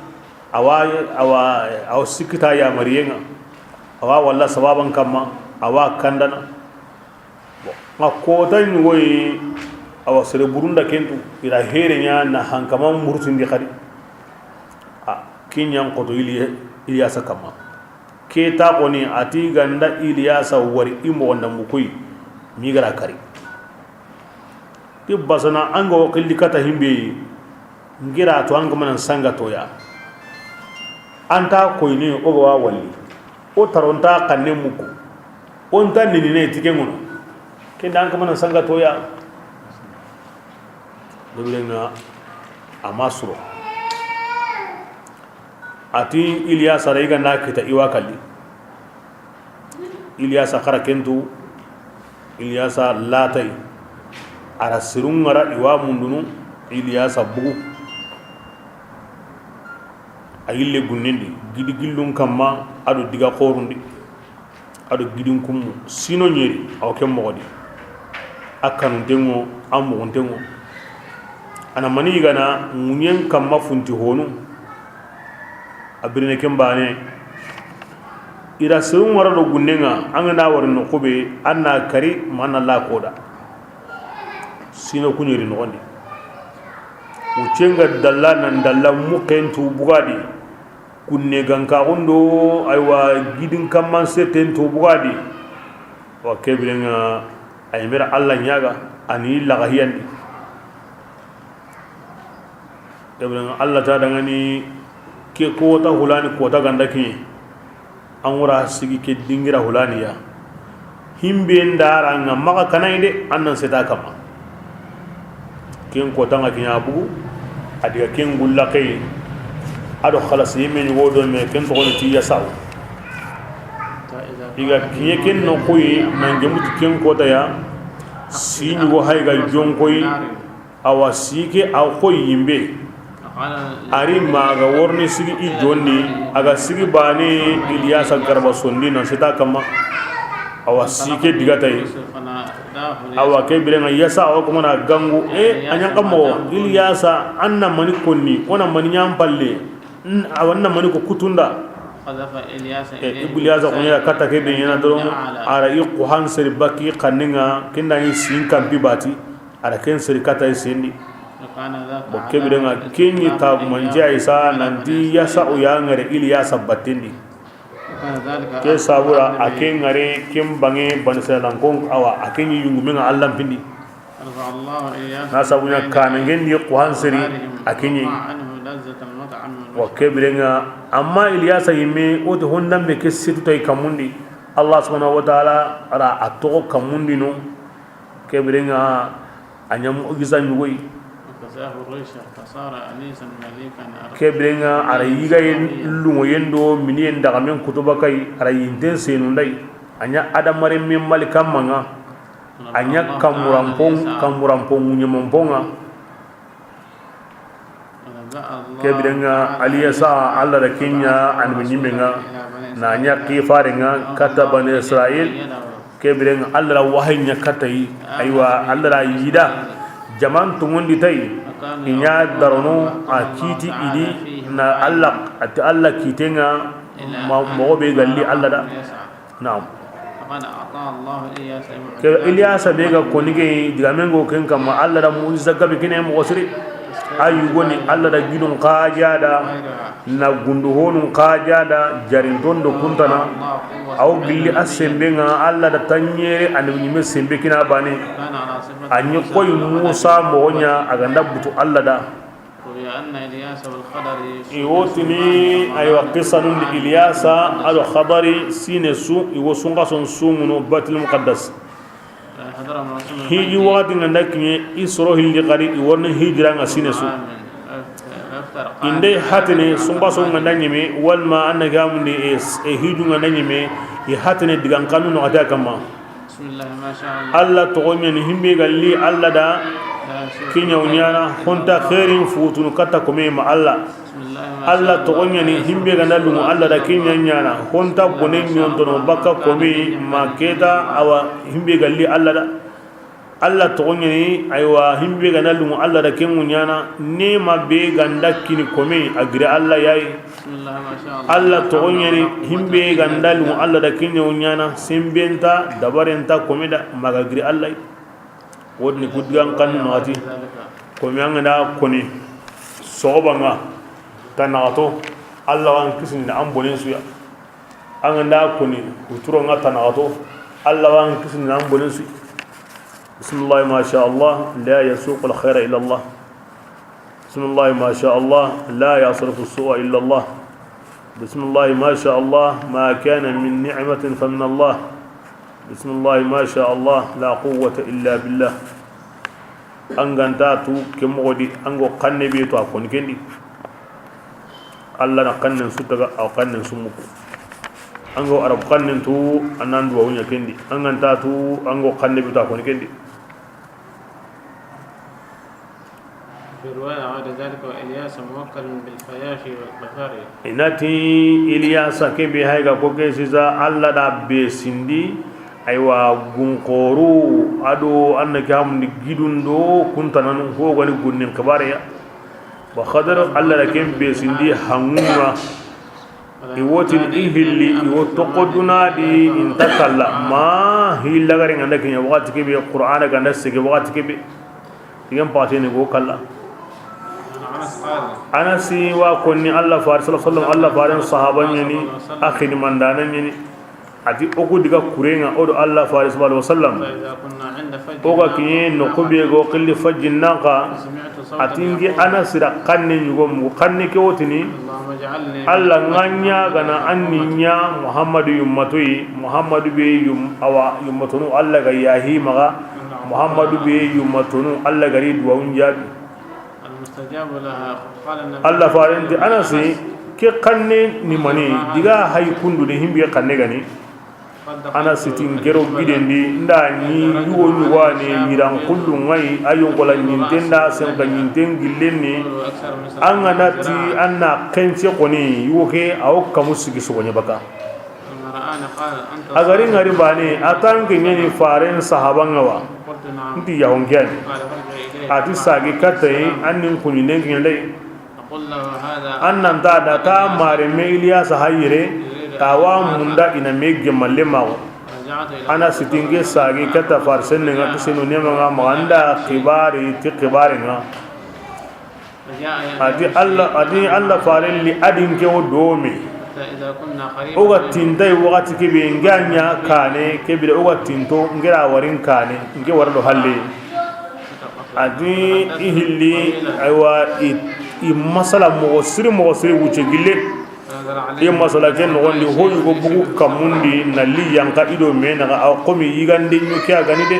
awa, awa, awa sikita yamariyenŋa, awa walla sababan kamma, awa kandana. Bon, nga kota ɲugoyi, awa sere burunda kentu, ira here ɲa na hankama murtindi xadi. A, kiɲan xoto Iliya-, Iliyasa kamma. Keta xoni, ati ganda Iliyasa wari i moxonda mukoyi, migara kari. Ti basana an ga wo xilli kata himbe yi, ngira to an ga manan sanga toya. Anta koyni o ga wa walli. O taronta xanne muku. O nta ninine ti ke ŋono. Kenda an ga manan sanga toya. Lebirenŋa a ma suro. Ati Iliyasa ra i ga na kita i wa kalli. Iliyasa xara kentu, Iliyasa latay. A ra sirun ŋara i wa mundunu, Iliyasa bugu. A yille gunnindi, gidi gillun kamma, a do diga xorundi. A do gidin kummu, sino ɲeri, aw ken moxodi. A kanuntenŋo, a muxuntenŋo. A na mani yigana, ŋuɲen kamma funti honu. A birine ken bane. Ira sewun ŋara do gunnenŋa, an ga na wari noxu be, an na kari, ma an na la koda. Sino kuɲeri noxondi. Wucenŋa dalla nan dalla muxen tu bugadi. Kunne gankaxundo, aywa, gidin kamman seten to bugadi. Wa kebirenŋa, ay mera Alla ɲaga, ani laga hiyandi. Kebirenŋa, Alla ta dangani, ke kota hulani, kota ganda kiɲe. An wura sigi ke dingira hulaniya. Himbe ndara nga maxa kanay de, an nan seta kamma. Ken kota nga kiɲa bugu, a diga ken gulla kay. A do xalas yemme ɲugo do me ken toxoni ti Yasa'u. Diga kiɲe ken no koyi nan gemuti ken kota ya. Si ɲugo hay ga jonkoyi. Awa sike a xoy yimbe. Ari maga worni sigi i jonni, a ga sigi bane Iliyasa garba sondi nan seta kamma. Awa sike digatay. Awa kebirenŋa Yasa awa kuma na gangu, e, a ɲan kammo Iliyasa, an na mani konni, o na mani ɲan palle. Awa na mani ko kutunda. E, Iliyasa ko ya kata kebe ɲana doron, a ra i ko hanseri baki xanninŋa, kinda ni sin kampi bati. A ra ken seri kata i sendi. Bon, kebirenŋa, ken ɲi tagumance Ayisa nanti Yasa'u ya ŋare Iliyasa battendi. Ke sabura, a ke ŋare, ken banŋe, Bani Israyila nkon, awa, a ke ɲi yungumenŋa Alla mpindi. Na sabuɲa kanangendi ko hanseri, a ke ɲi. Wa kebirenŋa, amma Iliyasa yimme, o ti hondambe ke setu tay kamundi. Alla subhanahu wa ta'ala ra a toxo kamundi no. Kebirenŋa a ɲa mu'jiza ɲugoy. Kebirenŋa a ra yigayen lungoyen do miniyen daxamen kutuba kay, a ra yinten senunday. A ɲa adamaren men mali kammanŋa. A ɲa kamuranpon, kamuranpon ŋuɲemanponŋa. Kebirenŋa Iliyasa, Alla da kiɲa annabi ɲimenŋa, na ɲa kifarenŋa kata Bani Israyil. Kebirenŋa Alla da wahayi ɲa katayi, aywa, Alla da yida jaman tungundi tay. I ɲa darono a kiti idi na Alla, ati Alla kitenŋa, ma, moxo be galli Alla da. Naam. Ke Iliyasa be ga koni ke digamengo ken kamma, Alla da mu'jiza gabe kine moxo siri. A yugoni Alla da gidun xaja da, na gundu honun xaja da, jarinton do kuntana. Aw gilli a sembe ŋa Alla da tanɲere, annabi ɲimme sembe kina bane. A ɲi koy Musa moxo ɲa, a ga nda butu Alla da. I wo tini, aywa, qissa nun di Iliyasa ado Xadari sine su, i wo sunxason sumunu Baitul Muqaddas. Hiji waxati ŋa nda kiɲe, i soro hilli xari, i wori ni hijira ŋa sine su. I nda i hatene sunxaso ŋa nda ɲeme, walma an na gamundi e, e hiju ŋa nda ɲeme, i hatene digan kanu noxo a ta kamma. Alla toxo ɲa ni, himbe ga li Alla da, kiɲaw ɲana, honta xeerin futunu katta kome ma Alla. Alla toxo ɲa ni, himbe ga nda lungu Alla da, kiɲa ɲana, honta bonen ɲontono bakka kome ma keta, awa, himbe ga li Alla da. Alla toxo ɲa ni, aywa, himbe ga nda lungu Alla da, ken ŋu ɲana, nema be ga nda kini kome, a giri Alla yayi. Alla toxo ɲa ni, himbe ga nda lungu Alla da, ken ɲa ɲana, sembe nta, dabare nta kome da, ma ga giri Alla yi. Wodini ku digan kanu noxo a ti. Kome an ga nda koni soxoba ŋa, ta naxato, Alla wa an kisini na an bonen su ya. An ga nda koni wuturo ŋa ta naxato, Alla wa an kisini na an bonen su. بسم الله ما شاء الله لا يسوق الخير إلا الله. بسم الله ما شاء الله لا يصرف السوء إلا الله. بسم الله ما شاء الله ما كان من نعمة فمن الله. بسم الله ما شاء الله لا قوة إلا بالله. An ga nta tu ke moxo di, an ga wo xanne be tu, a koni ken di. Alla na xannen su taga, a wa xannen su muku. An ga wo Arabu xannen tu, a na an duwawu ɲa ken di. An ga nta tu, an ga wo xanne be tu, a koni ken di. في رواية غير ذلك، وإلياس موكل بالفيافي والقفاري. I na ti Iliyasa ke be hay ga ko ke sisa, Alla da be sindi, aywa, gunxoru, ado an na ke hamundi gidun do kuntananu, ho ga ni gunnin xibaare ya. Wa Xadar, Alla da ken be sindi hanŋu ŋa. I wo tini i hilli, i wo toxo duna di, i nta kalla. Ma hi lagare ŋa nda kiɲa waxati ke be, Qur'ana ga nda sege waxati ke be. Tigen patene go kalla. Anasi wa konni Alla fare sallallahu alaihi wasallam, Alla faren sahaba ɲa ni, a xini mandana ɲa ni. A ti o ku diga kure ŋa o do Alla fare sallallahu alaihi wasallam. O ga kiɲe noxu be go xilli fajjin nan xa. A ti n ke Anasi da xanne ɲugo mugu, xanne ke wo tini, Alla, n ga ɲa ga na an ni ɲa Muhammadu yummato yi, Muhammadu be yum-, awa, yummatonu Alla ga yahi maxa, Muhammadu be yummatonu Alla ga ri duwawun jaabi. Alla faren ti Anasi, ke xanne ni mani, diga hay kundu de, himbe xanne ga ni. Anasi ti n ke ro giden di, n da ɲi yugo ɲugani yiran kullu ŋa yi, a yonkola ɲinten da senka ɲinten gillen ni. An ga na ti an na xense xoni, yugo ke a wo kamu sigi sogoɲe baka. A ga ri n ga ri bane, a ta n ke ɲa ni faren sahaba ŋa wa. N ti yahon ke ya ni. A ti sagi katta yi, an ni n kuɲinden ke ɲa lay. An nan ta da ta mare me Iliyasa hayire, ta wa munda i na me gemalle maxo. Anasi ti n ke sagi katta fare senne ŋa, kisenu nema ŋa maxa, n da xibari ti xibare ŋa. A ti Alla, a ti Alla faren li, a di n ke wo do me. O ga tinta yi waxati ke be, n ga ɲa kane, ke be o ga tinto, n ke ra wari n kane, n ke wara do halle. A di i hilli, aywa, i, i masala moxo siri, moxo siri wucce gille. I masala ke noxon di, ho yugo bugu kamundi, na li yanka i do me naxa, a xo mi yigande ɲo ke a ga ni de.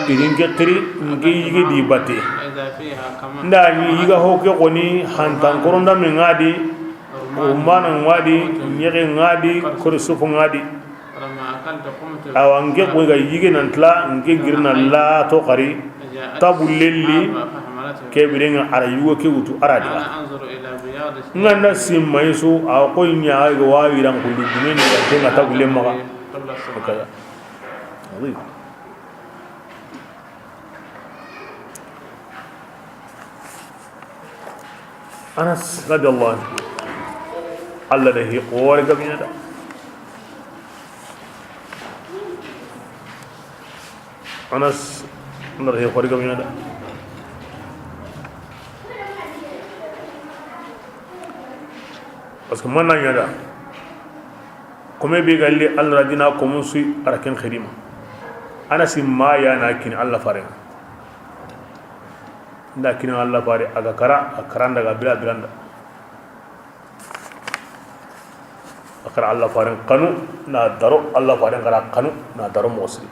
I di n ke xiri, n ke yige di batte. N da ɲi yiga ho ke xoni, hantan koronda me ŋa di, rumana ŋa di, ɲexe ŋa di, kori sufu ŋa di. Awa, n ke koy ga yige nan tila, n ke girina la to xari, tabu lelli, ke biren ŋa a ra yugo ke wutu a ra diga. N ga na simma yi su, awa koy ɲa ga wa yiran kullu dumeni ya ke ŋa tabu lemma ga. Kaza. Anas radiyallahu anhu. Alla da hi xoore gabe ɲa da. Anas, Alla da hi xoore gabe ɲa da. Parce que mana ɲa da, kome be ga li Alla ra dina, komun su a ra ken xidima. Anasi ma ya na kini Alla faren ŋa. Nda kini Alla fare, a ga kara, a kara nda ga bira, bira nda. A kara Alla faren xanu, na daro, Alla faren xara xanu, na daro moxo siri.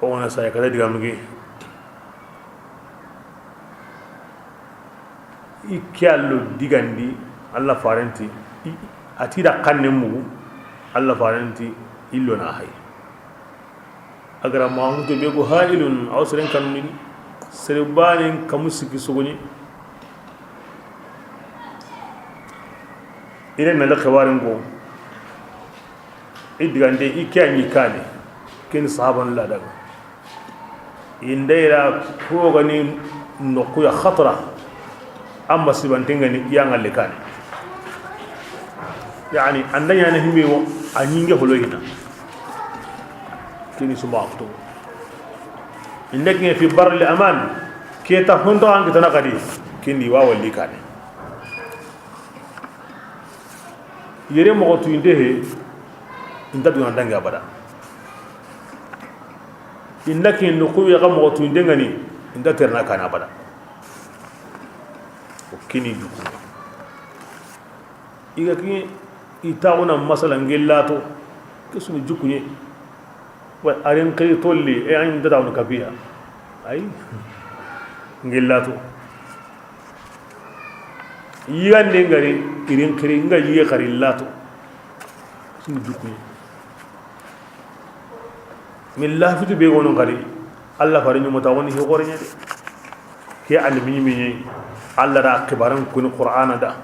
O wana saya kata diga mugi. I ke allo digandi, Alla farenti, i, a ti da xanne mugu, Alla farenti, illo na hay. A gara Mahamudu be ko hailun, aw seren kanuni, sere banen kamu siki sogoni. Ire na da xewarin ko. I digande i ke a ɲi kane. Ken sahaban la daga. I ndeyra ko gani nokuya xatara. Amma sibante ngani i ya ŋalle kane. Yani, anda ɲana himbe wo, a ɲinge holo hina. Keni sumba akto. Inda ken fi barri aman. Keta honto an kitana kadi. Keni wa walli kane. Yere moxo tuyinte he, inta duna dangi abada. Inda ken no kuya ga moxo tuyinte ngani, inta terna kana abada. O kini juku. I ga kini i taxuna masala ngellato, ke sunu jukuɲe. Wa arin xiri tolli, e an da tawon kafiya. Ay. Ngellato. Yigande ngari, irin xiri, nga yige xari lato. Sunu jukuɲe. Min lafitu be gono xari, Alla fare ɲumo ta woni hi xore ɲa de. Ke annabi ɲimi ɲi, Alla da xibaran kuni Qur'ana da.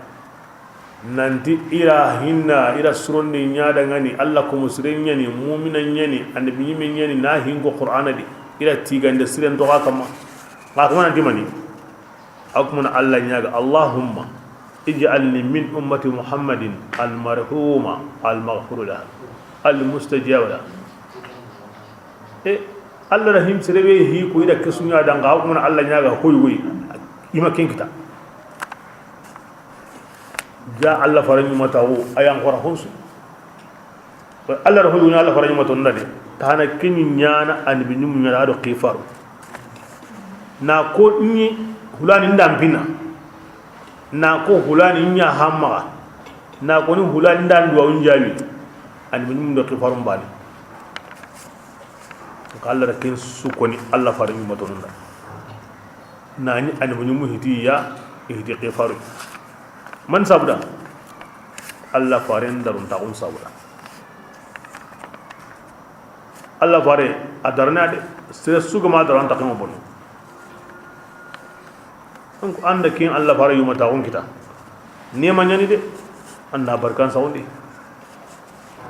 Nanti ira hinna, ira surondi ɲa da ngani, Alla ko musire ɲani, mumina ɲani, annabi ɲimi ɲani, na hingo Qur'ana di. Ira tigande siren to xa kama. Xa kuma nanti mani. Akumana Alla ɲaga, Allahumma ij'alni min ummati Muhammadin al-marhuma al-maghfuru laha al-mustajaba laha. E, Alla rahim serebe hi ko ida kesunya danga, akumana Alla ɲaga hoy hoy. Ima ken kita. Ja Alla fare ɲumo ta wo, ayan xora honsu. Alla ra hoyuna Alla fare ɲumo to nda de. Tana kini ɲana annabi ɲumu ɲana do xifaru. Na ko ni hulani nda mpina. Na ko hulani ɲa hamma. Na ko ni hulani nda nduwa unjawi. Annabi ɲumu do xifaru mbani. Ka Alla ra ken su koni Alla fare ɲumo to nda. Nani annabi ɲumu hiti ya, hiti xifaru. Man sabuda? Alla faren darun taxun sabuda. Alla fare a darana de, sere su ga ma daran taxun bono. Donc anda kin Alla fare yuma taxun kita. Nema ɲani de, anda barkan sawndi.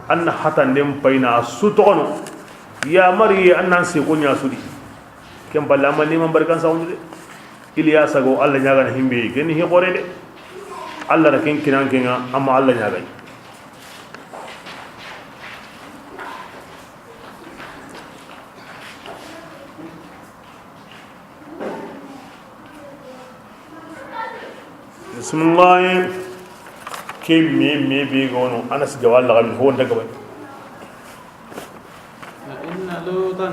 Anna hatanden payna su toxono. Ya mari annan se ko ɲa sudi. Ken balla amma nema barkan sawndi de. Iliya sago Alla ɲagana himbe, ken hi xore de. Alla ra ken kinan kenga, amma Alla ɲagay. Bismillah. Ke me, me be gono, Anas jawal la gami ho daga bay. وإن لوطا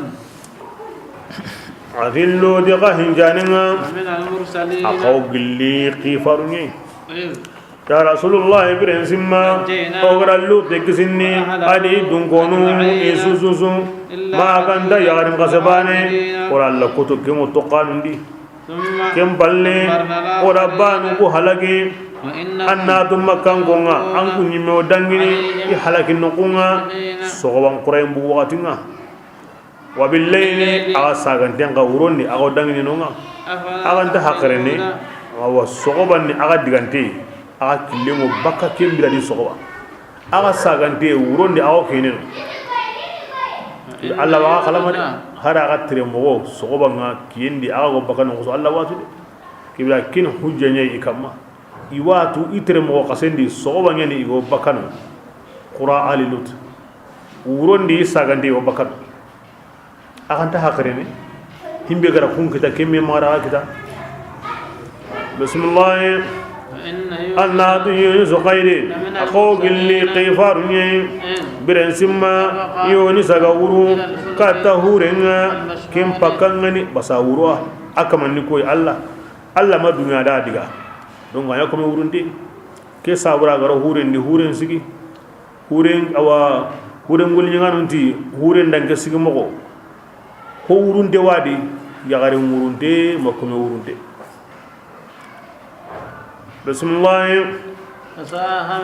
Ati Lodi xa hinjaninga, لمن المرسلين. A xaw gilli xifarunye. إذ Ya Rasulullah, biren simma, نجيناه o gara Lodi kisinni, وأهله adi dunkonu, أجمعين. I sususu, إلا ma ganta عجوزا yagarin kasabane, في الدين. Ora Alla koto kemo tokanundi. ثم Ken balle, دمرنا الآخرين. Ora banu ku halaki, وإنكم Anna tumma kankonga, an ku ɲimme o dangini, عليهم i halaki nokunga, قابلين. Sogoban kurayen bu wakatinga. Wa billayli, aga saganten ka wurondi, aga o dangini nonga. أفلا Aga nta hakarene, تعقلون. Awa sogoban ni aga digante, aga killengo baka kembira di sogoba. Aga sagante wurondi, aga o keneno. Alla wa kalama de. Hari aga tere mogo sogoba nga kiyendi, aga go baka no so Alla watu de. Kibira kin hujja ɲa i kamma. I watu i tere mogo kasendi sogoba ɲani i go baka no. Qura ali Lut. Wuron di sagante yo bakar. Axa nta haqilene. Himbe gara kun kita, kemme mara kita. Bismillah. An na tu Yunus xayri. A xo gilli xifaru ɲe. Biren simma Yunus a ga wuru katta hurenŋa. Ken pakkangani basa wuru a kamanni koy Allah. Allah ma duniya da diga. Donc a ya kome wurunte. Ke sabura garo hurendi, huren sigi. Huren awa, huren goliɲaŋanun ti huren danke sigi moxo. Ho wurunte wadi, yaxaren wurunte, ma kome wurunte. Bismillah.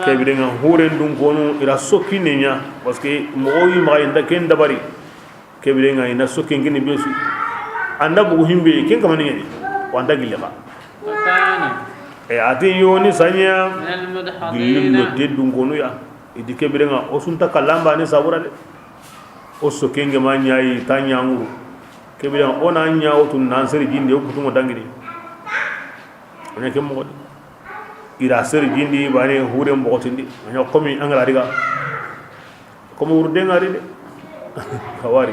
Ke birenŋa huren dun konu ira sokki ne ɲa, parce que moxo yi maxa inda ken dabari. Ke birenŋa i na sokken kini be su. An da bugu himbe ken kamani ɲani. Wa an da gille xa. E a ti Yunus a ɲa gilli no te dun konu ya. I di ke birenŋa o su nta kallamba ni sabura de. O sokken ge ma ɲa yi ta ɲa ŋuru. Ke birenŋa o na ɲa o tun nan seri jinde o kutungo dangini. A ɲa ke moxo di. Ira seri jindi bane huren boxotindi. A ɲa komi angara diga. Komi wurden ŋari de. Kawari.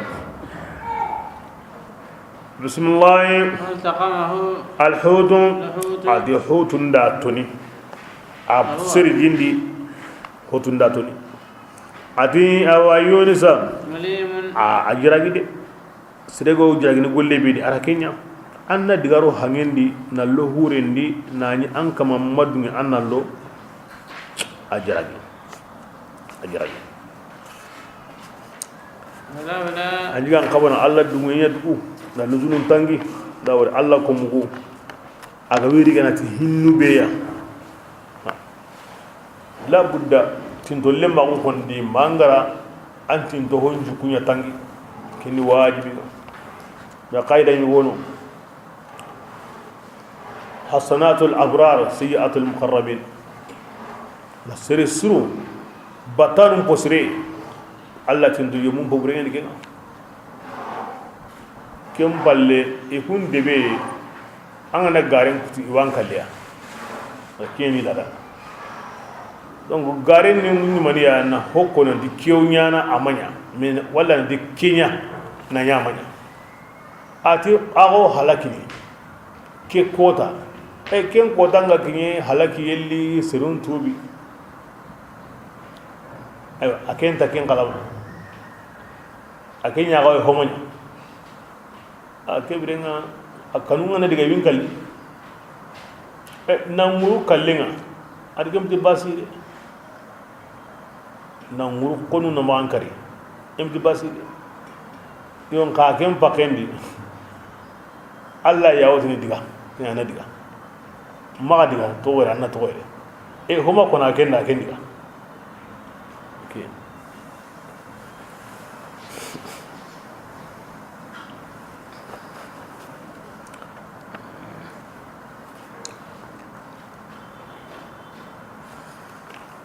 Bismillah. فالتقمه الحوت. A di hutun da toni. A seri jindi hutun da toni. A di awa Yunusa. مليم. A jiragi de. Sere go jagini golle be di, a ra ke ɲa. An na digaro hangendi, na lo hurendi, na ɲi an kama madungi an na lo. A jaragi. A jaragi. A jigan kabana Allah dungu ɲa dugu, na nuzunun tangi, da wari Allah ko mugu. A ga wiri gana ti hinnu be ya. La budda, tinto lemma gon kondi mangara, an tinto hon jukunya tangi. Kini wajibi. Na qaida ni wono. Hasanatul abrar, sayyiatul muqarrabin. Na sere suru, batanun posre. Allah tinto yomun pobure ni kenga. Ken palle, i kun debe, an ga na garen kuti i wan kalleya. Keni lada. Donc, garen ni ɲimaniya na hokko na di kew ɲana a ma ɲa. Mais, wala na di kenya na ɲa a ma ɲa. A ti, a go halakini. Ke kota. E, ken kota nga kinye halaki yelli serun tubi. Aywa, a ken ta ken kalama. A ke ɲaxa wo homoɲa. A ke birenŋa, a kanu ŋa na diga win kalli. E, na ŋuru kallenŋa. A diga mti basi de. Na ŋuru konu na maxan kari. Mti basi de. Yon xa ken pakendi. Allah ya wotini diga. Ina na diga. Maxa diga, to wera, na to wera. E, homa kona ken da ken diga. Okay.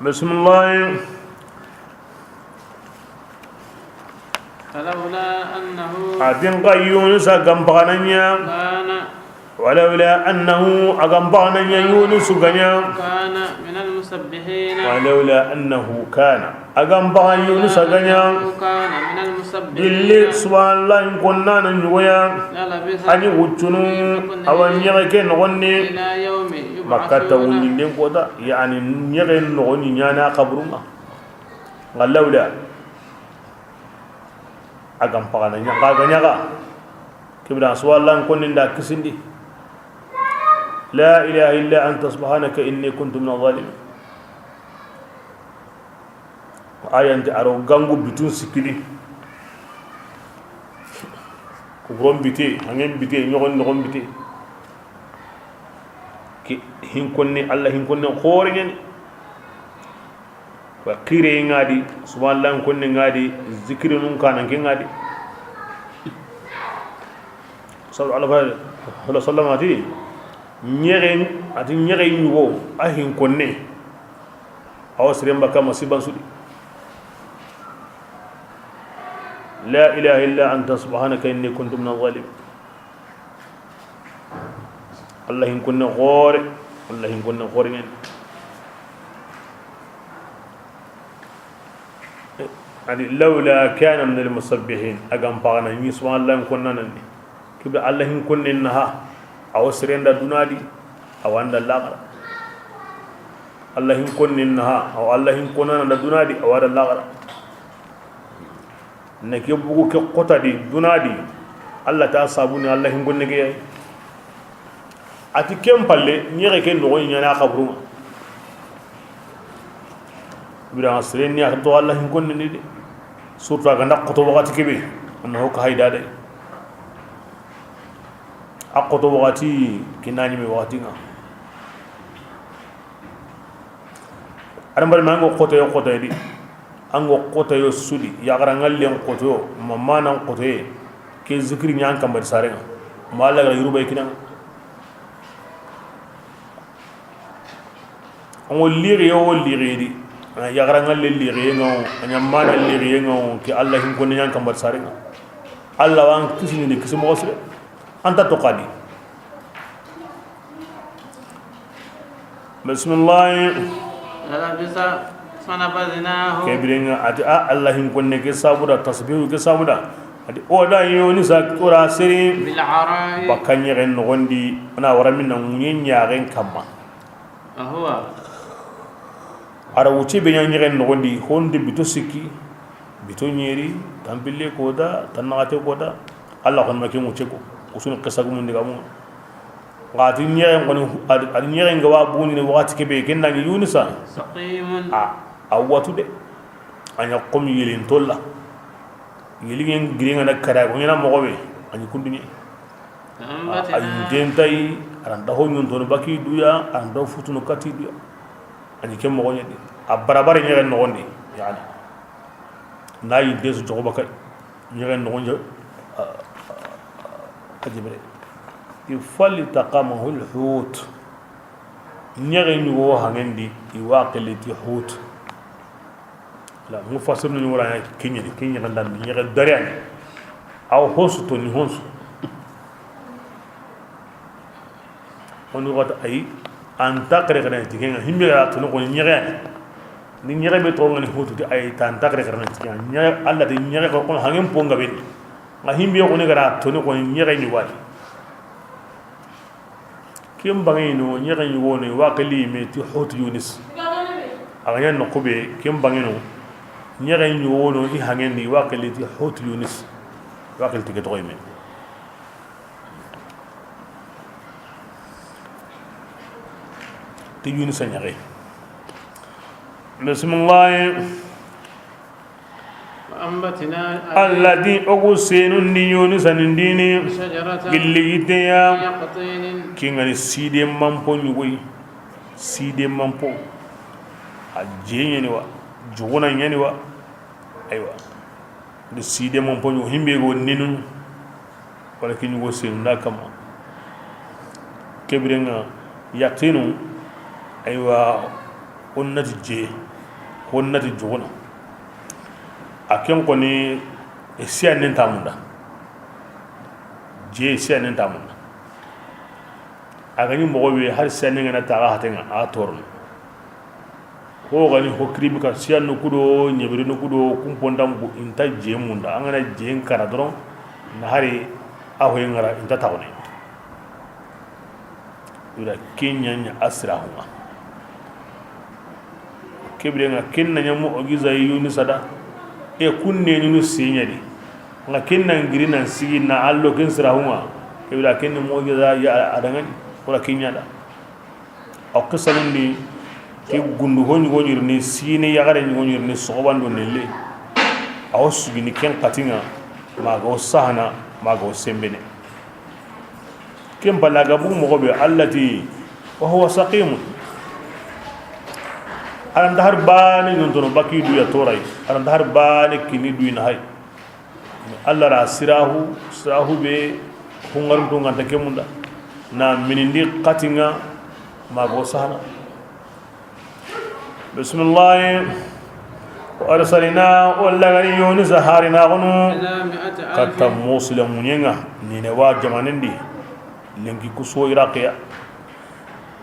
بسم الله. فلولا أنه A ti n xa Yunusa ga n paxana ɲa. كان ولولا أنه, a ga n paxana ɲa Yunusu ga ɲa. كان من المسبحين. ولولا أنه كان, a ga n paxa Yunusa ga ɲa. أنه كان من المسبحين. Gilli, subhanallah, n konna na ɲugoya. للبث A ni wuccunu, في بطنه a wa ɲexe ke noxon di. إلى يوم يبعثون. Makka ta wundinden kota, yani ɲexe noxon di ɲana xaburunŋa. Nga lawla. A ga n paxana ɲa, xa ga ɲaxa. Kibira, subhanallah, n konni n da kisindi. لا إله إلا أنت سبحانك إني كنت من الظالمين. Ayanti a ro gangu bitun sikili. Kubron bite, hangen bite, ɲogon nogon bite. Ki hin konni, Allah hin konni, xore ɲani. Wa xire ŋa di, subhanallah n konni ŋa di, zikirinun kanan ke ŋa di. Sallallahu alaihi wasallam a ti, ɲexe, a ti ɲexe ɲugo, a hin konne. Awa siren baka masiban su di. لا إله إلا أنت سبحانك إني كنت من الظالمين. Allah hin kunne xore, Allah hin kunne xore ɲen. A di, lawla kana min al musabbihin, a ga n paxa na ɲi subhanallah n konnanandi. Kebe Alla hin konnen na ha, a wa seren da duna di, a wa n da laxara. Alla hin konnen na ha, a wa Alla hin konnana da duna di, a wa da laxara. Na ke bugu ke xota di duna di, Alla ta sabu ni Alla hin konne ke yayi. A ti ken palle, ɲexe ke noxo ɲana xaburun ŋa. Bira seren ni a to Alla hin konne ni de. Surtout a ga nda xoto waxati kebe, a na ho ka hayda de. A xoto waxati, kinani me waxati ŋa. Adamar ma ngo xoto yo xoto di. An go xoto yo sudi, yaxara ŋallen xoto yo, mamanan xoto ye. Ke zikiri ɲan kamba di saren ŋa. Ma Alla ga yuruba i kinan ŋa. An go lixiye wo lixiye di, a ɲa yaxara ŋalle lixiye ŋa wo, a ɲa mana lixiye ŋa wo, ke Alla hin konne ɲan kamba di saren ŋa. Alla wa an kisini ni kisi moxo sire. An ta toxo a di. Bismillahi. فلبث فنبذناه. Ke biren ŋa a ti a Alla hin konne ke sabu da, tasbihu ke sabu da. A ti o da Yunisa, o da siri. بالعراء. Bakka ɲexen noxon di, a na wara minna ŋuɲe ɲaxen kamma. وهو. A da wuce be ɲa ɲexen noxon di, hondi bito sikki, bito ɲeri, tanpille kota, tannaxate kota. Alla xon ma ke wuce ko, usunu qissa gumun diga mun. Nga ti ɲexen koni, a di ɲexen ga wa bunini waxati kebe, ken da ɲi Yunisa. سقيم. A, a watu de. A ɲa komi yelin tolla. Yelingen giringa na kada ko ɲana moxo be, a ɲi kunduɲe. A, a yinten tayi, a ranta ho ɲontono baki duya, a ranta ho futunu kati duya. A ɲi ke moxo ɲedi. A barabare ɲexen noxon di, yani. Na yinte su joxo bakay. Ɲexen noxon je, a, a, a jebere. I فالتقمه الحوت. Ɲexe ɲugo hangendi, i wa xili ti hut. La mufassirinu ni wara kiɲe ni, kiɲe kan dan ɲexe dariyani. Aw honsu to ni honsu. Oni wata ay an takre kana tikenga himbe ra to no ko ɲexe. Ni ɲexe be to ngani hutu ti ay tan takre kana tikenga. Ɲexe Alla de ɲexe ko kono hangen ponga ben. Nga himbe ko ni gara to ni ko ɲexe ni wali. Ken bange no, ɲexe ɲi wono, i wa xili me ti Hut Yunis. A ga ɲa noxo be, ken bange no, ɲexe ɲi wono, i hangen di, i wa xili ti Hut Yunis. I wa xili ti ke toxo me. Ti Yunis ɲexe. Bismillah. وأنبتنا عليه Alla di o gu senundi Yunisa nin dini شجرة gilli yiteya. من يقطين. Kingani side manpo ɲugoyi. Side manpo. A je ɲani wa, juguna ɲani wa. Aywa. Ndi side manpo ɲugo himbe go ninu. Wala ke ɲugo senu nda kama. Ke biren ŋa yaqinu, aywa, o na ti je, o na ti juguna. A ken koni, e siyanen ta munda. Je siyanen ta munda. A ga ɲi moxo be, hari siyanen ga na taxa haten ŋa, a torono. Ho gani ho kiribi ka siyanu kudo, ɲebirinu kudo, kumpondan bu inta je munda. An ga na je n kara doron, na hari a hoye ŋara inta taxune. Ira kenya ɲa asirahuma. Ke biren ŋa ken na ɲa mu'jiza Yunisa da. E kunne ni nu siɲa di. Nga ken na ngiri nan sigi na allo ken sirahuma. Ke bira ken ni mu'jiza ya adangani. Wala kenya da. A qisanun di, ke gundu ho ɲugo ɲirini, sine yaxare ɲugo ɲirini, soxoban do nelle. A wo sugini ken xatin ŋa, ma ga wo sahana, ma ga wo sembene. Ken bala ga bu moxo be, Alla ti, wa huwa saqimun. A ra nta har bane ɲontono baki duya toray. A ra nta har bane kini duyi na hay. Alla ra sirahu, sirahu be hungarunto nganta ke munda. Na minindi xatin ŋa ma go sahana. Bismillah. Wa arsalna, o lagari Yunus harina gunu. إلى مائة ألف. Katta Musula ŋuɲen ŋa, Ninewa jamanen di. Lenki kuso Iraqiya.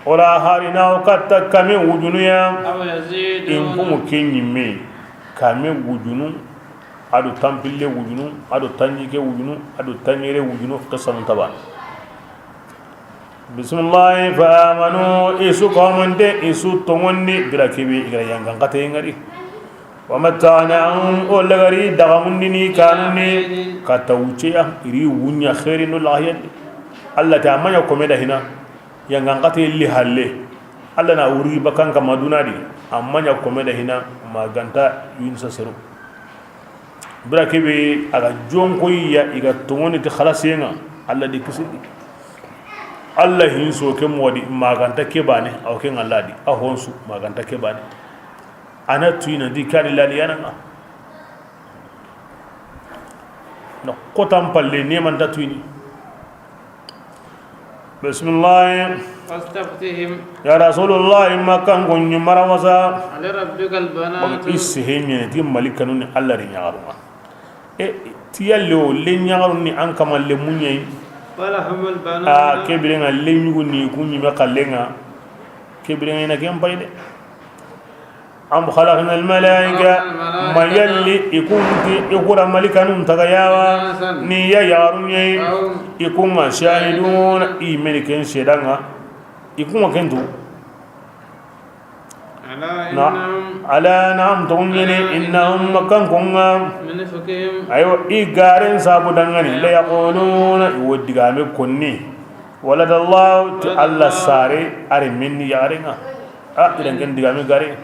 O ra harina o katta kame wujunu ya. أو يزيدون. In kumu ke ɲimme, kame wujunu, A do tanpille wujunu, a do tanjikke wujunu, a do tanɲere wujunu, qissanun ta baane. Bisimillahi, fa amanu, i su komante, i su tonŋundi, bira kebe, i ga ra yangan xate ŋari. Wa matta'nahum, o lagari daga mundini kanuni, katta wucceya, i ri wuɲa xeeri no laxayandi. Allah ta a ma ɲa kome da hina, yangan xate li halle. Allah na wuri bakan kama duna di, a ma ɲa kome da hina, ma ganta yunsa sero. Bira kebe a ga jonkoyiya, i ga tonŋundi ti xalasiyen ŋa, Allah di kisindi. Allah hinso ke moxo di, ma ganta ke baane, aw ke ŋa ladi, a honsu, ma ganta ke baane. A na tuyina di kani ladi yana ŋa. Na kotan palle ne man ta tuyini. Bisimillahi. Fastaftihim. Ya Rasulullahi, Makkan ko ɲi mara wasa. Alirabbika albanatu. Isi henyene ti malikanu ni Allah ri ɲaxaruma. E, ti yalle o le ɲaxaru ni an kama le muɲe. Walahumul banatu. A, ke biren ŋa le ɲugu ni ku ɲi me xallen ŋa. Ke biren ŋa i na ken pay de. Am khalaqna al-malaika, ma yalli i kun ti i kura malikanun taga yawa, ni ya yaxarun ɲa yi, i kun ŋa shahidun, i meni ken seedan ŋa, i kun ŋa ken tu. Na, ala, na'am, toŋun ɲeni, innahum, Makkankon ŋa. Aywa, i garen sabu dangani, la yaquluna, i wo digame konni. Waladallahu, ti Allah sare, are menni yaxaren ŋa. A, i dan ken digame gare.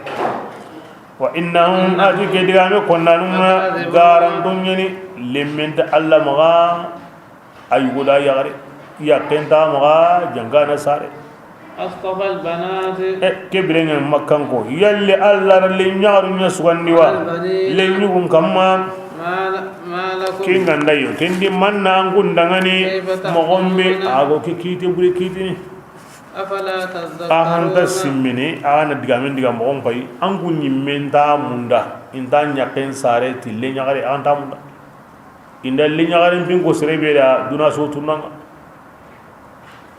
Wa innahum, a ti ke digame konnanun ŋa, garantun ɲeni, lemmen nta Allah maxa, a yugo da yaxare, yaqqen nta maxa, jangana sare. Astafa albanati. E, ke biren ŋa Makkanko, yalli Allah ra le ɲaxarun ɲa sugandi wa, le ɲugun kamma. Ke ŋa nda yo, ken di manna an kun dangani, moxon be, a go ke kite bure kitini. Afala tadhakkaruna. A xa nta simmini, a xa na digamen diga moxon pay, an kun ɲimmen nta munda, i nta ɲaqqen sare ti le ɲaxare, a xa nta munda. I nda le ɲaxaren pin ko sere be da duna so tunanga.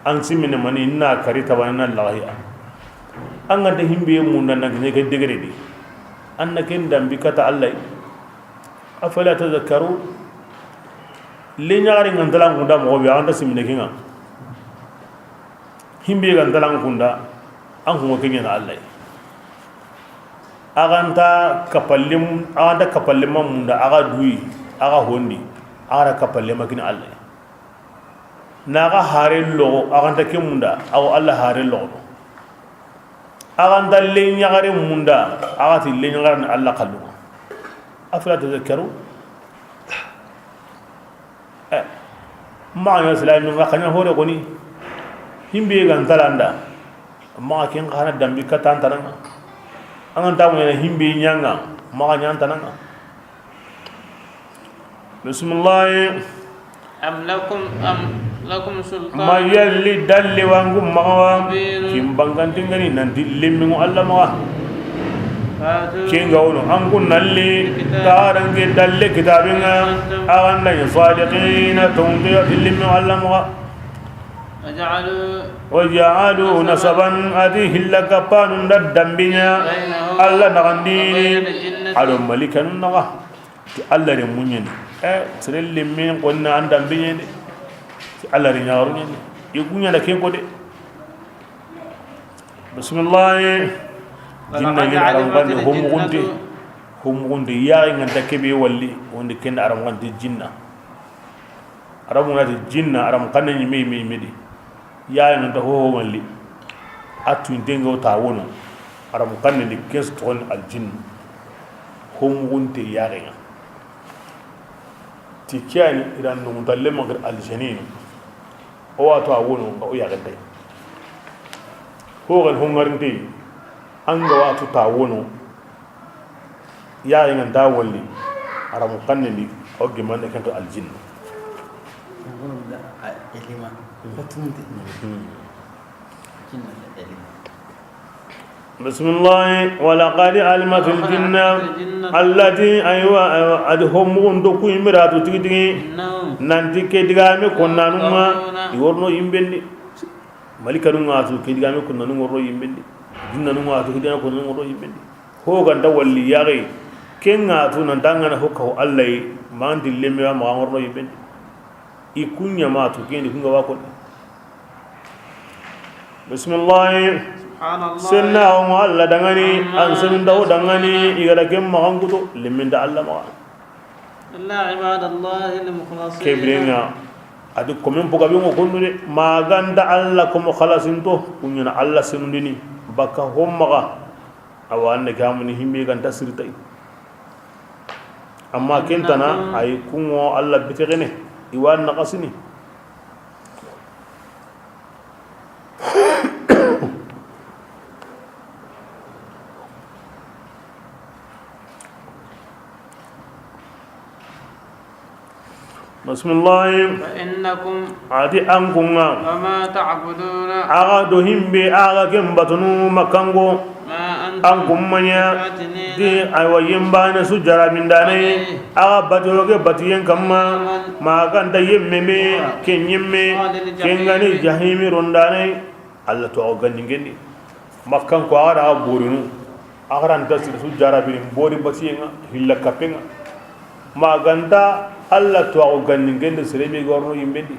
An simmini mani, i na kari tabana na laxaya. An ga nta himbe munda na kine ke degere di. An na ken dambi kata Allah. Afala tadhakkarun. Le ɲaxare ŋa ntalan kunda moxo be, a xa nta simmini ke ŋa. Himbe ga ntalan kunda, an kun ŋa ke ɲaana Allah. A xa nta kapallem, a xa nta kapallema munda, a xa duyi, a xa hondi, a xa ra kapallema kini Allah. Na xa hare loxo, a xa nta ke munda, a wo Allah hare loxo. A xa nta le ɲaxare munda, a xa ti le ɲaxare ni Allah xallunga. Afala tadhakkarun. Eh, maxa ɲa silami ŋa xa ɲa hore koni. Himbe ga ntalanda. Maxa ken xa na dambi kata an tananga. An ga nta mo ɲaana himbe ɲanga, maxa ɲa an tananga. Bismillah. Am lakum, am lakum sultan. Ma yalli dalli wa an kun maxa wa. Mubin. Kin bangantingani nanti lemmingo Allah maxa. Fatu. Ken ga wono an kun nalli. Kitab. Tarange dalle kitaben ŋa. Antum. A xa nda ɲi sadiqina, tonguya ti lemmingo Allah maxa. Waja'alu. Waja'alu nasaban, a ti hilla kappanun da dambi ɲa. Bainahum. Allah naxandi. Wa bainal jinnati. A do malikanun naxa. Ti Allah re muɲeni. Eh, sere lemme konna an dambe ɲeni. Ti Allah re ɲaxaru ɲeni. I ku ɲaana ken ko de. Bismillah. Jinna ɲi aram xande ho muxunte. Ho muxunte, yaxen ga nta kebe walli, wondi ken da aram xande jinna. Arabu na ti jinna, aram xanne ɲi me, me, me di. Yaxen ga nta ho ho walli. A tuwinten ŋa wo ta wono. Aram xanne di, ken su toxon aljinnu. Ho muxunte yaxen ŋa. Ti ke ya ni i ra nungunta lemma gir aljaninu. O wa to a wono ŋa o yaxen tay. Ho gan ho ŋarinte. An ga wa to ta wono. Yaxen ŋa nta walli. Aramu xanne ndi, o gimande kento aljinna. Elima. Jinna elima. Bismillah. Walaqad alimatil jinna. Allati, aywa, aywa, a di ho muxunto ku yimiratu tigi tigi. Nanti ke digame konnanun ŋa, i worno yimbendi. Malikanun ŋa tu ke digame konnanun worno yimbendi. Jinnanun ŋa tu ke digame konnanun worno yimbendi. Ho ganta walli yaxe, Ken ŋa tu nan ta ŋa na ho kahu Alla yi, ma an ti lemme wa maxa ŋorono yimben di. I ku ɲa ma tu ken di ku ŋa wa ko. Bismillahi. Subhanallah. Senna o ŋa Alla dangani, amma an senu nda o dangani, i ga da ken maxan kuto, lemmen da Alla maxa. Illa ibadallahi al-mukhlasin. Ke biren ŋa, a di komen poga be ŋo kondu de, ma ga nda Alla komo xalasinto, ku ɲa na Alla senundini, baka ho maxa. Awa, an ne gamuni himbe ga nta sirtai. Amma ken tana, ay ku ŋo Alla bitegene, i wa naxasini. Bismillahi. Fa innakum. A ti an ku ŋa. Wa ma ta'buduna. A ga do himbe a ga ken batunu Makkanko. Ma antum. An ku ma ɲa. Bi'atinina. Di aywa yembane su jarabindane. Alayhi. A ga batu ke batiyen kamma. Aman. Ma ga nta yemme me. Ken yemme. Ken ga ni jahimi rondane. Alla to o ganni ngendi. Makkanko a ga da borinu. A ga ra nta siri su jarabini bori batiyen ŋa, hilla kappen ŋa. Ma ga nta Alla to o ganni ngendi sere be gorno yimben di.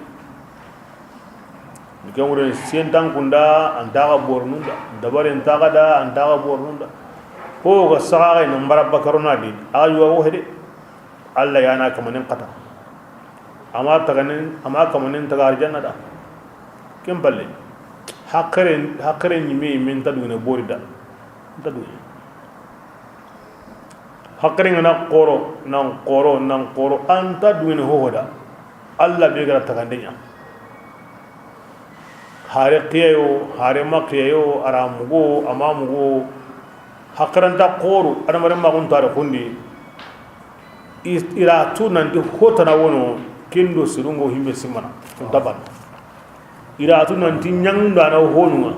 Ni ken wure sentan kunda, an ta ga borinu nda. Dabaren ta ga da, an ta ga borinu nda. Ko ga saga ga na mbara bakarona di. A yuwa wo hede. Alla ya na kamanen kata. Ama taganen, ama kamanen taga arjanna da. Ken balle. Hakkere, hakkere ɲime, min ta dugune bori da. Nta dugune. Hakkere ŋa na xoro, nan xoro, nan xoro, an ta dugune hoho da. Alla be ga ra taganden ɲa. Hare xiyayo, hare ma xiyayo, a ra mugo, a ma mugo. Hakkaranta xoro, adamaren maxun tare xundi. I ra tu nanti hotana wono, kendo serungo himbe simana. Kunta ban. I ra tu nanti ɲangundana honunga.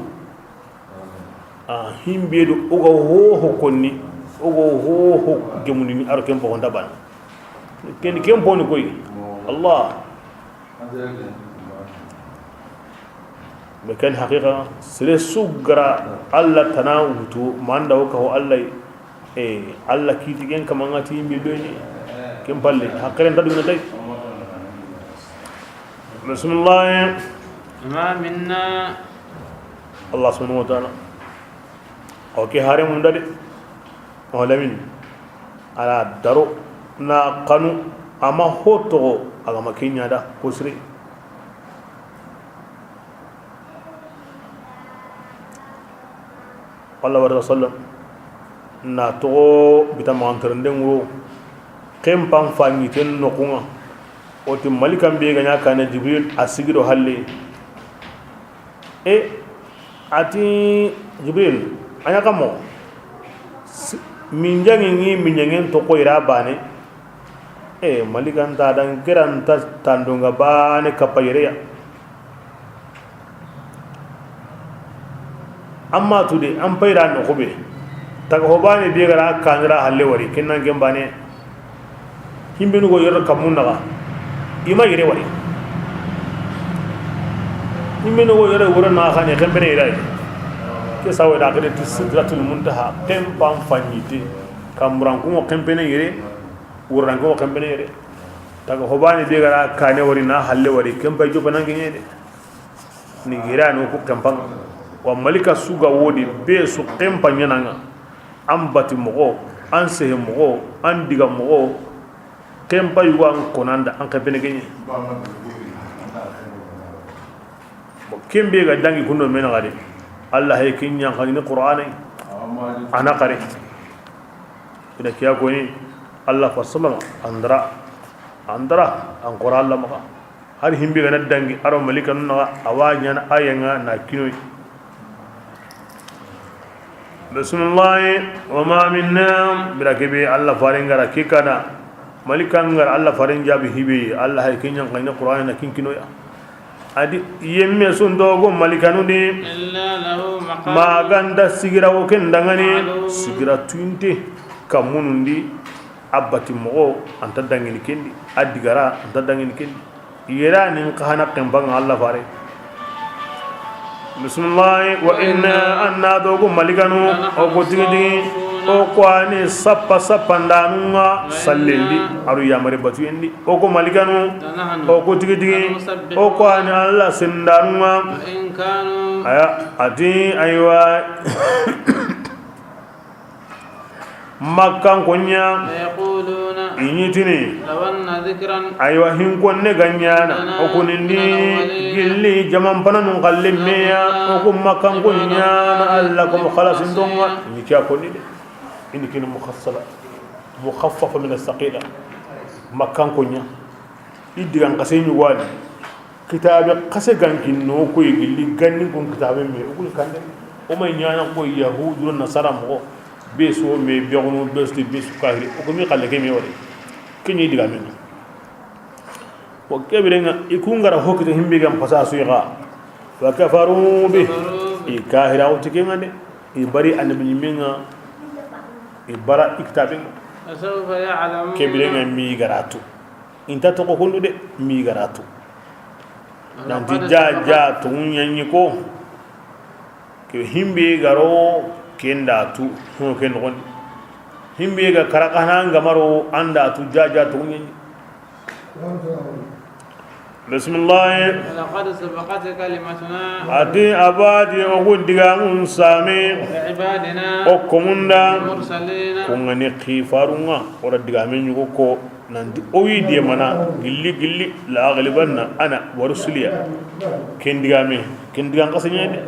A himbe do oga hoho konni, oga hoho gemundini, aro ken pogonta ban. Ken, ken poni koy. Allah. Mais ken haqiqa, sere su ga ra Allah tana wutu, manda o kaho Allah, e, Allah kiti ken kamangati mbi doyni, ken palle, haqiren ta duna tay. Bismillah. Ma minna. Allah subhanahu wa ta'ala. O ke hare munda de. O lamin. Ala daro na kanu ama hoto a ga ma kenya da kosre. Allah wa sallam na togo bita magantarande ŋuro, ken pan fa ɲiten noxunga. O ti malikan be ga ɲa kane Jibril a sigido halle. E, a ti Jibril, a ɲa kamo minjaŋi ŋi minjaŋen toxo ira bane. E, malikan ta dan kiranta tandonga bane kappa yereya. Amma tude an payra no xube. Taga hobane be gara kanira halle wari kinnan gembane. Himbenu go yoro kamun naga. Ima yere wari. Himbenu go yoro woro na xane kembene irai. Ke sawe da gede ti Sidratul Muntaha, kempan fanyite. Kamburan ko kembene yere, wuran ko kembene yere. Taga hobane be gara kane wari na halle wari kempa jopa nangi ɲede. Ni girano ku kempan. Wa malika suga wodi be su kempa ɲananga. An bati moxo, an sehe moxo, an diga moxo, ken pa yugo an konanda an xepene keɲe. Bon, ken be ga dangi kundo mena gadi. Allah hay kin ɲan xani Qur'ane. Ana xare. Ina kiya koni Allah fa sallama andra. Andra an Qur'an la maxa. Hari himbe gana dangi aro malikanu naga awa ɲana ayenga na kinoy. Bismillah. Wa ma minna, bira kebe Allah faren gara kikana. Malikan gara Allah faren jabi hibe, Allah hay kinyan kayna Qur'an na kin kinoya. Adi yemme sun dogo malikanu di. Illa lahu maqam. Ma ganda sigira wo ken dangani, ma'lum. Sigira tuinte kamunundi. A bati moxo anta dangini kendi, a digara anta dangini kendi. Yera nin xana kembanga Allah fare. Bismillah. Wa inna, anna dogo malikanu, o ko tigi tigi. O ko ani sappa sappandaanun ŋa sallen di, a ro yamari batuyen di. O ko malikanu, o ko tigi tigi, o ko ani Alla sendaanun ŋa. Aya, a ti, aywa. Makkanko ɲa, i ɲi tini, aywa, hinkonne ga ɲaana o kunindi gilli jaman pananun xalle me ya. O ku Makkanko ɲaana Alla komo xalasindon ŋa. I ɲi ke ya konni de. I ni kini muxassala, muxaffafa min asaqila. Makkanko ɲa, i digan xase ɲi wani. Kitaabe xase ga n kinni o koyi gilli ganni kun kitaabe me, o kuni kande. O ma ɲaana ko Yahudu na Nasara moxo, be su me, be gono, be su, be su kahiri, o kuni xalle ke me wari. Ke ɲi digamen ŋa. O ke biren ŋa, i kun ga ra ho kite himbe ga n pasa su yi ga. Wa kafaru bi. I kahira o ti ke ŋa de. I bari annabi ɲimen ŋa. I bara i kitaaben ŋa. Ke biren ŋa mi ga ra tu. I nta toxo kundu de, mi ga ra tu. Nanti ja ja tonŋu ɲa ɲi ko. Ke himbe ga ro, ken da tu. Ho ken noxon di. Himbe ga kara xana n ga ma ro, an da tu ja ja tonŋu ɲa ɲi. Bisimilahi. ولقد سبقت كلمتنا A ti, abadi, o ku digamun same, لعبادنا o komun da, المرسلين kun ga ni kifarun ŋa, o ra digamen ɲi ko, nanti o yi de mana, gilli gilli, la aghlibanna ana wa rusuliya. Ken digame, ken digan xase ɲa de.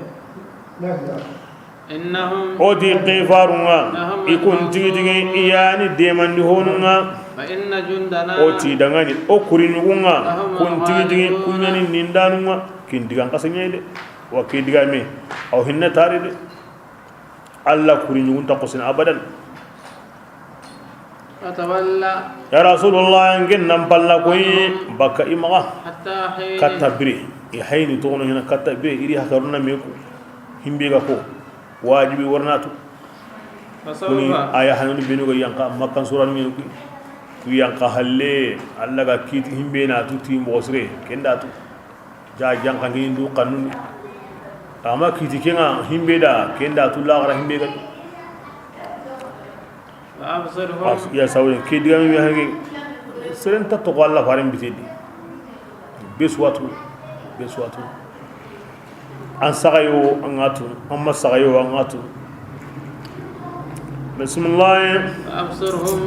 إنهم O ti kifarun ŋa, لهم i kun tigi tigi, i ya ni demandi honun ŋa. وإن جندنا O ti dangani, o kuriɲugun ŋa, لهم kun tigi tigi, الغالبون kun ɲa ni nindanun ŋa. Ken digan xase ɲa de. Wa ke digame, aw hinna tari de. Alla kuriɲugun ta xosini abadan. فتول Ya Rasulullah, n ken nan palla koyi, عنهم baka i maxa. حتى حين Katta bire. I hayni toxono hina katta bire, i ri hakaruna me ku. Himbe ga ko, wajibi warna tu. فسوف Kuni aya hanani benu ga yanqa, Makkan suranu me ku. Ku yanqa halle, Alla ga kiti himbe na tu ti moxo sire, ken da tu. Ja janqa ngi ndu xannu. Ama kiti ke ŋa himbe da, ken da tu laxara himbe ga. وأبصرهم. As-, ya sawre, ke digame me hage, seren ta toxo Alla faren bitedi. Be su wa tu, be su wa tu. An saxayo, an ga tu, an ma saxayo, an ga tu. Bismillah. وأبصرهم.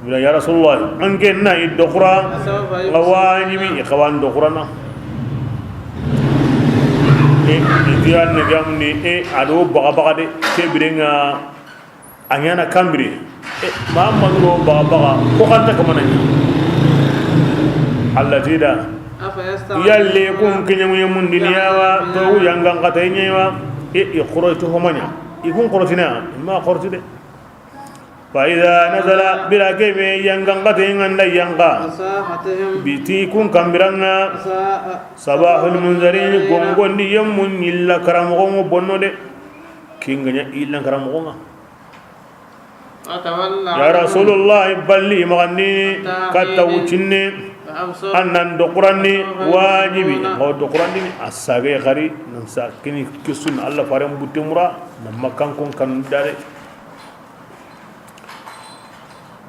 Bila ya Rasulullah, an ke na i doxura, فسوف يبصرون. Nga wajibi, i xawan doxurana. E, i diyan ne gamni, e, a do baga baga de, ke biren ŋa, A ɲaana kanbire. E, Mahamadu ro baga baga, ko xanta kamana ɲa. Alla ti da. أفيستعجلونه Yalle kun kiɲamuye mundini yawa, to yangan xata ɲewa. E, i xoro to homanya. I kun xoro tina, ma xoro ti de. فإذا نزل, bira kebe yangan xata nganda yanqa. بساحتهم Biti kun kanbiranga. ساء صباح المنذرين. Gongondi yemmun illa karamogo bonno de. Kinganya illa karamogo nga. وتولى Ya عنهم Rasulullah, balli i maxandi, حتى katta حين wucinne, فأبصر an nan doxurandi, فسوف wajibi, يبصرون. Xaw doxurandi, a sage xari, nan sa kini kisun, Alla faren butte mura, na Makkan kun kan dare.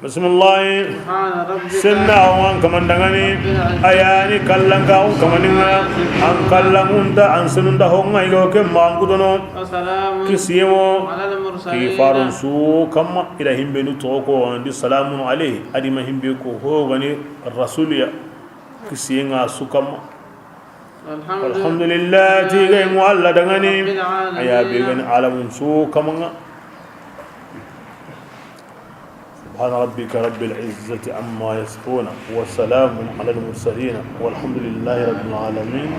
Bismillah. سبحان ربك Senna awan kamandangani, رب العزة ayani kallanka on kamaninga, an kallangunta, an senunta honga igo ke mangudono. وسلام Kisiyemo, على المرسلين. Kifarun su kamma, ila himbe nu toko, andi salamun alayhi, adima himbe ko hogani rasuliya, kisiyenga su kamma. والحمد Alhamdulillah, tigay mo Alla dangani, رب العالمين. Aya be gani alamun su kamanga. سبحان ربك رب العزة عما يصفون وسلام على المرسلين والحمد لله رب العالمين.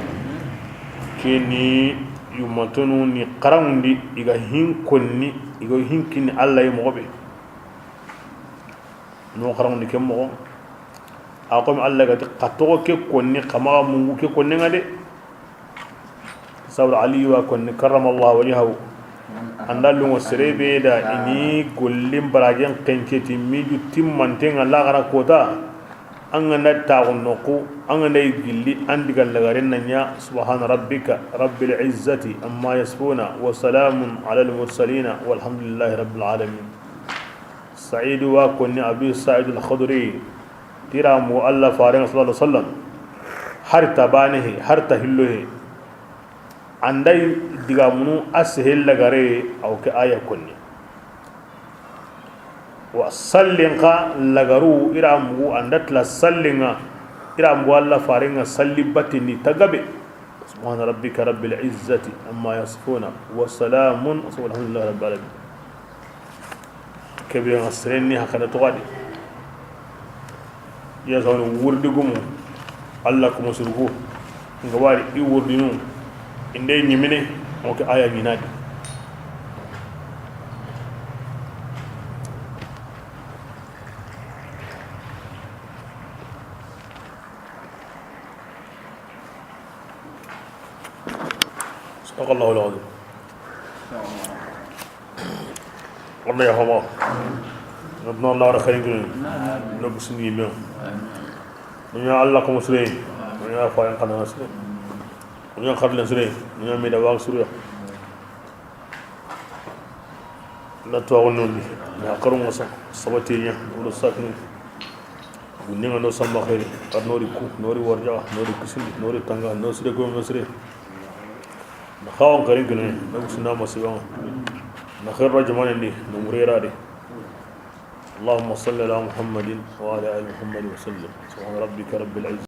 Keni yumatonu ni xarangundi, iga hin konni, iga hin kini Alla yi moxo be. No xarangundi ke moxo. A komi Alla gati, xa toxo ke konni, xa maxa mungu ke konnenga de. Sawra Aliyu wa konni, karramallahu wajhahu. Anda lungo serebe da ini gollin barajen kenceti miju timmantenga laxara kota. An ga na taxu noqu, an ga na gilli, an diga lagaren na ɲa, subhana rabbika rabbil izzati amma yasifuna, wa salamun ala al mursalina, walhamdulillahi rabbil alamin. Saidu wa konni, Abi Said al-Khudri, ti ra mu Alla faren sallallahu alaihi wasallam, har ta bane he, har ta hillo he, an da i digamunu a sehel lagare, a wo ke aya konni. Wa sallin xa lagaru, i ra mugu an da tila sallin ŋa, i ra mugu Alla faren ŋa salli batindi ta gabe. Subhana rabbika rabbil izzati amma yasifuna, wa salamun, walhamdulillahi rabbil alamin. Kebe ŋa seren ni hakana toxo di. Ya sawni wurdi gumu, Alla kuma surugu. Nga wari i wurdinu, inde ɲimine, o ke aya ɲinadi. صدق الله العظيم. Alla ya hama. Nabna Alla ra khairin kini. Nabi sini men. Dunya Alla kuma sire. Dunya fayan kana sire. Dunya khadlan sire. Dunya me da wa sure. Na to wono ni. Na karun wasa. Sabati nya. Wala sakni. Gunninga no samba xeeri, ar nori ku, nori warja, nori kisindi, nori tanga, no sire ko no sire. Na xawan karin kene, na kusina masiba. Na xeerra jamanen di, na murera di. اللهم صل على محمد وعلى آل محمد وسلم. سبحان ربك رب العزة